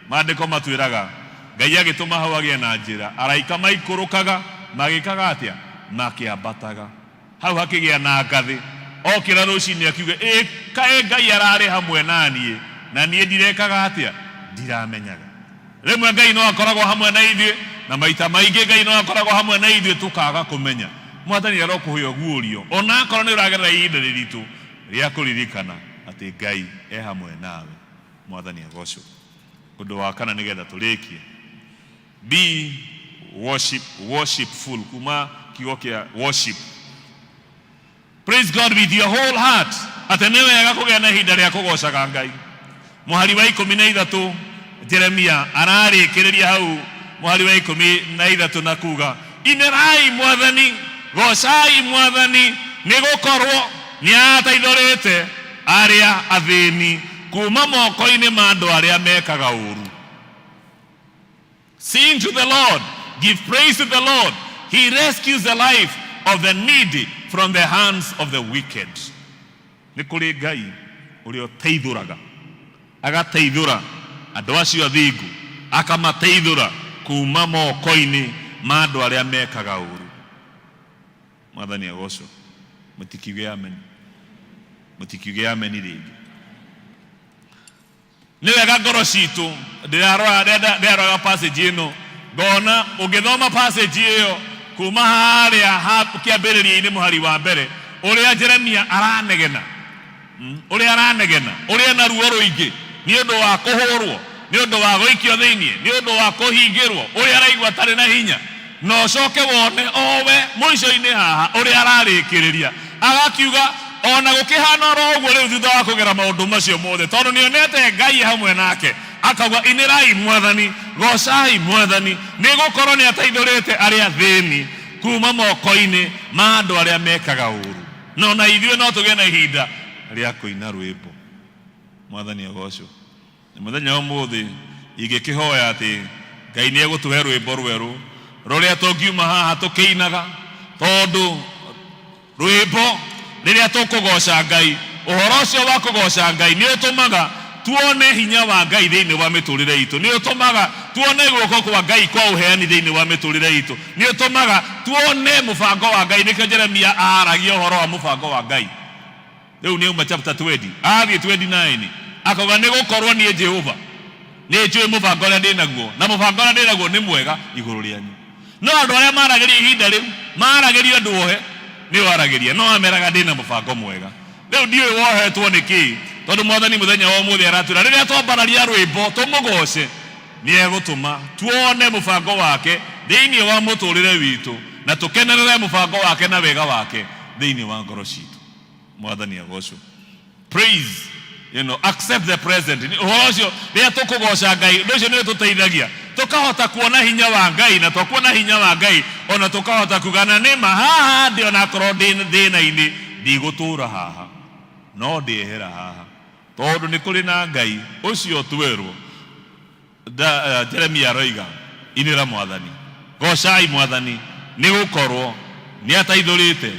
Maandĩko matwĩraga Ngai agĩtũma hau agĩe na njĩra, araika maikũrũkaga magĩkaga atĩa? Makĩambataga. Hau hakĩgĩa na ngathĩ. Okĩra rũcinĩ akiuga, ĩ kaĩ Ngai ararĩ hamwe na niĩ na niĩ ndirekaga atĩa? Ndiramenyaga. Rĩmwe Ngai no akoragwo hamwe na ithuĩ, na maita maingĩ Ngai no akoragwo hamwe na ithuĩ tũkaga kũmenya. Mwathani arokũhe ũguũrio ona akorwo nĩ ũragerera ihinda rĩritũ rĩa kũririkana atĩ Ngai e hamwe nawe. Mwathani agocwo. Ũndũ wa kana nĩgetha tũrĩkie, be worship, worshipful, kuma kiugo kĩa worship. Praise God with your whole heart. Atĩ nĩ wega kũgĩa na ihinda rĩa kũgocaga Ngai. Mũhari wa 13 Jeremia ararĩkĩrĩria hau mũhari wa 13 na kuga, inĩrai Mwathani, gocai Mwathani, nĩ gũkorwo nĩ ateithũrĩte arĩa athĩni kuma moko-inĩ ma andũ arĩa mekaga ũru. Sing to the Lord, give praise to the Lord. He rescues the life of the needy from the hands of the wicked. Nĩ kũrĩ Ngai ũrĩa ũteithũraga, agateithũra andũ acio athingu, akamateithũra kuma moko-inĩ ma andũ arĩa mekaga ũru. Mwathani agocwo. Mũtikiuge amen. Mũtikiuge amen rĩngĩ. Nĩ wega ngoro citũ ndĩraroraga passage ĩno ngona ũngĩthoma passage ĩyo kuma harĩa kĩambĩrĩria-inĩ mũhari wa mbere ũrĩa Jeremia aranegena, ũrĩa aranegena, ũrĩa na ruo rũingĩ nĩ ũndũ wa kũhũrwo, nĩ ũndũ wa gũikio thĩinĩ, nĩ ũndũ wa kũhingĩrwo, ũrĩa araigua atarĩ na hinya, na ũcoke wone owe mũico-inĩ haha ũrĩa ararĩkĩrĩria agakiuga ona gũkĩhana oro ũguo rĩu thutha wa kũgera maũndũ macio mothe, tondũ nĩonete Ngai hamwe nake, akauga inĩrai Mwathani, gocai Mwathani, nĩ gũkorwo nĩ ateithũrĩte arĩa athĩni kuma moko-inĩ ma andũ arĩa mekaga ũru. Na ona ithuĩ no tũgĩe na ihinda rĩa kũina rwĩmbo. Mwathani agocwo. Na mũthenya wa ũmũthĩ ingĩkĩhoya atĩ Ngai nĩ egũtũhe rwĩmbo rwerũ rũrĩa tũngiuma haha tũkĩinaga, tondũ rwĩmbo rĩrĩa tũkũgoca Ngai, ũhoro ũcio wa kũgoca Ngai nĩ ũtũmaga tuone hinya wa Ngai thĩinĩ wa mĩtũrĩre itũ, nĩ ũtũmaga tuone guoko kwa Ngai kwa ũheani thĩinĩ wa mĩtũrĩre itũ, nĩ ũtũmaga tuone mũbango wa Ngai. Nĩkĩo Jeremia aaragia ũhoro wa mũbango wa Ngai. Rĩu nĩ auma chapter 20 athiĩ 29 akauga nĩ gũkorwo niĩ Jehova nĩ njũĩ mũbango ũrĩa ndĩ naguo, na mũbango ũrĩa ndĩ naguo nĩ mwega igũrũ rĩanyu. No andũ arĩa maragĩria ihinda rĩu maragĩrio andũ ohe nĩ waragĩria, no ameraga ndĩ na mũbango mwega. Rĩu ndiũĩ wohetwo nĩ kĩĩ, tondũ Mwathani mũthenya wa ũmũthĩ aratwĩra rĩrĩa twambararia rwĩmbo tũmũgoce, nĩ egũtũma tuone mũbango wake thĩinĩ wa mũtũrĩre witũ, na tũkenerere mũbango wake na wega wake thĩinĩ wa ngoro citũ. Mwathani agocwo. Praise, you know, accept the present. Ũhoro ũcio rĩrĩa tũkũgoca Ngai, ũndũ ũcio nĩ ũtũteithagia tũkahota kuona hinya wa Ngai, na twakuona hinya wa Ngai ona tũkahota kuga na nĩma haha ndĩ, onakorwo ndĩ thĩna-inĩ ndigũtũra haha, no ndĩehera haha, tondũ nĩ kũrĩ na Ngai ũcio twerwo. Jeremia aroiga, inĩra Mwathani, gocai Mwathani, nĩ gũkorwo nĩ ateithũrĩte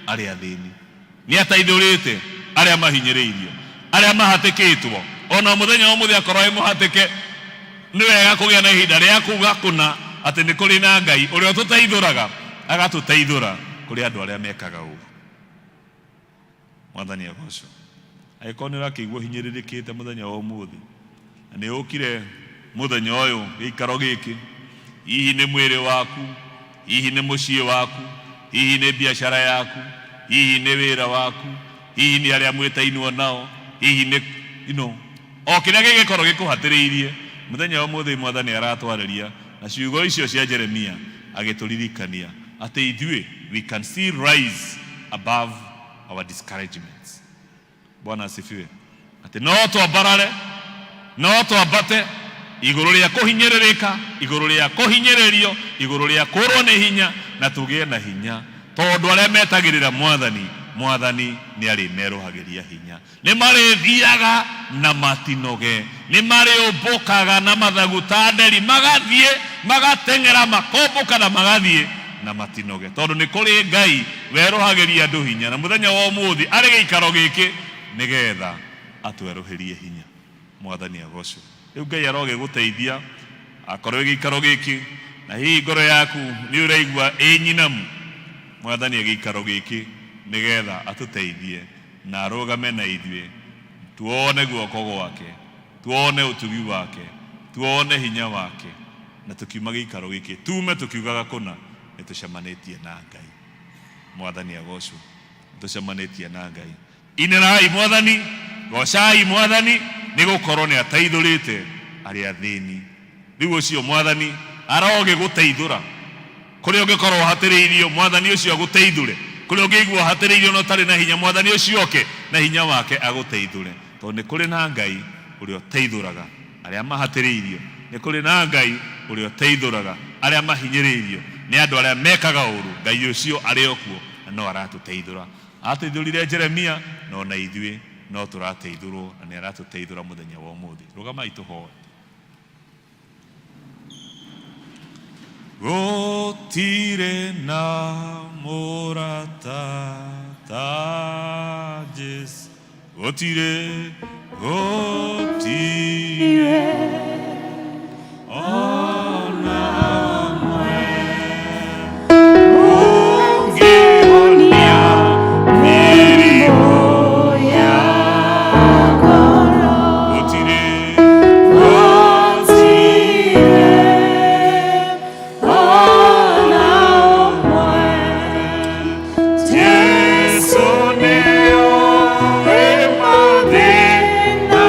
arĩa athĩni, nĩ ateithũrĩte arĩa mahinyĩrĩirio, arĩa mahatĩkĩtwo. Ona mũthenya wa ũmũthĩ akorwo wĩ mũhatĩke, nĩ wega kũgĩa na ihinda rĩa kuga kũna atĩ nĩ kũrĩ na Ngai ũrĩa ũtũteithũraga, agatũteithũra kũrĩ andũ arĩa mekaga ũru. Mwathani agocwo. Angĩkorwo nĩ ũrakĩigua ũhinyĩrĩrĩkĩte mũthenya wa ũmũthĩ, na nĩ ũkire mũthenya ũyũ gĩikaro gĩkĩ, hihi nĩ mwĩrĩ waku, hihi nĩ mũciĩ waku, hihi nĩ biacara yaku, hihi nĩ wĩra waku, hihi nĩ arĩa mwĩtainwo nao, hihi nĩ you know, o kĩrĩa gĩgĩkorwo gĩkũhatĩrĩirie mũthenya wa ũmũthĩ, Mwathani aratwarĩria na ciugo icio cia Jeremia agĩtũririkania atĩ ithuĩ we can still rise above our discouragements. Bwana asifiwe. Atĩ no twambarare, no twambate igũrũ rĩa kũhinyĩrĩrĩka, igũrũ rĩa kũhinyĩrĩrio, igũrũ rĩa kũrwo nĩ hinya, na tũgĩe na hinya, tondũ arĩa metagĩrĩra Mwathani, Mwathani nĩ arĩmerũhagĩria hinya. Nĩ marĩthiaga na matinoge, nĩ marĩũmbũkaga na mathagu ta nderi, magathiĩ magateng'era, makombũka na magathiĩ Na matinoge tondũ nĩ kũrĩ Ngai werũhagĩria andũ hinya, na mũthenya wa ũmũthĩ arĩ gĩikaro gĩkĩ nĩgetha atwerũhĩrie hinya. Mwathani agocwo. Rĩu Ngai arogĩgũteithia akorwo gĩikaro gĩkĩ na hihi ngoro yaku nĩ ũraigua ĩ nyinamu, Mwathani gĩikaro gĩkĩ nĩgetha atũteithie na arũgame na ithuĩ, tuone guoko gwake, tuone ũtugi wake, tuone hinya wake, na tukiuma gĩikaro gĩkĩ tume tukiugaga kũna nĩ tũcemanĩtie na Ngai. Mwathani agocwo. Tũcemanĩtie na Ngai. Inĩrai Mwathani, gocai Mwathani, nĩ gũkorwo nĩ ateithũrĩte arĩa athĩni. Rĩu ũcio Mwathani arogĩgũteithũra kũrĩa ũngĩkorwo ũhatĩrĩirio, Mwathani ũcio agũteithũre. Kũrĩa ũngĩigua ũhatĩrĩirio na ũtarĩ na hinya, Mwathani ũcio oke na hinya wake agũteithũre, tondũ nĩ kũrĩ na Ngai ũrĩa ũteithũraga arĩa mahatĩrĩirio, nĩ kũrĩ na Ngai ũrĩa ũteithũraga arĩa mahinyĩrĩirio nĩ andũ arĩa mekaga ũru. Ngai ũcio arĩ o kuo na no aratũteithũra. Ateithũrire Jeremia, no na ithuĩ no tũrateithũrwo, na nĩ aratũteithũra mũthenya wa ũmũthĩ. Rũgamai tũhoe. Gũtirĩ na mũrata ta Jesũ, gũtirĩ, gũtirĩ ona ũmwe ũngĩhonia mĩrimũ ya ngoro. Gũtirĩ, gũtirĩ ona ũmwe. Jesũ nĩoĩ mathĩna.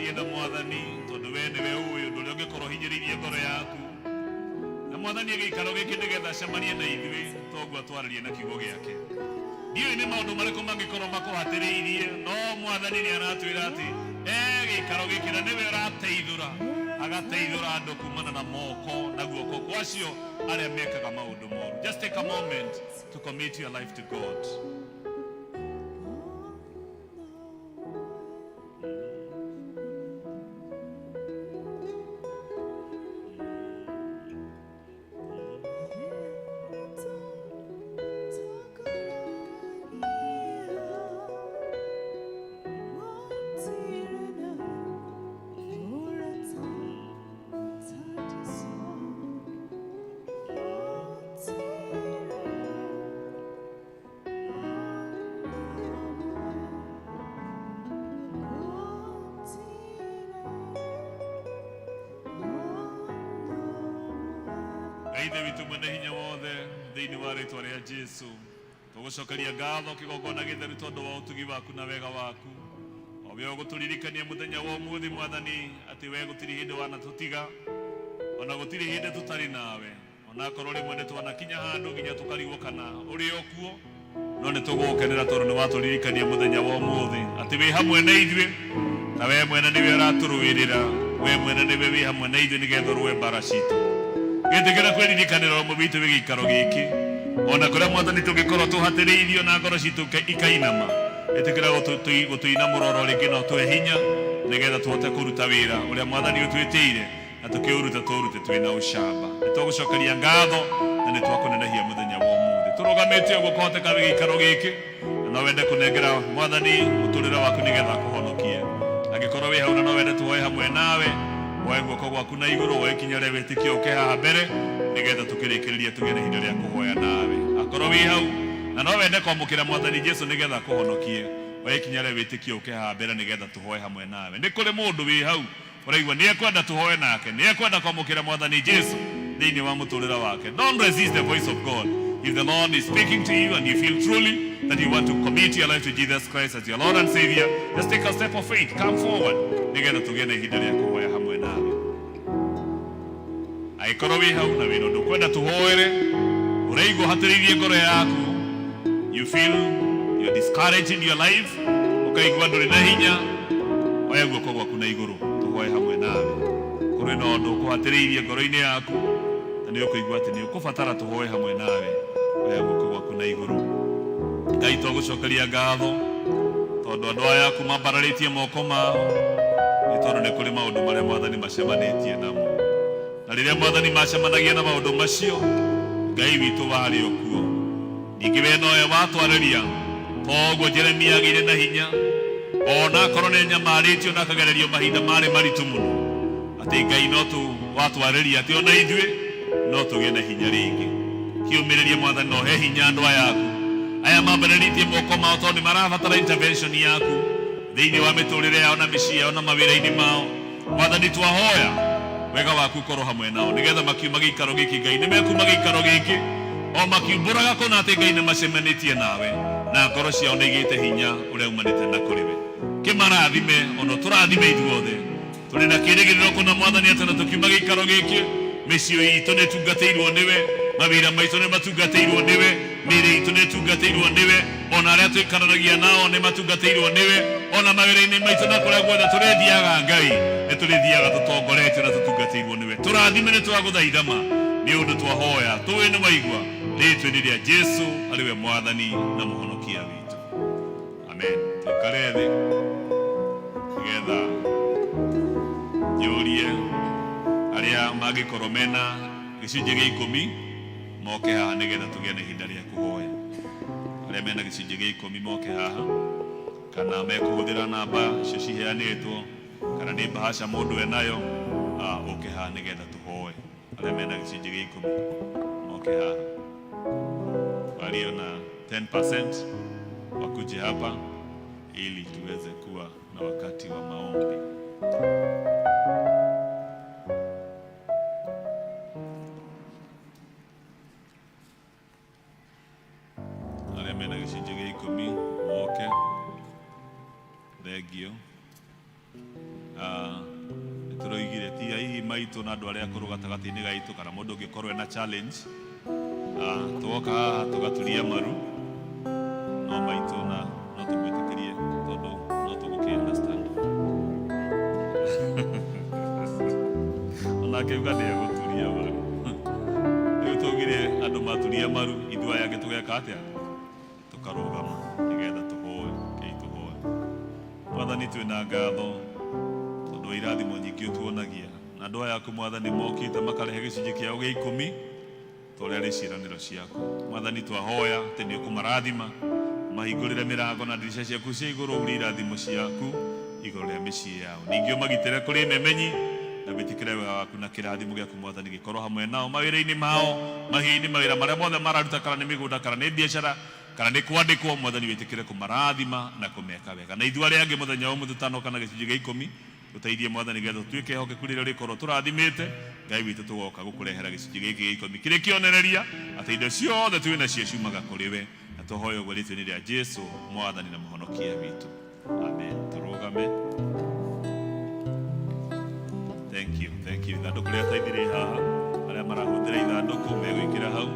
warie na mwathani tondũ we nĩwe ũĩ ũndũ ũrĩa ũngĩkorwo hinyĩrĩirie ngoro yaku. Na mwathani gĩikaro gĩkĩ nĩgetha acemanie na ithuĩ toguo atwarĩrie na kiugo gĩake. Ndiũĩ nĩ maũndũ marĩkũ mangĩkorwo makũhatĩrĩirie, no mwathani nĩ aratwĩra atĩ gĩikaro gĩkĩ na nĩwe ũrateithũra, agateithũra andũ kumana na moko na guoko kwa acio arĩa mekaga maũndũ moru. Just take a moment to commit your life to God. Ithe witũ mwene hinya wothe thĩinĩ wa rĩtwa rĩa Jesu, tũgũcokeria ngatho kĩgongona gĩtheru tondũ wa ũtugi waku na wega waku. O we ũgũtũririkania mũthenya wa ũmũthĩ mwathani atĩ we gũtirĩ hĩndĩ wanatũtiga, ona gũtirĩ hĩndĩ tũtarĩ nawe, onakorwo rĩmwe nĩ twanakinya handũ nginya tũkarigwo kana ũrĩ o kuo, no nĩ tũgũkenera tondũ nĩ watũririkania mũthenya wa ũmũthĩ atĩ wĩ hamwe na ithuĩ, na we mwene nĩwe ũratũrũĩrĩra, we mwene nĩwe wĩ hamwe na ithuĩ nĩgetha ũrũe mbara citũ. Gĩtĩkĩra kwĩririkanĩra ũmwe witũ wĩ gĩikaro gĩkĩ, ona kũrĩa mwathani tũngĩkorwo tũhatĩrĩirio na ngoro citũ ikainama, ĩtĩkĩra gũtũinamũra oro rĩngĩ na ũtũhe hinya nĩgetha tũhote kũruta wĩra ũrĩa mwathani ũtwĩtĩire, na tũkĩũruta tũũrute twĩna ũcamba. Nĩ tũgũcokeria ngatho na nĩ twakũnenehia mũthenya wa ũmũthĩ. Tũrũgamĩte ũguo kũhoteka wĩ gĩikaro gĩkĩ, na no wende kũnengera mwathani mũtũrĩre waku nĩgetha akũhonokie. Angĩkorwo wĩ hau na no wende tũhoe hamwe nawe, woe guoko gwaku na igũrũ, woe ikinya rĩa wĩtĩkio ũke haha mbere nĩgetha tũkĩrĩkĩrĩria tũgĩe na ihinda rĩa kũhoya nawe. Akorwo wĩ hau na no wende kwamũkĩra mwathani Jesu nĩgetha akũhonokie, woe ikinya rĩa wĩtĩkio ũke haha mbere nĩgetha tũhoe hamwe nawe. Nĩ kũrĩ mũndũ wĩ hau ũraigua nĩ ekwenda tũhoe nake, nĩ ekwenda kwamũkĩra mwathani Jesu thĩinĩ wa mũtũrĩre wake. Don't resist the voice of God. If the Lord is speaking to you and you feel truly that you want to commit your life to Jesus Christ as your Lord and Savior, just take a step of faith. Come forward nĩgetha tũgĩe na ihinda rĩa kũhoya hamwe nawe. Angĩkorwo wĩ hau na wĩna ũndũ ũkwenda tũhoere, ũraigua ũhatĩrĩirie ngoro yaku, you feel you're discouraged in your life, ũkaigua ndũrĩ na hinya, oya guoko gwaku na igũrũ tũhoe hamwe nawe. Kũrĩ na ũndũ ũkũhatĩrĩirie ngoro-inĩ yaku na nĩ ũkũigua atĩ nĩ ũkũbatara tũhoe hamwe nawe, oya guoko gwaku na igũrũ. Ngai twagũcokeria ngatho tondũ andũ aya aku mambararĩtie moko mao nĩ tondũ nĩ kũrĩ maũndũ marĩa mwathani macemanĩtie namo, na rĩrĩa mwathani macemanagia na maũndũ macio, Ngai witũ warĩ o kuo. Ningĩ we nowe watwarĩria, toguo Jeremia agĩire na hinya ona akorwo nĩ nyamarĩtio na akagererio mahinda marĩ maritũ mũno, atĩ Ngai no tu watwarĩria atĩ ona ithuĩ no tũgĩe na hinya rĩngĩ. Kĩũmĩrĩrie mwathani no he hinya andũ aya aku aya mambarĩrĩtie moko mao tondũ nĩ marabatara intervention yaku thĩinĩ wa mĩtũrĩre yao na mĩciĩ yao na mawĩra-inĩ mao. Mwathani twahoya wega waku ũkorwo hamwe nao nĩgetha makiuma gĩikaro gĩkĩ, Ngai nĩ mekuma gĩikaro gĩkĩ o makiumbũraga kũna atĩ Ngai nĩ macemanĩtie nawe na ngoro ciao nĩ igĩte hinya ũrĩa umanĩte na kũrĩ we. Kĩmarathime ona tũrathime ithuothe tũrĩ na kĩĩrĩgĩrĩro kũna mwathani atĩ na tũkiuma gĩikaro gĩkĩ mĩciĩ itũ nĩ ĩtungatĩirwo nĩwe, mawĩra maitũ nĩ matungatĩirwo nĩwe, mĩĩrĩ itũ nĩ ĩtungatĩirwo nĩwe, ona arĩa tũikaranagia nao nĩ matungatĩirwo nĩwe, ona mawĩra-inĩ maitũ na kũrĩa guothe tũrĩthiaga Ngai nĩ tũrĩthiaga tũtongoretio na tũtungatĩirwo nĩwe. Tũrathime nĩ twagũthaitha ma nĩ ũndũ twahoya tũĩ nĩ waigua rĩtwa-inĩ rĩa Jesu arĩ we mwathani na mũhonokia witũ. Amen. Tũikare thĩ nĩgetha njũrie arĩa mangĩkorwo mena gĩcunjĩ gĩa ikũmi moke haha nĩgetha tũgĩe na ihinda rĩa kũhoya. Arĩa mena gĩcunjĩ gĩa ikũmi moke haha, kana mekũhũthĩra namba icio ciheanĩtwo, kana nĩ bahasha mũndũ enayo, ũke haha nĩgetha tũhoe. Arĩa mena gĩcunjĩ gĩa ikũmi moke haha, walio na 10% wakuje hapa ili tuweze kuwa na wakati wa maombi. Arĩa mena gĩcunjĩ gĩa ikũmi moke. Thengio. Nĩ tũroigire ti hihi maitũ na andũ arĩa akũrũ gatagatĩ-inĩ gaitũ kana mũndũ ũngĩkorwo ena challenge. Twoka haha tũgaturia maru no maitũ na no tũmwĩtĩkĩrie tondũ no tũgũkĩ understand. Onake uga nĩ egũturia maru. Rĩu twaugire andũ maturia maru ithuĩ aya angĩ tũgeka atĩa? Tũkarũgama nĩgetha tũhoe. Rekei tũhoe. Mwathani, twĩna ngatho tondũ wa irathimo nyingĩ ũtuonagia, na andũ aya aku Mwathani mokĩte makarehe gĩcunjĩ kĩao gĩa ikũmi ta ũrĩa arĩ ciĩranĩro ciaku. Mwathani, twahoya atĩ nĩ ũkũmarathima, mahingũrĩre mĩrango na ndirica ciaku cia igũrũ, urie irathimo ciaku igũrũ rĩa mĩciĩ yao. Ningĩ ũmagitĩre kũrĩ memenyi na wĩtĩkĩre wega waku na kĩrathimo gĩaku Mwathani gĩkorwo hamwe nao mawĩra-inĩ mao, mahiũ-inĩ, mawĩra marĩa mothe mararuta, kana nĩ mĩgũnda, kana nĩ biacara, kana nĩ kwandĩkwo. Mwathani, wĩtĩkĩre kũmarathima na kũmeka wega. Na ithuĩ arĩa angĩ mũthenya wa ũmũthĩ tũtanoka na gĩcunjĩ gĩa ikũmi, tũteithie Mwathani getha tũtuĩke ehokeku rĩrĩa ũrĩkorwo tũrathimĩte. Ngai witũ, tũgoka gũkũrehera gĩcunjĩ gĩkĩ gĩa ikũmi kĩrĩ kĩonereria atĩ indo ciothe twĩ nacio ciumaga kũrĩ we, na tũhoe ũguo rĩtwa-inĩ rĩa Jesu Mwathani na Mũhonokia witũ, amen. Tũrũgame. Thank you, thank you. Ithandũkũ rĩa taithi rĩ haha, arĩa marahũthĩra ithandũkũ megwĩkĩra hau,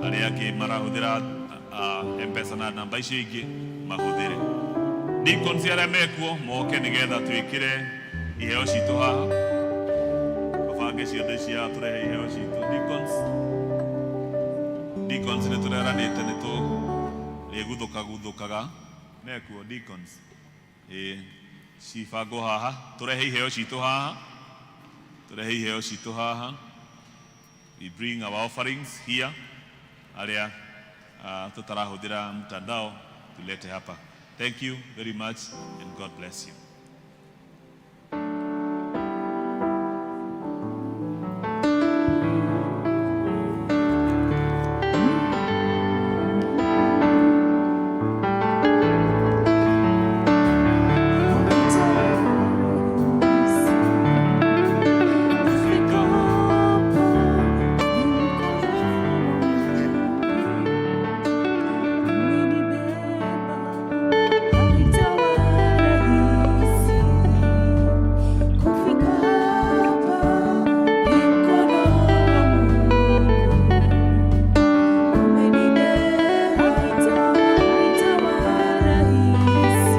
arĩa angĩ marahũthĩra M-Pesa na namba icio ingĩ mahũthĩre. Deacons arĩa mekuo moke nĩgetha twĩkĩre iheo citũ haha, mabange ciondo ici haha, tũrehe iheo citũ. Deacons, deacons, nĩ tũreranĩte nĩ tũrĩguthũka guthũkaga mekuo deacons, ĩĩ, cibangwo haha, tũrehe iheo citũ haha, tũrehe iheo citũ haha. We bring our offerings here. Arĩa tũtarahũthĩra mtandao tulete hapa. Thank you very much and God bless you. Kufika hapa ni mkono wa Mungu, umenibeba, haitawa rahisi.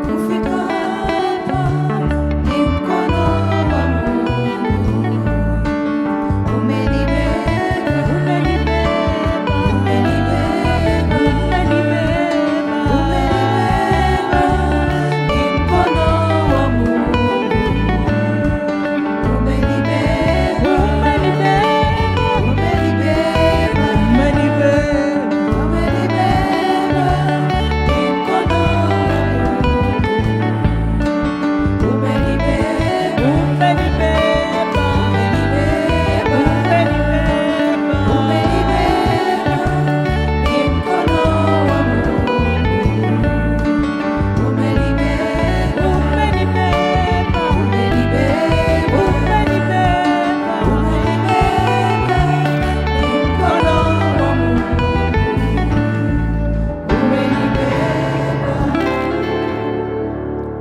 Kufika hapa ni mkono wa Mungu, umenibeba, umenibeba, umenibeba, umenibeba, umenibeba, ni mkono wa Mungu. Umenibeba, umenibeba, umenibeba, umenibeba, umenibeba, ni mkono wa Mungu. Umenibeba, umenibeba, umenibeba, umenibeba, umenibeba, ni mkono wa Mungu. Umenibeba, umenibeba, umenibeba, umenibeba, umenibeba, ni mkono wa Mungu. Umenibeba.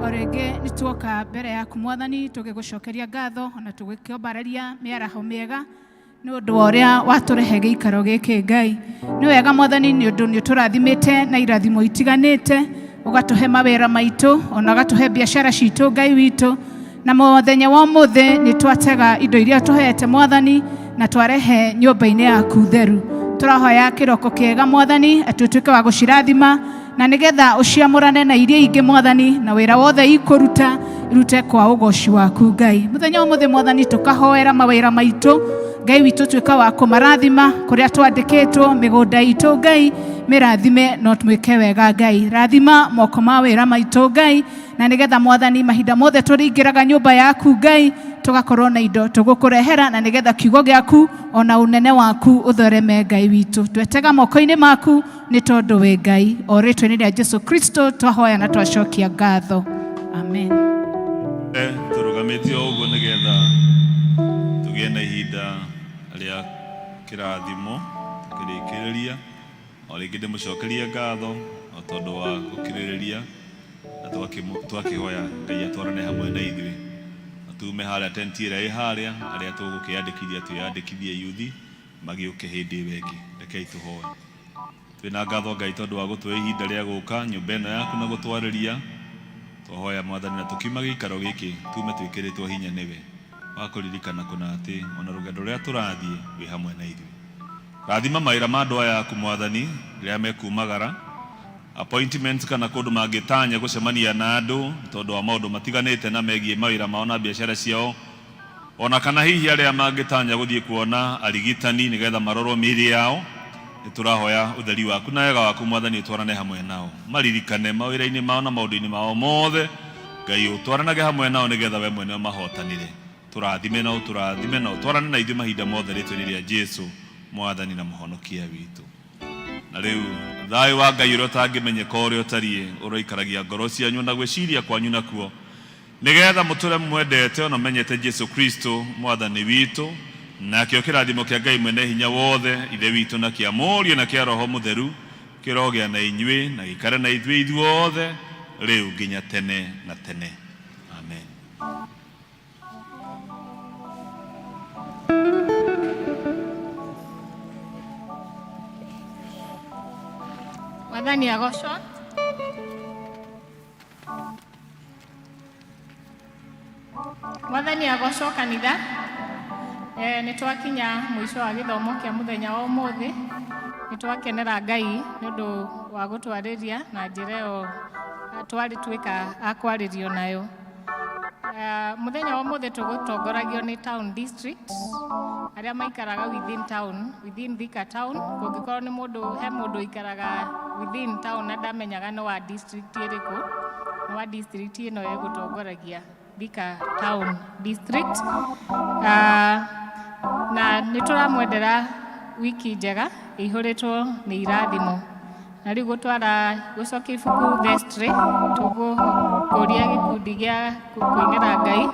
O rĩngĩ nĩ tuoka mbere yaku Mwathani, tũgĩgũcokeria ngatho ona tũgĩkĩombararia mĩaraho mĩega nĩ ũndũ wa ũrĩa watũrehe gĩikaro gĩkĩ. Ngai, nĩ wega Mwathani, nĩ ũndũ nĩ ũtũrathimĩte na irathimo itiganĩte, ũgatũhe mawĩra maitũ ona ũgatũhe biacara citũ. Ngai witũ, na mũthenya wa ũmũthĩ nĩ twatega indo iria tũhete Mwathani na twarehe nyũmba-inĩ yaku theru. Tũrahoya kĩroko kĩega Mwathani, atĩ ũtuĩke wa gũcirathima na nĩgetha ũciamũrane na iria ingĩ Mwathani, na wĩra wothe ikũruta irute kwa ũgoci waku. Ngai, mũthenya wa ũmũthĩ Mwathani, tũkahoera mawĩra maitũ. Ngai witũ, tuĩka wa kũmarathima kũrĩa twandĩkĩtwo, mĩgũnda itũ Ngai mĩrathime no twĩke wega. Ngai, rathima moko ma wĩra maitũ Ngai, na nĩgetha Mwathani mahinda mothe tũrĩingĩraga nyũmba yaku Ngai, tũgakorwo na indo tũgũkũrehera, na nĩgetha kiugo gĩaku ona ũnene waku ũthereme. Ngai witũ, twetega moko-inĩ maku nĩ tondũ wĩ Ngai. O rĩtwa-inĩ rĩa Jesu Kristo twahoya na twacokia ngatho, amen. Tũrũgamĩte o ũguo nĩgetha tũgĩe na ihinda rĩa kĩrathimo tũkĩrĩkĩrĩria. O rĩngĩ ndĩmũcokerie ngatho o tondũ wa gũkirĩrĩria na Twakĩhoya Ngai atwarane hamwe na ithuĩ, na tume harĩa tenti ĩrĩa ĩ harĩa, arĩa tũgũkĩyandĩkithia twĩyandĩkithie, yuthi magĩũke hĩndĩ ĩyo ĩngĩ. Rekei tũhoe. Twĩna ngatho Ngai tondũ wa gũtũhe ihinda rĩa gũka nyũmba ĩno yaku na gũtwarĩria. Twahoya Mwathani, na tũkiuma gĩikaro gĩkĩ tume twĩkĩrĩtwo hinya nĩwe wa kũririkana kũna atĩ ona rũgendo rũrĩa tũrathiĩ wĩ hamwe na ithuĩ. Rathima mawĩra ma andũ aya aku Mwathani rĩrĩa mekumagara appointments kana kũndũ mangĩtanya gũcemania na andũ tondũ wa maũndũ matiganĩte na megiĩ mawĩra mao na biacara ciao, ona kana hihi arĩa mangĩtanya gũthiĩ kuona arigitani nĩgetha marorwo mĩĩrĩ yao. Nĩtũrahoya ũtheri waku na wega waku Mwathani ũtwarane hamwe nao, maririkane mawĩra-inĩ mao na maũndũ-inĩ mao mothe. Ngai ũtwaranage hamwe nao nĩgetha we mwene ũmahotanĩre. Tũrathime na ũtũrathime na ũtwarane na ithuĩ mahinda mothe rĩtwa-inĩ rĩa Jesu Mwathani na Mũhonokia witũ. Na rĩu thayũ wa Ngai ũrĩa ũtangĩmenyeka ũrĩa ũtariĩ ũroikaragia ngoro cianyu na gwĩciria kwanyu nakuo, nĩgetha mũtũre mwendete ona menyete Jesu Kristo Mwathani witũ. Nakĩo kĩrathimo kĩa Ngai mwene hinya wothe, Ithe witũ, na kĩa Mũriũ na kĩa Roho Mũtheru kĩrogĩa na inyuĩ na gĩikare na ithuĩ ithuothe rĩu nginya tene na tene. Amen. Mwathani agocwo. Mwathani agocwo kanitha. Nĩ twakinya mũico wa gĩthomo kĩa mũthenya wa ũmũthĩ. Nĩ twakenera Ngai nĩ ũndũ wa gũtwarĩria na njĩra ĩyo twarĩ tuĩka a kwarĩrio nayo. Mũthenya wa ũmũthĩ tũgũtongoragio nĩ town district, arĩa maikaraga within town, within Thika town. Kũngĩkorwo nĩ mũndũ, he mũndũ ũikaraga within town na ndamenyaga nĩ wa district ĩrĩkũ, nĩ wa district ĩno ĩgũtongoragia Thika town district. Na nĩ tũramwendera wiki njega ĩihũrĩtwo nĩ irathimo. Na rĩu gũtwara gũcokia ibuku vestry, tũgũkũria gĩkundi gĩa kũinĩra Ngai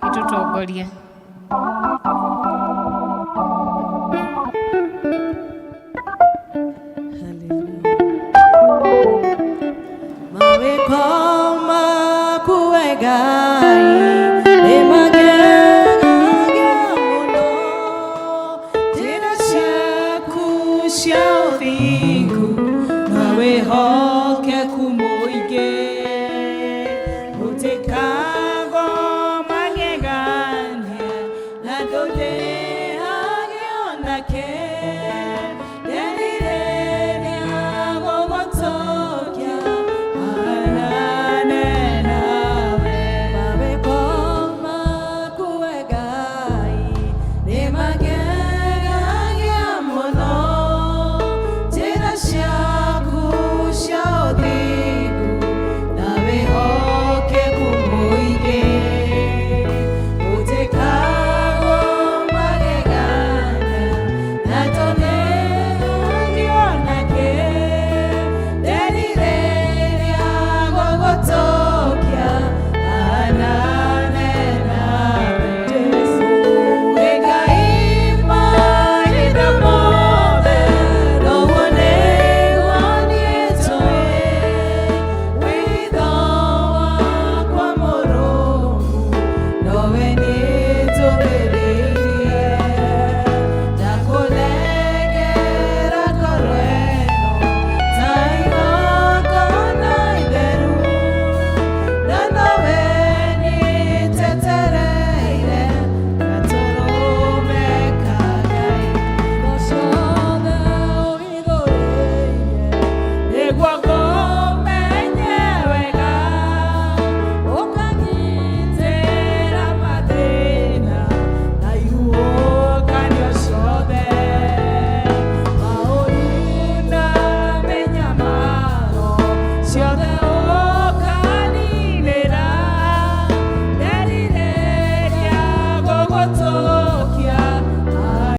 gĩtũtongorie. Mawĩko maku we Ngai nĩ magegagia mũno, njĩra ciaku cia ũthingu na wĩhokeku.